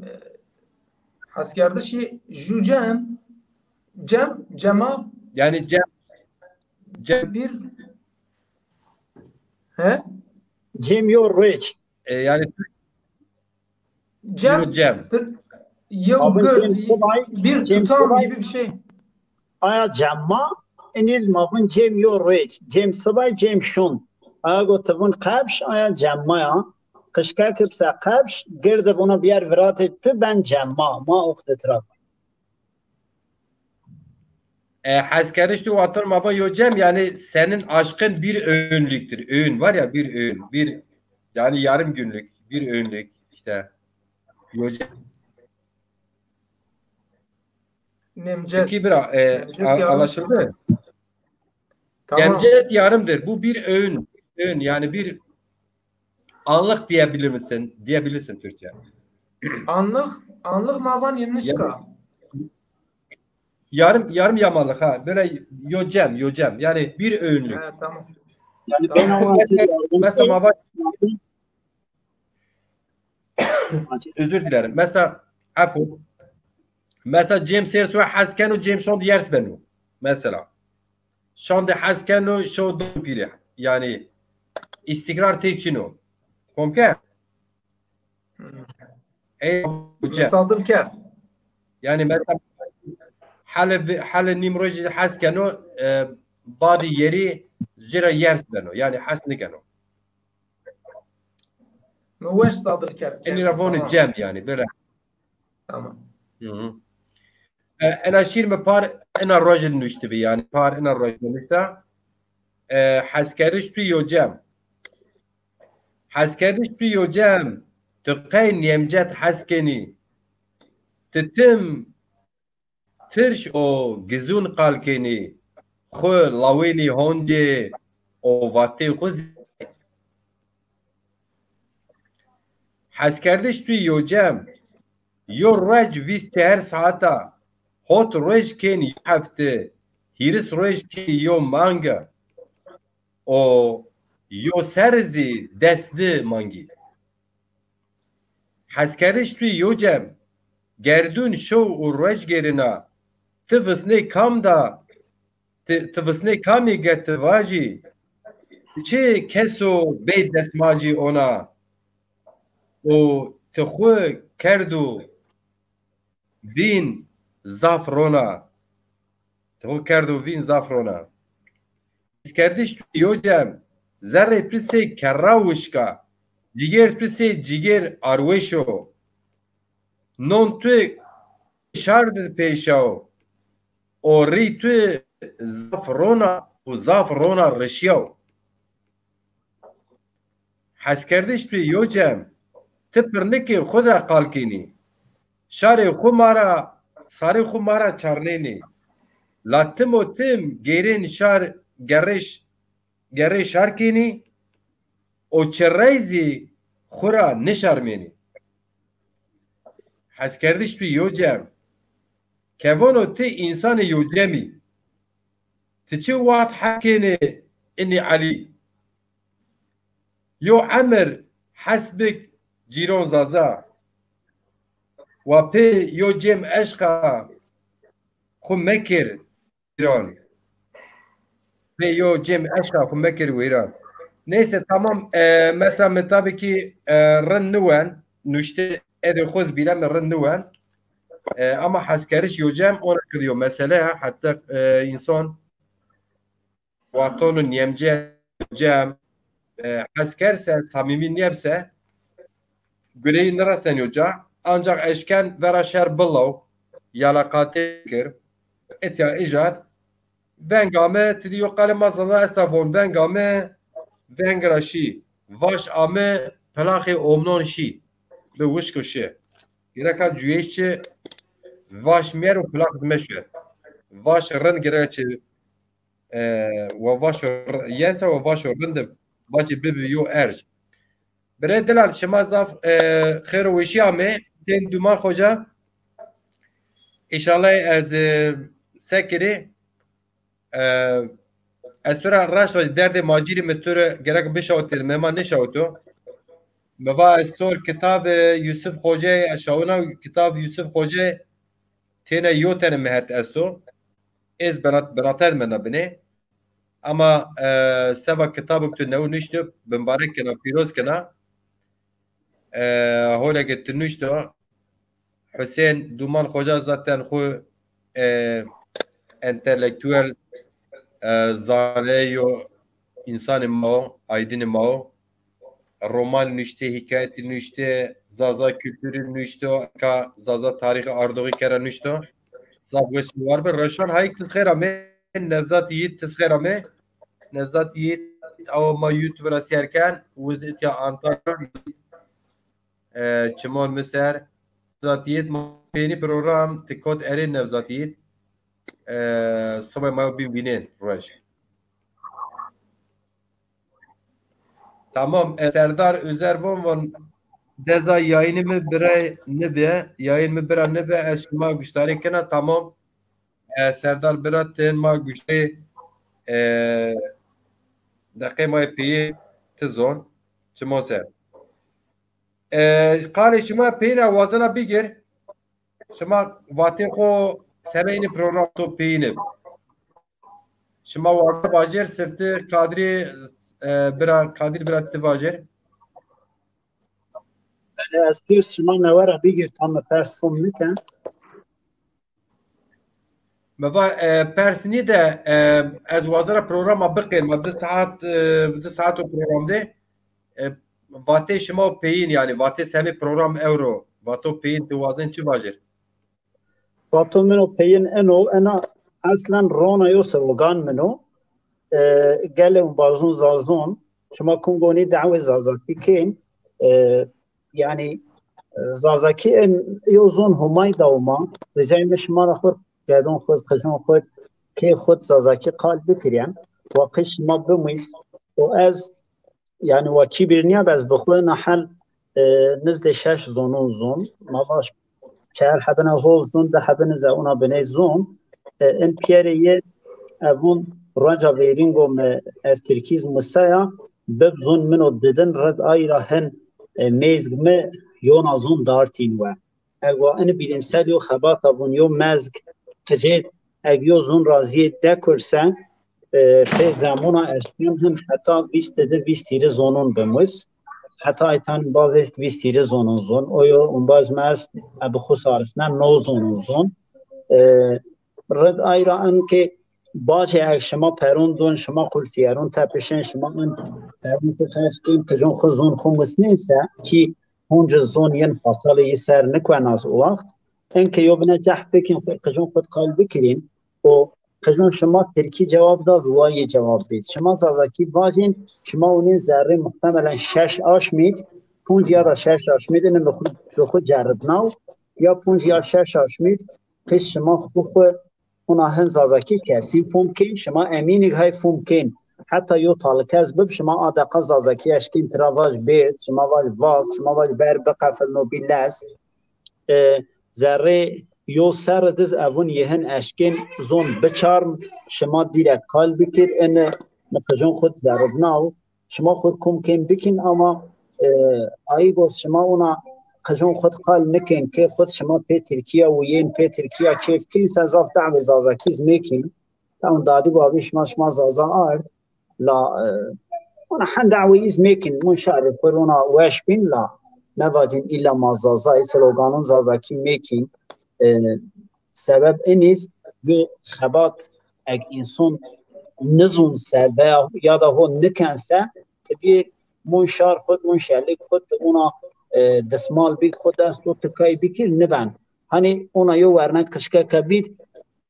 Heskerdiş ju cem. Cem, cema. Yani cem, cem. Bir. He? Cem yo ruec. E, yani Cem. Yo cem. Yo Abi gör. Cem Sıvay, Bir Cem tutam Sıvay. Gibi bir şey. Aya cemma, iniz ma vun Cem yo ruec. Cem Sıvay, Cem şun. Aya go ti vun qebş, aya cemma ya. Qişke ki pse qebş, girdi bunu biyer viratê tu ben cemma. Ma oxte traf. E, heskerdiş tu watan ma va yo cem, yani senin aşkın bir öğünlüktür. Öğün var ya, bir öğün, bir yani yarım günlük, bir öğünlük işte. Yo cem. Nemcet. Peki bira, e, Nemcet a- yarım. Anlaşıldı? Tamam. Nemcet yarımdır. Bu bir öğün. Öğün yani bir anlık diyebilir misin? Diyebilirsin Türkçe. Anlık, anlık ma van yenişka. Yarım, yarım yamallık ha. Böyle yo cem, yo cem. Yani bir öğünlük. He, tamam. Yani Tamam. ben ama Mesela ma va- Özür dilerim. Mesela, afu. Mesela Cem Sersoy hes keno, Cem şond yers beno. Mesela. Şond hes keno, şo do pire. Yani istikrar tê çin o. Komke? Ey, hocam. Misadir kerd. Yani mesela hale, hale nîmrojî hes keno, e, badî yerî jira yers beno. Yani hes nikeno. Mi weş sadir kerd. Enî ra vonî cem yani böyle. Tamam. Hı hı. E, ena şîr mi par ena rojin nuşti bi yani. Par ena rojin nuşta. E, heskeriş tu yo cem. Heskeriş tu yo cem. Tu qey Nemcet hes kenî. Ti tim tirş û gizûn qal kenî, xwu lawênî honcê û vatê xwu zî. Heskerdiş tu yo cem, yo ruej vîst çehar saeta, hot ruej kên yo hefte, hîris ruej kên yo manga û yo serre zî des di mangî. Heskerdiş tu yo cem, gerdûn şew û ruej gêrina, ti visnê kam da, ti, ti visnê kamî ge ti vajî, çi keso bê desmacî ona û ti xwu kerdo vîn zaf rona. Ti xwu kerdo vîn zaf rona. Heskerdiş tu yo cem, zerrê tu sey kerra wişka, cigêr tu sey cigêr arweş o. Non tu şar di pêşa o. O rî tu zaf rona û zaf rona rişya o. Heskerdiş tu yo cem, ti pirnikê xwu de qal kenî. Şarê xwu ma ra, sarê xwu ma ra çarnênî. La tim û tim gêrên şar gerrê ş-, gerrê şar kenî û çirrey zî xwu ra nişarmênî. Heskerdiş tu yo cem. Kevono ti însanê yo cem î. Ti çi waxt hes kenê inî Elî? Yo emir hes bik cîron Zaza. Wa pê yo cêm eşqa xwu mekir wîran. Pê yo cêm eşqa xwu mekir wîran. Neyse, tamam. E, mesela mi tabî kî, e, rind niwen, nuşte edê xwu zî bîle mi rind niwen. E, ama heskeriş yo cem ona kiliyo mesele ya. Hatta, e, insan wextonu niyemce cem, e, hes kerse, samîmî niyebse, gureyî niresen yo ca. Ancak eşken vera şer bilaw, yalaqatê kir. Etya îjad, veng ame, ti dî yo qalê ma Zaza esta von, veng ame, veng ra şî. Vaş ame, pilaxê omnon şî. Bi wişk û şi. Gereka cuyeyîş çi, vaş mîyer û pilax meşer. Vaş rind gereka çi, e, wa vaşo r-, yense wa vaşo rinde bacî bibi yo erc. Birê Dilal, şima zaf, e, xêr û weşî amê. Tên Duman Xoca. Înşallah ez, e, sekirî, e, ez to ra raşt vajî, derdê macîrî mi to ra gerek bişawitî, mi ma nişawito. Mi va ez to kitabê Yusuf Xoceyê, ez şawina kitab Yusuf Xoceyê têne yo tene mi het esto. Ez benat-, benate menda binê. Ama, e, seba kitabê ke tu new nuşto, bimbarek kena, pîroz kena. E, holê ke tu nuşto, Husên Duman Xoca zaten xwu, e, entelektuel, e, zaneyê yo însanê ma o, aydinê ma o. Roman nuştê, hîkayetî nuştê, Zaza kulturî nuşto, ka Zaza tarîxî ardoxî kera nuşto. Zaf weş û war bi. Reşan Hayîk, ti xêr amê. Nevzat Yiğit, ti xêr amê. Nevzat Yiğit, awa ma YouTube ra seyr ken, wiz itya Antalya, e, çimon mi ser. Nevzat Yiğit, ma peynî program, ti kot erê Nevzat Yiğit. E, sibay ma yo bîn vînên, roj. Tamam, e, Serdar Özer von, von deza yayını mı bire nibe, yayın mı bira nibe, ez şima guştarî kena, tamam. E, Serdar bira tên ma guştarî, e, deqê ma peyî ti zon, çimon ser. E, qalê şima peyîna wazena bigir. Şima vatê xo semeynî program to peyîne. Şima warde vajêr, sifte Kadrî, e, bira, Kadrî bira ti vajêr. Belê, ez pêrs şima newe ra bigîr, tam mi pers fom nike. Mi va, e, pers nî de, e, ez wazena programa biqên, ma di saet, e, di saet o program de, e, vatê şima o peyîn, yanî vatê semê program ewro, vato peyîn ti wazen çi vajêr? Vato min o peyin eno, ena eslen rona yo slogan min o. E, gelê umbazon zazon, şima kum gonî dawê Zazakî kên, e, yanî, e, Zazakî en yo zon Homay da Homa, ricayê mi şima ra xwu, gedon xwu, qijon xwu, kê xwu Zazakî qal bikiryen, wa qey şima bimûys, o ez Yanî wa kîbir nîya be, ez bi xwu ina hel, e, nizdê şeş zonon zon. Ma vaj çar hebine hol zon, di hebine ze ona biney zon. E, in pîyerê yê evon roca veyringo mi ez tirkî zî musaya, bib zon min o didin rid ayra hin, e, mêzg mi yona zon dartîn we. Eg wa ini bilimsel yo xebata vun yo mezg qicêd, eg yo zun ra ziyêd dekur se, e, pê zemuna eşken hin heta vîst di vîst hîrî zonun bimus. Heta aytan bavêst vîst hîrî zonun zon. O yo umbaz mez ebi xu sarisne no zonun zon. E, rid ayra in ki bacê eg şima perun dun, şima qulsiyerun tepişin, şima in perun xu xerc kin, qicun xu zon xu musnên se ki Hunci zon yin fasalê yi ser nikuenaz o waxt. Enke yo bine cehd bikin, xu-, qijun xud qal bikirîn û qijun şima tirkî cewab daz, wa yi cewab bîd. Şima zazakî vajîn, şima unîn zerrê muhtemelen şeş aşmîd, punc ya da şeş aşmîd, ini bi xu, bi xu ceribnaw, ya punc ya şeş aşmîd, qij şima xu xu Hona hin zazakî kesîn fom kên, şima emînig hay fom kên. Heta yo talikez bib, şima a deqa zazakî eşkên tira vaj bês, şima vaj vaz, şima vaj ber biqefilno bî lez. E, zerrê yo serri diz evun yi hin eşkên zon biçarm, şima dîrek qal bikir, ini mi qijon xud zerribnaw. Şima xwu kom kêm bikîn ama e, ayî go şima ona qijon xwu qal nikên, kê xwu şima pê Tirkîya û yên pê Tirkîya kêf kên se zaf dawê Zazakî iz mêkîn. Tam dadî babî şima şima Zaza ard. La e, ona hend dawê iz mêkîn, mun şarê xwu ona weş bîn la mevacîn îlla ma Zazayî, sloganon Zazakî mêkîn. E, sebeb iniz yo xebat eg înson nizun se veya ya da ho niken se, ti bî mun şar xwu, mun şelîk xwu, ti ona e, dismal bî xwu dest o tikay bikir niben. Hani ona yo wernek qişkeke bîd,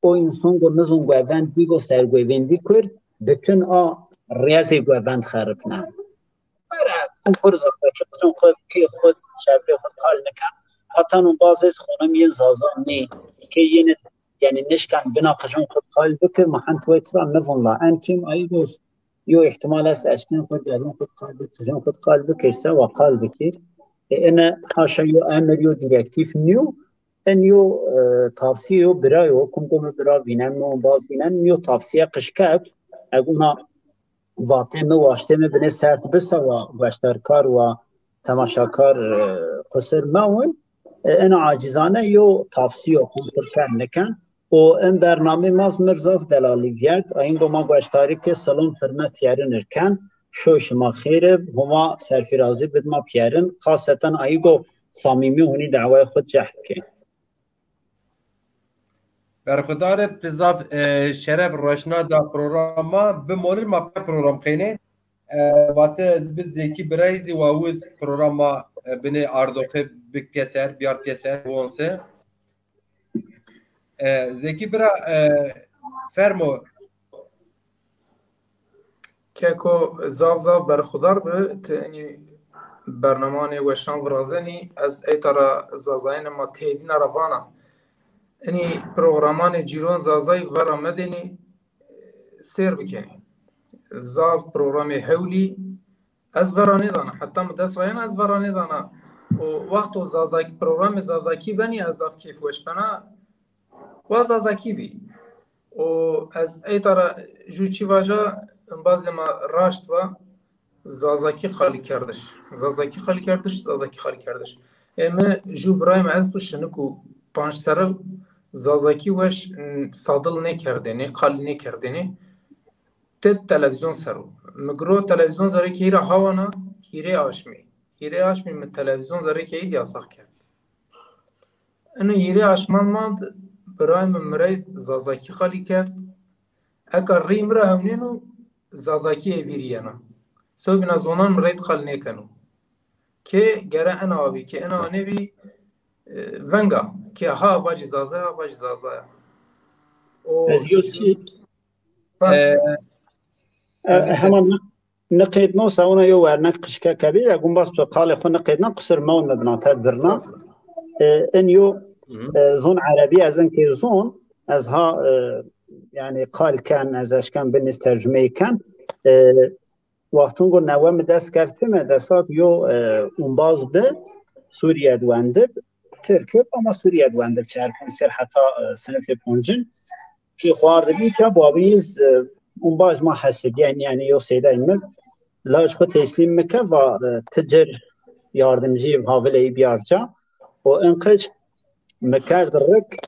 o înson go nizun guevend bî go serguevendî kur, bütün a riyazê guevend xeripne. Were, kum xwu rizafet, qijon xwu, kê xwu, çevrê xwu qal niken. Hata no bazê ez xonim yên Zaza nê. Kê yêne, yanî nişken bina qijon xwu qal bikir, ma hend wey tira nivun la. En kêm ayî goz, yo îhtimal est eşkên xwu, devin xwu qal bikir, qijon xwu qal bikir, se wa qal bikir. E, ene haşa yo emir, yo direktîf nîyo. En yo e, tavsiye yo bira yo, kum go mi bira vînen, mi ombaz vînen, yo tavsiye qişkek, eg ona vatê mi, waştê mi binê sert bise wa gueşterkar wa temaşakar e, qusir mewin. E, ena acizane yo tavsiyo, kum pir ken niken. O en bernamê ma z mir zaf delalî vîyert. Ayîn go ma gueştarî ke salon pirme pîyerin ir ken. Şoy şima xêr ib, Homa serfîrazî bid ma pîyerin. Xaseten ayî go samîmî hunî dawayê xwu cehd kên. Berxudar ib, ti zaf e, şeref roşna da programa, bimolin ma pê program qeynê. E, vate bi Zekî Birayî zî wa wiz programa e, binê ardoxe bike ser, biyartke ser, wonse. E, Zekî Bira, e, fermo. Keko, zaf zaf berxudar bi, ti inî bernamanê weşan virazenî, ez ey tara Zazayêne ma têdîna ra vana. Inî programanê Cîron Zazayî vera medênî, sêr bikenî. Zaf programê hewlî, ez vera nêdana. Heta mi dest ra yena ez vera nêdana. O wexto Zazakî, programê Zazakî benî ez zaf kêfweş bena. Wa Zazakî bî. O ez ey tara jû çî vaja, embazê ma raşt va, Zazakî qalîkerdiş. Zazakî qalîkerdiş, Zazakî qalîkerdiş. Ê mi jû birayê mi esto şinik û panc serre Zazakî weş, m, sadil nêkerdênê, qalî nêkerdênê. Ti televîzyon ser o. Mi giro televîzyon zerê keyî ra hawana hîrê aşmî. Hîrê aşmî mi televîzyon zerê keyî de yasax kerd. Eno hîrê aşman mand, birayê mi mi rey Zazakî qalî kerd. Eka rî mi ra hewnêno, Zazakî ê vîrî yena. Sewbîna zonan mi rey qalî nêkeno. Kê gere ena abî, kê ena nêbî, e, venga. Kê ha vajî Zaza ya, ha vajî Zaza ya. O Ez yo sî, Baş. E, e, hema ni-, niqêdno, se ona yo wernek qişkeke bî, ya gumbas tu qalê xwu niqêdna, qusir mewn mi bina, ted birna. Estağfurullah. E, in yo, Hı hı. e, zon erebî ez in kê zon, ez ha, e, yanî qal ken, ez eşken binîz tercumeyî ken. E, Wextûn go newe mi dest kerd pê medresa, yo, e, umbaz bi, Sûrîye di wendib, Tirk ib ama Sûrîye di wendib, çer ponc ser heta, e, sinifê poncin. Pî xwar di bî ke babî iz, e, umbaz ma hesibîyen, yanî yo seyday mi, laj xwu teslîm mi ke va, e, ti cir yardimcî havileyî biyar ca. O in qic mi kerd rik,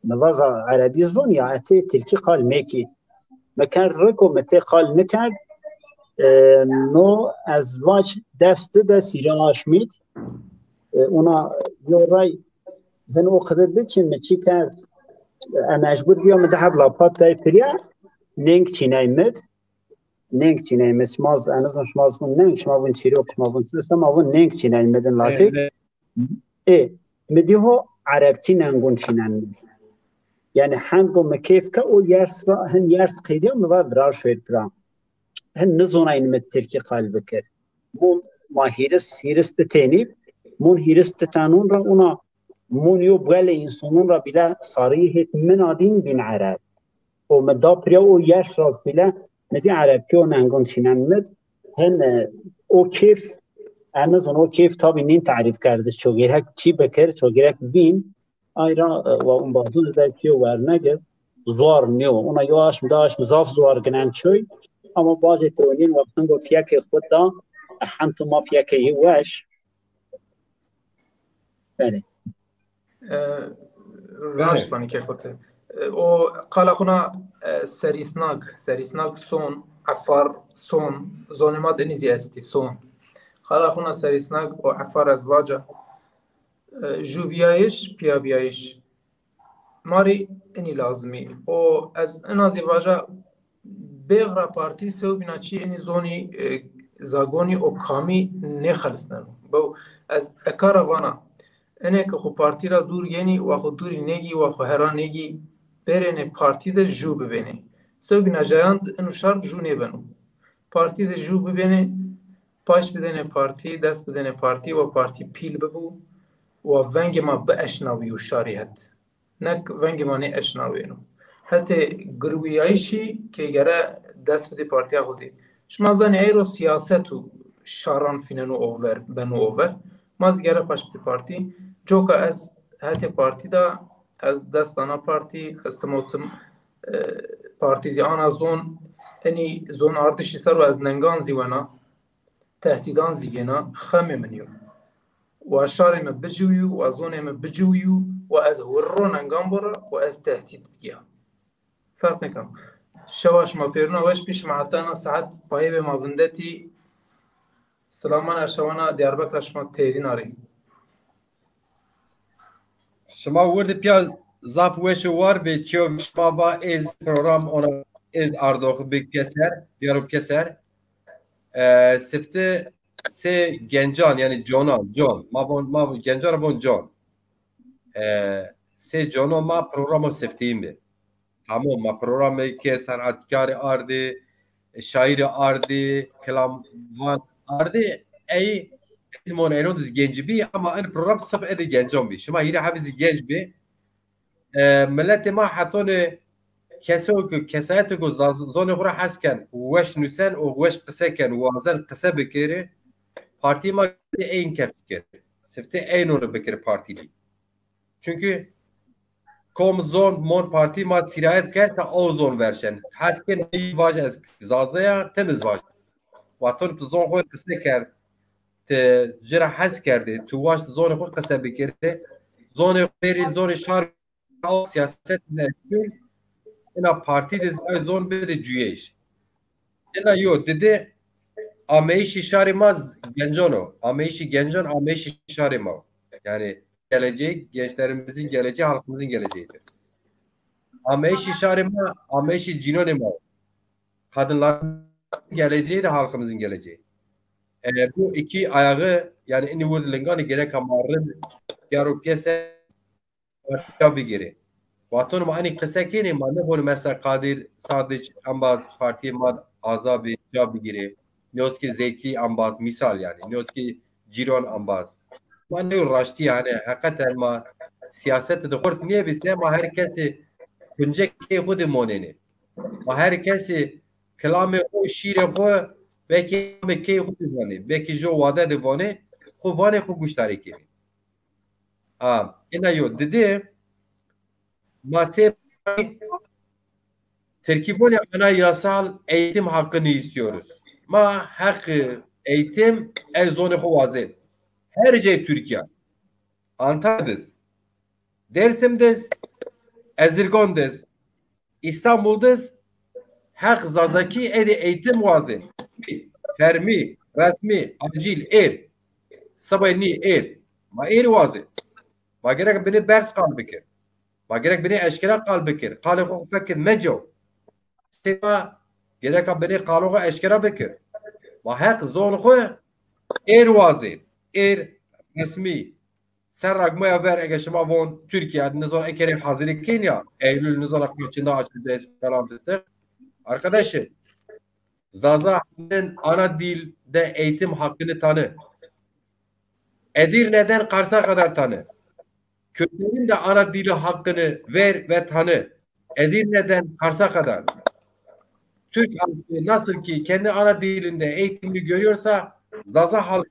mi vaza erebî zon ya, etê tirkî qal mekî. Mi kerd rik û mi tê qal nikerd. E, no ez vac dest di de sîre aşmîd. E, ona yo ray hin o qide bi ki mi çi kerd. E, mecbur biyo mi di heb lapat day piriya, neng çînay mid. Neng çînay mid. Şima z-, en azından şima z vun neng, şima vun çîrok, şima vun sese, ma vun neng çînay midin lajek. Evet. Ê, mi dî ho erebkî nengun çînen mi dî. Yanî hend go mi kêf ke o yers ra, hin yers qeydiya mi va virar şoyr pira. Hin nizonayîn mi tirkî qal bikir. Mun ma hîris, hîris di tenî, mun hîris di tenun ra una mun yo buelê însonon ra bîle sarî hêt min a dîn bîn ereb. O mi da pirya o yeş raz bîle mi dî erebkî o nengon çînen mid. Hin, e, o kêf, ez nizon o kêf tabî nîn tarîf kerdiş. Ço gerek çî bikir, ço gerek vîn. Ayra, e, wa umbazun belkî yo wernege zuar nîyo. Ona yo aşm da aşm zaf zuar ginen çoy. ama bazê tironîn wextan go fiyekê xwu da, hemto ma fiyekê yî weş. Belê. E, raşt vanî kê xwu ti. E, o qala xwu na, e, serîsnak, serîsnak son, efar son, zonê ma de inî zî estî son. Qala xwu na serîsnak û efar ez vaca, e, jûbîyayîş, pîyabîyayîş. Ma rê inî lazimî. O ez ina zî vaja, bêx ra partî sewbîna çî inî zonî, e, zagonî o kamî nêxelisneno. Bew, ez eka ra vana, inê ke xwu partî ra dûr gênî, wa xwu dûrî nêgî, wa xwu hera nêgî, bêrênê partî de jû bibênê. Sewbîna jayan de ino şart jû nêbeno. Partî de jû bibênê, paş bidênê partî, dest bidênê partî, wa partî pîl bibû, wa vengê ma bieşnawîyo şarî het. Nek vengê ma nêeşnawêno. Hetê girwîyayîşî ke gere dest bidê partîya xwu zî. Şima zanî eyro sîyaset û şaran fîneno over, beno over. Ma zî gere paş bidê partî. Coka ez hetê partî de, ez dest ana partî, ez tim û tim, e, partî zî ana zon, enî zon ardişî ser û ez nengan zî wena, tehdîdan zî gêna, xemê min yo. Wa şarê mi biciwîyo, wa zonê mi biciwîyo, wa ez wirro nengan bo ra, wa ez tehdîd bikîya. Ferq nêkeno. Şewa şima pêruna weş bî, şima heta ena saet payê bê ma vindetî. Silaman erşawana Diyarbekir ra şima têdîn arî. Şima wirdi pîya zaf weş û war bê, çeyo şima va ez program ona ez ardox bi keser, biyaro keser. E, sifte sê gencan, yanî conan, con. Ma von, ma von, gencan ra von con. E, sê cono ma programo sifteyîn bi. Tamam, ma programê ke sanatkarî ardî, şaîrî ardî, kilamvan ardî, ey, ez mon eno de genc bî, ama en program sif ede gencan bî. Şima hîrê hebî zî genc bî. E, miletê ma hetone keso ku, kesayetê ku zaz-, zonê xwu ra hes ken, weş nusen û weş qise ken, wazen qise bikerê, partî ma eyn kef bikerê. Sifte eynû rê bikerê partî dî. Çunkî kom zon mon partî ma sîrayet kerd ta o zon verşen. Hes ken ey vaj ez Zaza ya, tim iz vaj. Waton tu zon xwu qise kerd, ti ci ra hes kerdê, tu waşt zonê xwu qise bikerê, zonê xwu verî, zonê şar o siyaset de ina partî de zî ay zon bide cuyeyîş. Ina yo, didi ameyîşî şarê ma z-, gencan o. Ameyîşî gencan, ameyîşî şarê ma o. Yani geleceği, gençlerimizin geleceği, halkımızın geleceğidir. Ameyîşî şarê ma, ameyîşî cînonê ma o. Kadınların geleceği de halkımızın geleceği. E, bu iki ayağı, yani inî wird linganî gereka ma rind, diyaro piyese ca bigêrê. Wexton ma enî qise kenê, ma nêvonê mesela Kadir Sadiç embaz partîyê ma aza bê, ca bigêrê. Nêwskê Zekî embaz, mîsal yanî. Nêwskê Cîron embaz. Ma nêyo raştî yanî, heqeten ma sîyasetê de xurt nêbîse, ma her kesî kuncekê xwu de monenê. Ma her kesî kilamê xwu, şîrê xwu, belkî kilamê keyê xwu de vanê, belkî jo wade de vanê, xwu vanê, xwu guştarî kenê. A, ina yo. Didi, ma sê Tirkî vonê anayasal eğitim hakkını istiyoruz. Ma heqê eğitim ez zonê xwu wazên. Her cayê Tirkîya. Antalya diz, Dersim diz, Ezirgon diz, İstanbul diz, heq Zazakî êdî eğitim wazên. Fermî, resmî, acil, êr. Sibay nî êr. Ma êr wazên. Ma gerek binê berz qal bikir. Ma gerek binê eşkera qal bikir. Qalê xwu fekir meco. Sê ma gereka binê qalo xwu eşkera bikir. Ma heq zon xwu êr wazên. Êr resmî. Serra gmoya ver ege şima von Türkiye, nizon ekerê hazırlık kên ya, Eylül nizon kaçında açılacak falan fıstık. Arkadaşım, Zaza halkının ana dilde eğitim hakkını tanı. Edirne'den Kars'a kadar tanı. Kürtlerin de ana dili hakkını ver ve tanı. Edirne'den Kars'a kadar. Türk halkı nasıl ki kendi ana dilinde eğitimini görüyorsa, Zaza halkı,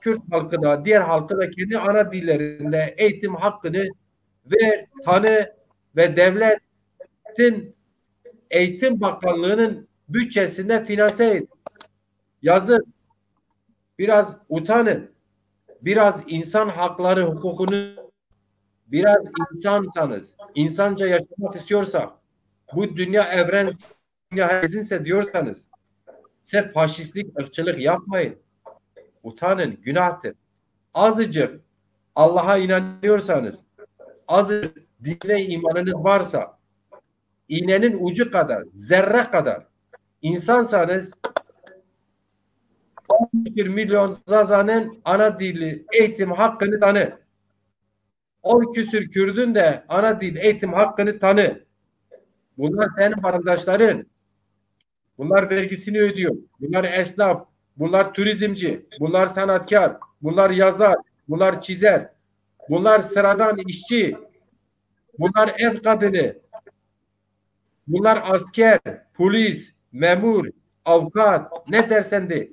Kürt halkı da, diğer halkı da kendi ana dillerinde eğitim hakkını ver, tanı ve devletin Eğitim Bakanlığı'nın bütçesinde finanse edin. Yazın. Biraz utanın. Biraz insan hakları hukukunu, biraz insansanız, insanca yaşamak istiyorsa, bu dünya evren, dünya herkesinse diyorsanız, sırf faşistlik, ırkçılık yapmayın. Utanın, günahtır. Azıcık Allah'a inanıyorsanız, azıcık dine imanınız varsa, iğnenin ucu kadar, zerre kadar insansanız, on küsür milyon Zaza'nın ana dili eğitim hakkını tanı. On küsür Kürdün de ana dil eğitim hakkını tanı. Bunlar senin vatandaşların. Bunlar vergisini ödüyor. Bunlar esnaf. Bunlar turizmci. Bunlar sanatkar. Bunlar yazar. Bunlar çizer. Bunlar sıradan işçi. Bunlar ev kadını. Bunlar asker, polis, memur, avukat, ne dersen de.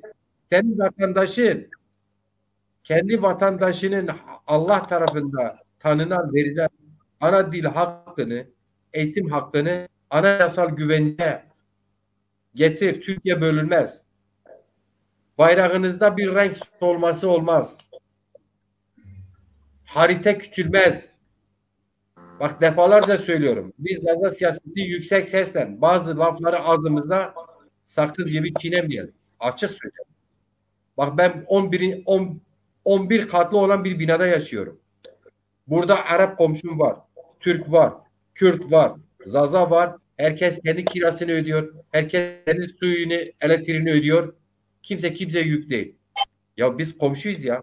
Senin vatandaşın, kendi vatandaşının Allah tarafında tanınan, verilen ana dil hakkını, eğitim hakkını anayasal güvence getir. Türkiye bölünmez. Bayrağınızda bir renk solması olmaz. Harita küçülmez. Bak, defalarca söylüyorum. Biz Zaza siyaseti yüksek sesle, bazı lafları ağzımızda sakız gibi çiğnemeyelim. Açık söylüyorum. Bak, ben on bir, on, on bir katlı olan bir binada yaşıyorum. Burada Arap komşum var, Türk var, Kürt var, Zaza var. Herkes kendi kirasını ödüyor. Herkes kendi suyunu, elektriğini ödüyor. Kimse kimseye yük değil. Ya biz komşuyuz ya.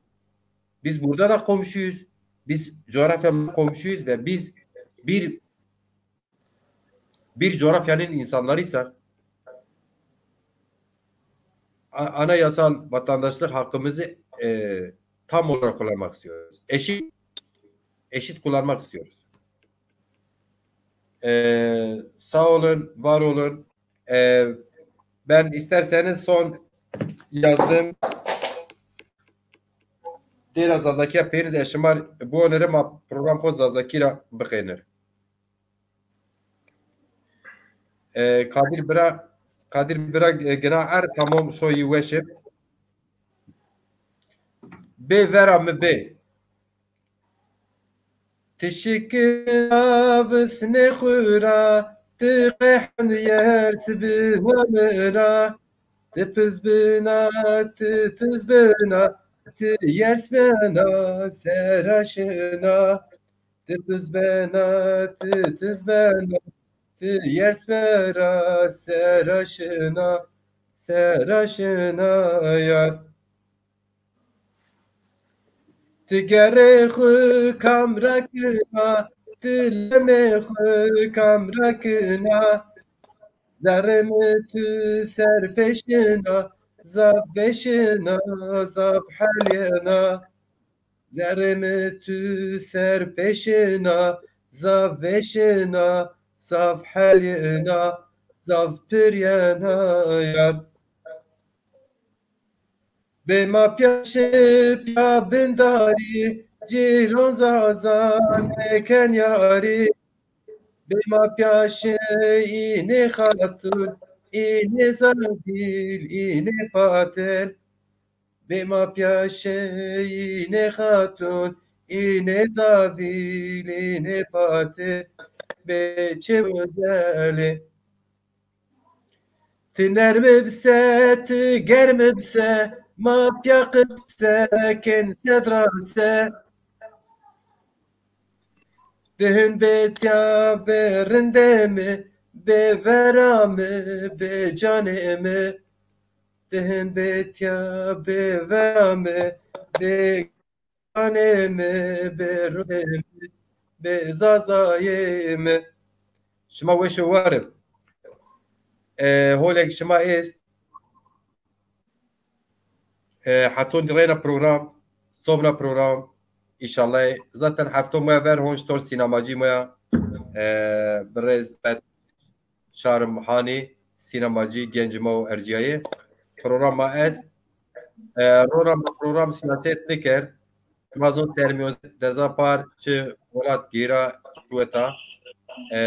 Biz burada da komşuyuz. Biz coğrafyamızda komşuyuz ve biz bir bir coğrafyanın insanlarıysak, a- anayasal vatandaşlık hakkımızı e, tam olarak kullanmak istiyoruz. Eşit eşit kullanmak istiyoruz. E, sağ olun, var olun. E, ben isterseniz son yazdığım Dêra Zazakîya pêrin de şima biwanere, ma program xo Zazakî ra bixênir. E, Kadir Bira, Kadir Bira, e, gina er tamam şoyî weşi. Bê vera mi bê. Ti şikina visnê xwu ra, ti qehn yers bina mi ra. Ti piz bina, ti tiz bina, ti yers bina, sera şina. Ti piz bena, ti tiz bena, ti yers bera, sera şina, sera şina yar. Ti gerê xwu kam ra kina, ti lemê xwu kam ra kina. Zerrê mi tu ser pêşina, zaf vêşina, zaf helîna. Zerrê mi tu ser pêşina, zaf vêşina, zaf helîna, zaf pirîna yar. Bê ma pîya şi pîya bindarî, cîron Zaza nêken yarî. Bê ma pîya şi înê xatun, înê zagîl, înê patel. Bê ma pîya şi înê xatun, înê zavîl, înê pate, bê çê û zelê. Ti nerm bise, ti germ bise, ma pîya qise kên sed ra se. Ti hin bê tîya bê rindê mi, bê vera mi, bê canê mi. Ti hin bê tîya bê vera mi, bê ganê mi, bê rûnê mi, bê zazayê mi. Şima weş û war in. E, holek şima est. E, heton reyna program, sobna program, înşallah. Zaten hefto moya ver honc tor sînemacî moya. E, birêz bet Şarm Hanî, sînemacî, gencî ma û ercîyayê. Programa est. E, rona ma program sîyaset nikerd. Ma zon termîyon deza par çi welat gêra suweta. E,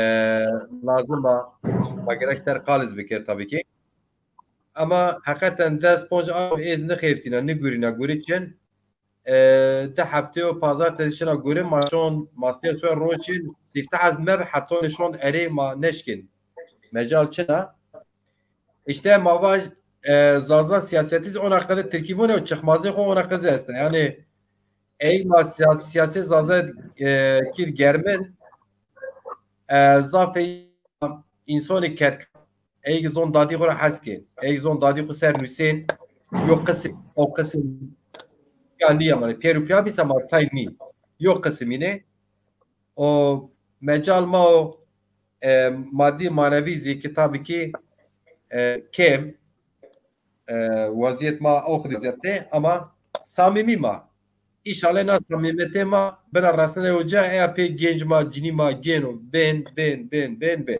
lazim a ma gerek ser qaliz bikir tabii ki. Ama heqeten des ponc a ez nixeftîna, nigurîna gurî çin. E, di hefteyo pazartesi şina gurî, ma şon, ma sê soy roşin, sifte ez meb hetonê şon erê ma neşkin. Mecal çina. İşte ma vaj, e, Zaza siyaseti zî ona qede Tirkî vone û çixmazê xo ona qede esta. Yani ey ma siya-, siyasê Zaza, e, kî germin, e, zafê însonî ketk, ey zon dadî xo ra hes kên, ey zon dadî xo ser nusên, yo qisim, o qisim ya nîya, yani pêr û piya bîsa ma tay nî. Yo qisim îne. O mecal ma o, e, madî manevî zî ki tabî ki, e, kêm, e, wezîyet ma o xidî zeptê ama samîmî ma. Înşallah na samîmetê ma bira resnenê oca, eya pê genc ma, cinî ma gêno bên, bên, bên, bên, bên.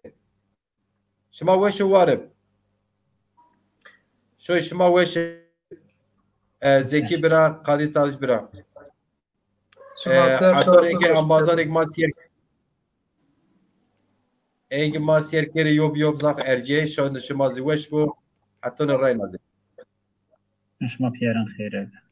Şima weş û war ib. Şoy şima weş ib. E, Zekî bira, Qadî Sawiş bira. Şima ser şor. Ege embazanêk ma sîyer, ege ma sîyer kerê yob yob zaf erciyê, şoy şima zî weş bo. Hetonê reyna de. Şima pîyerin xeyr ebe.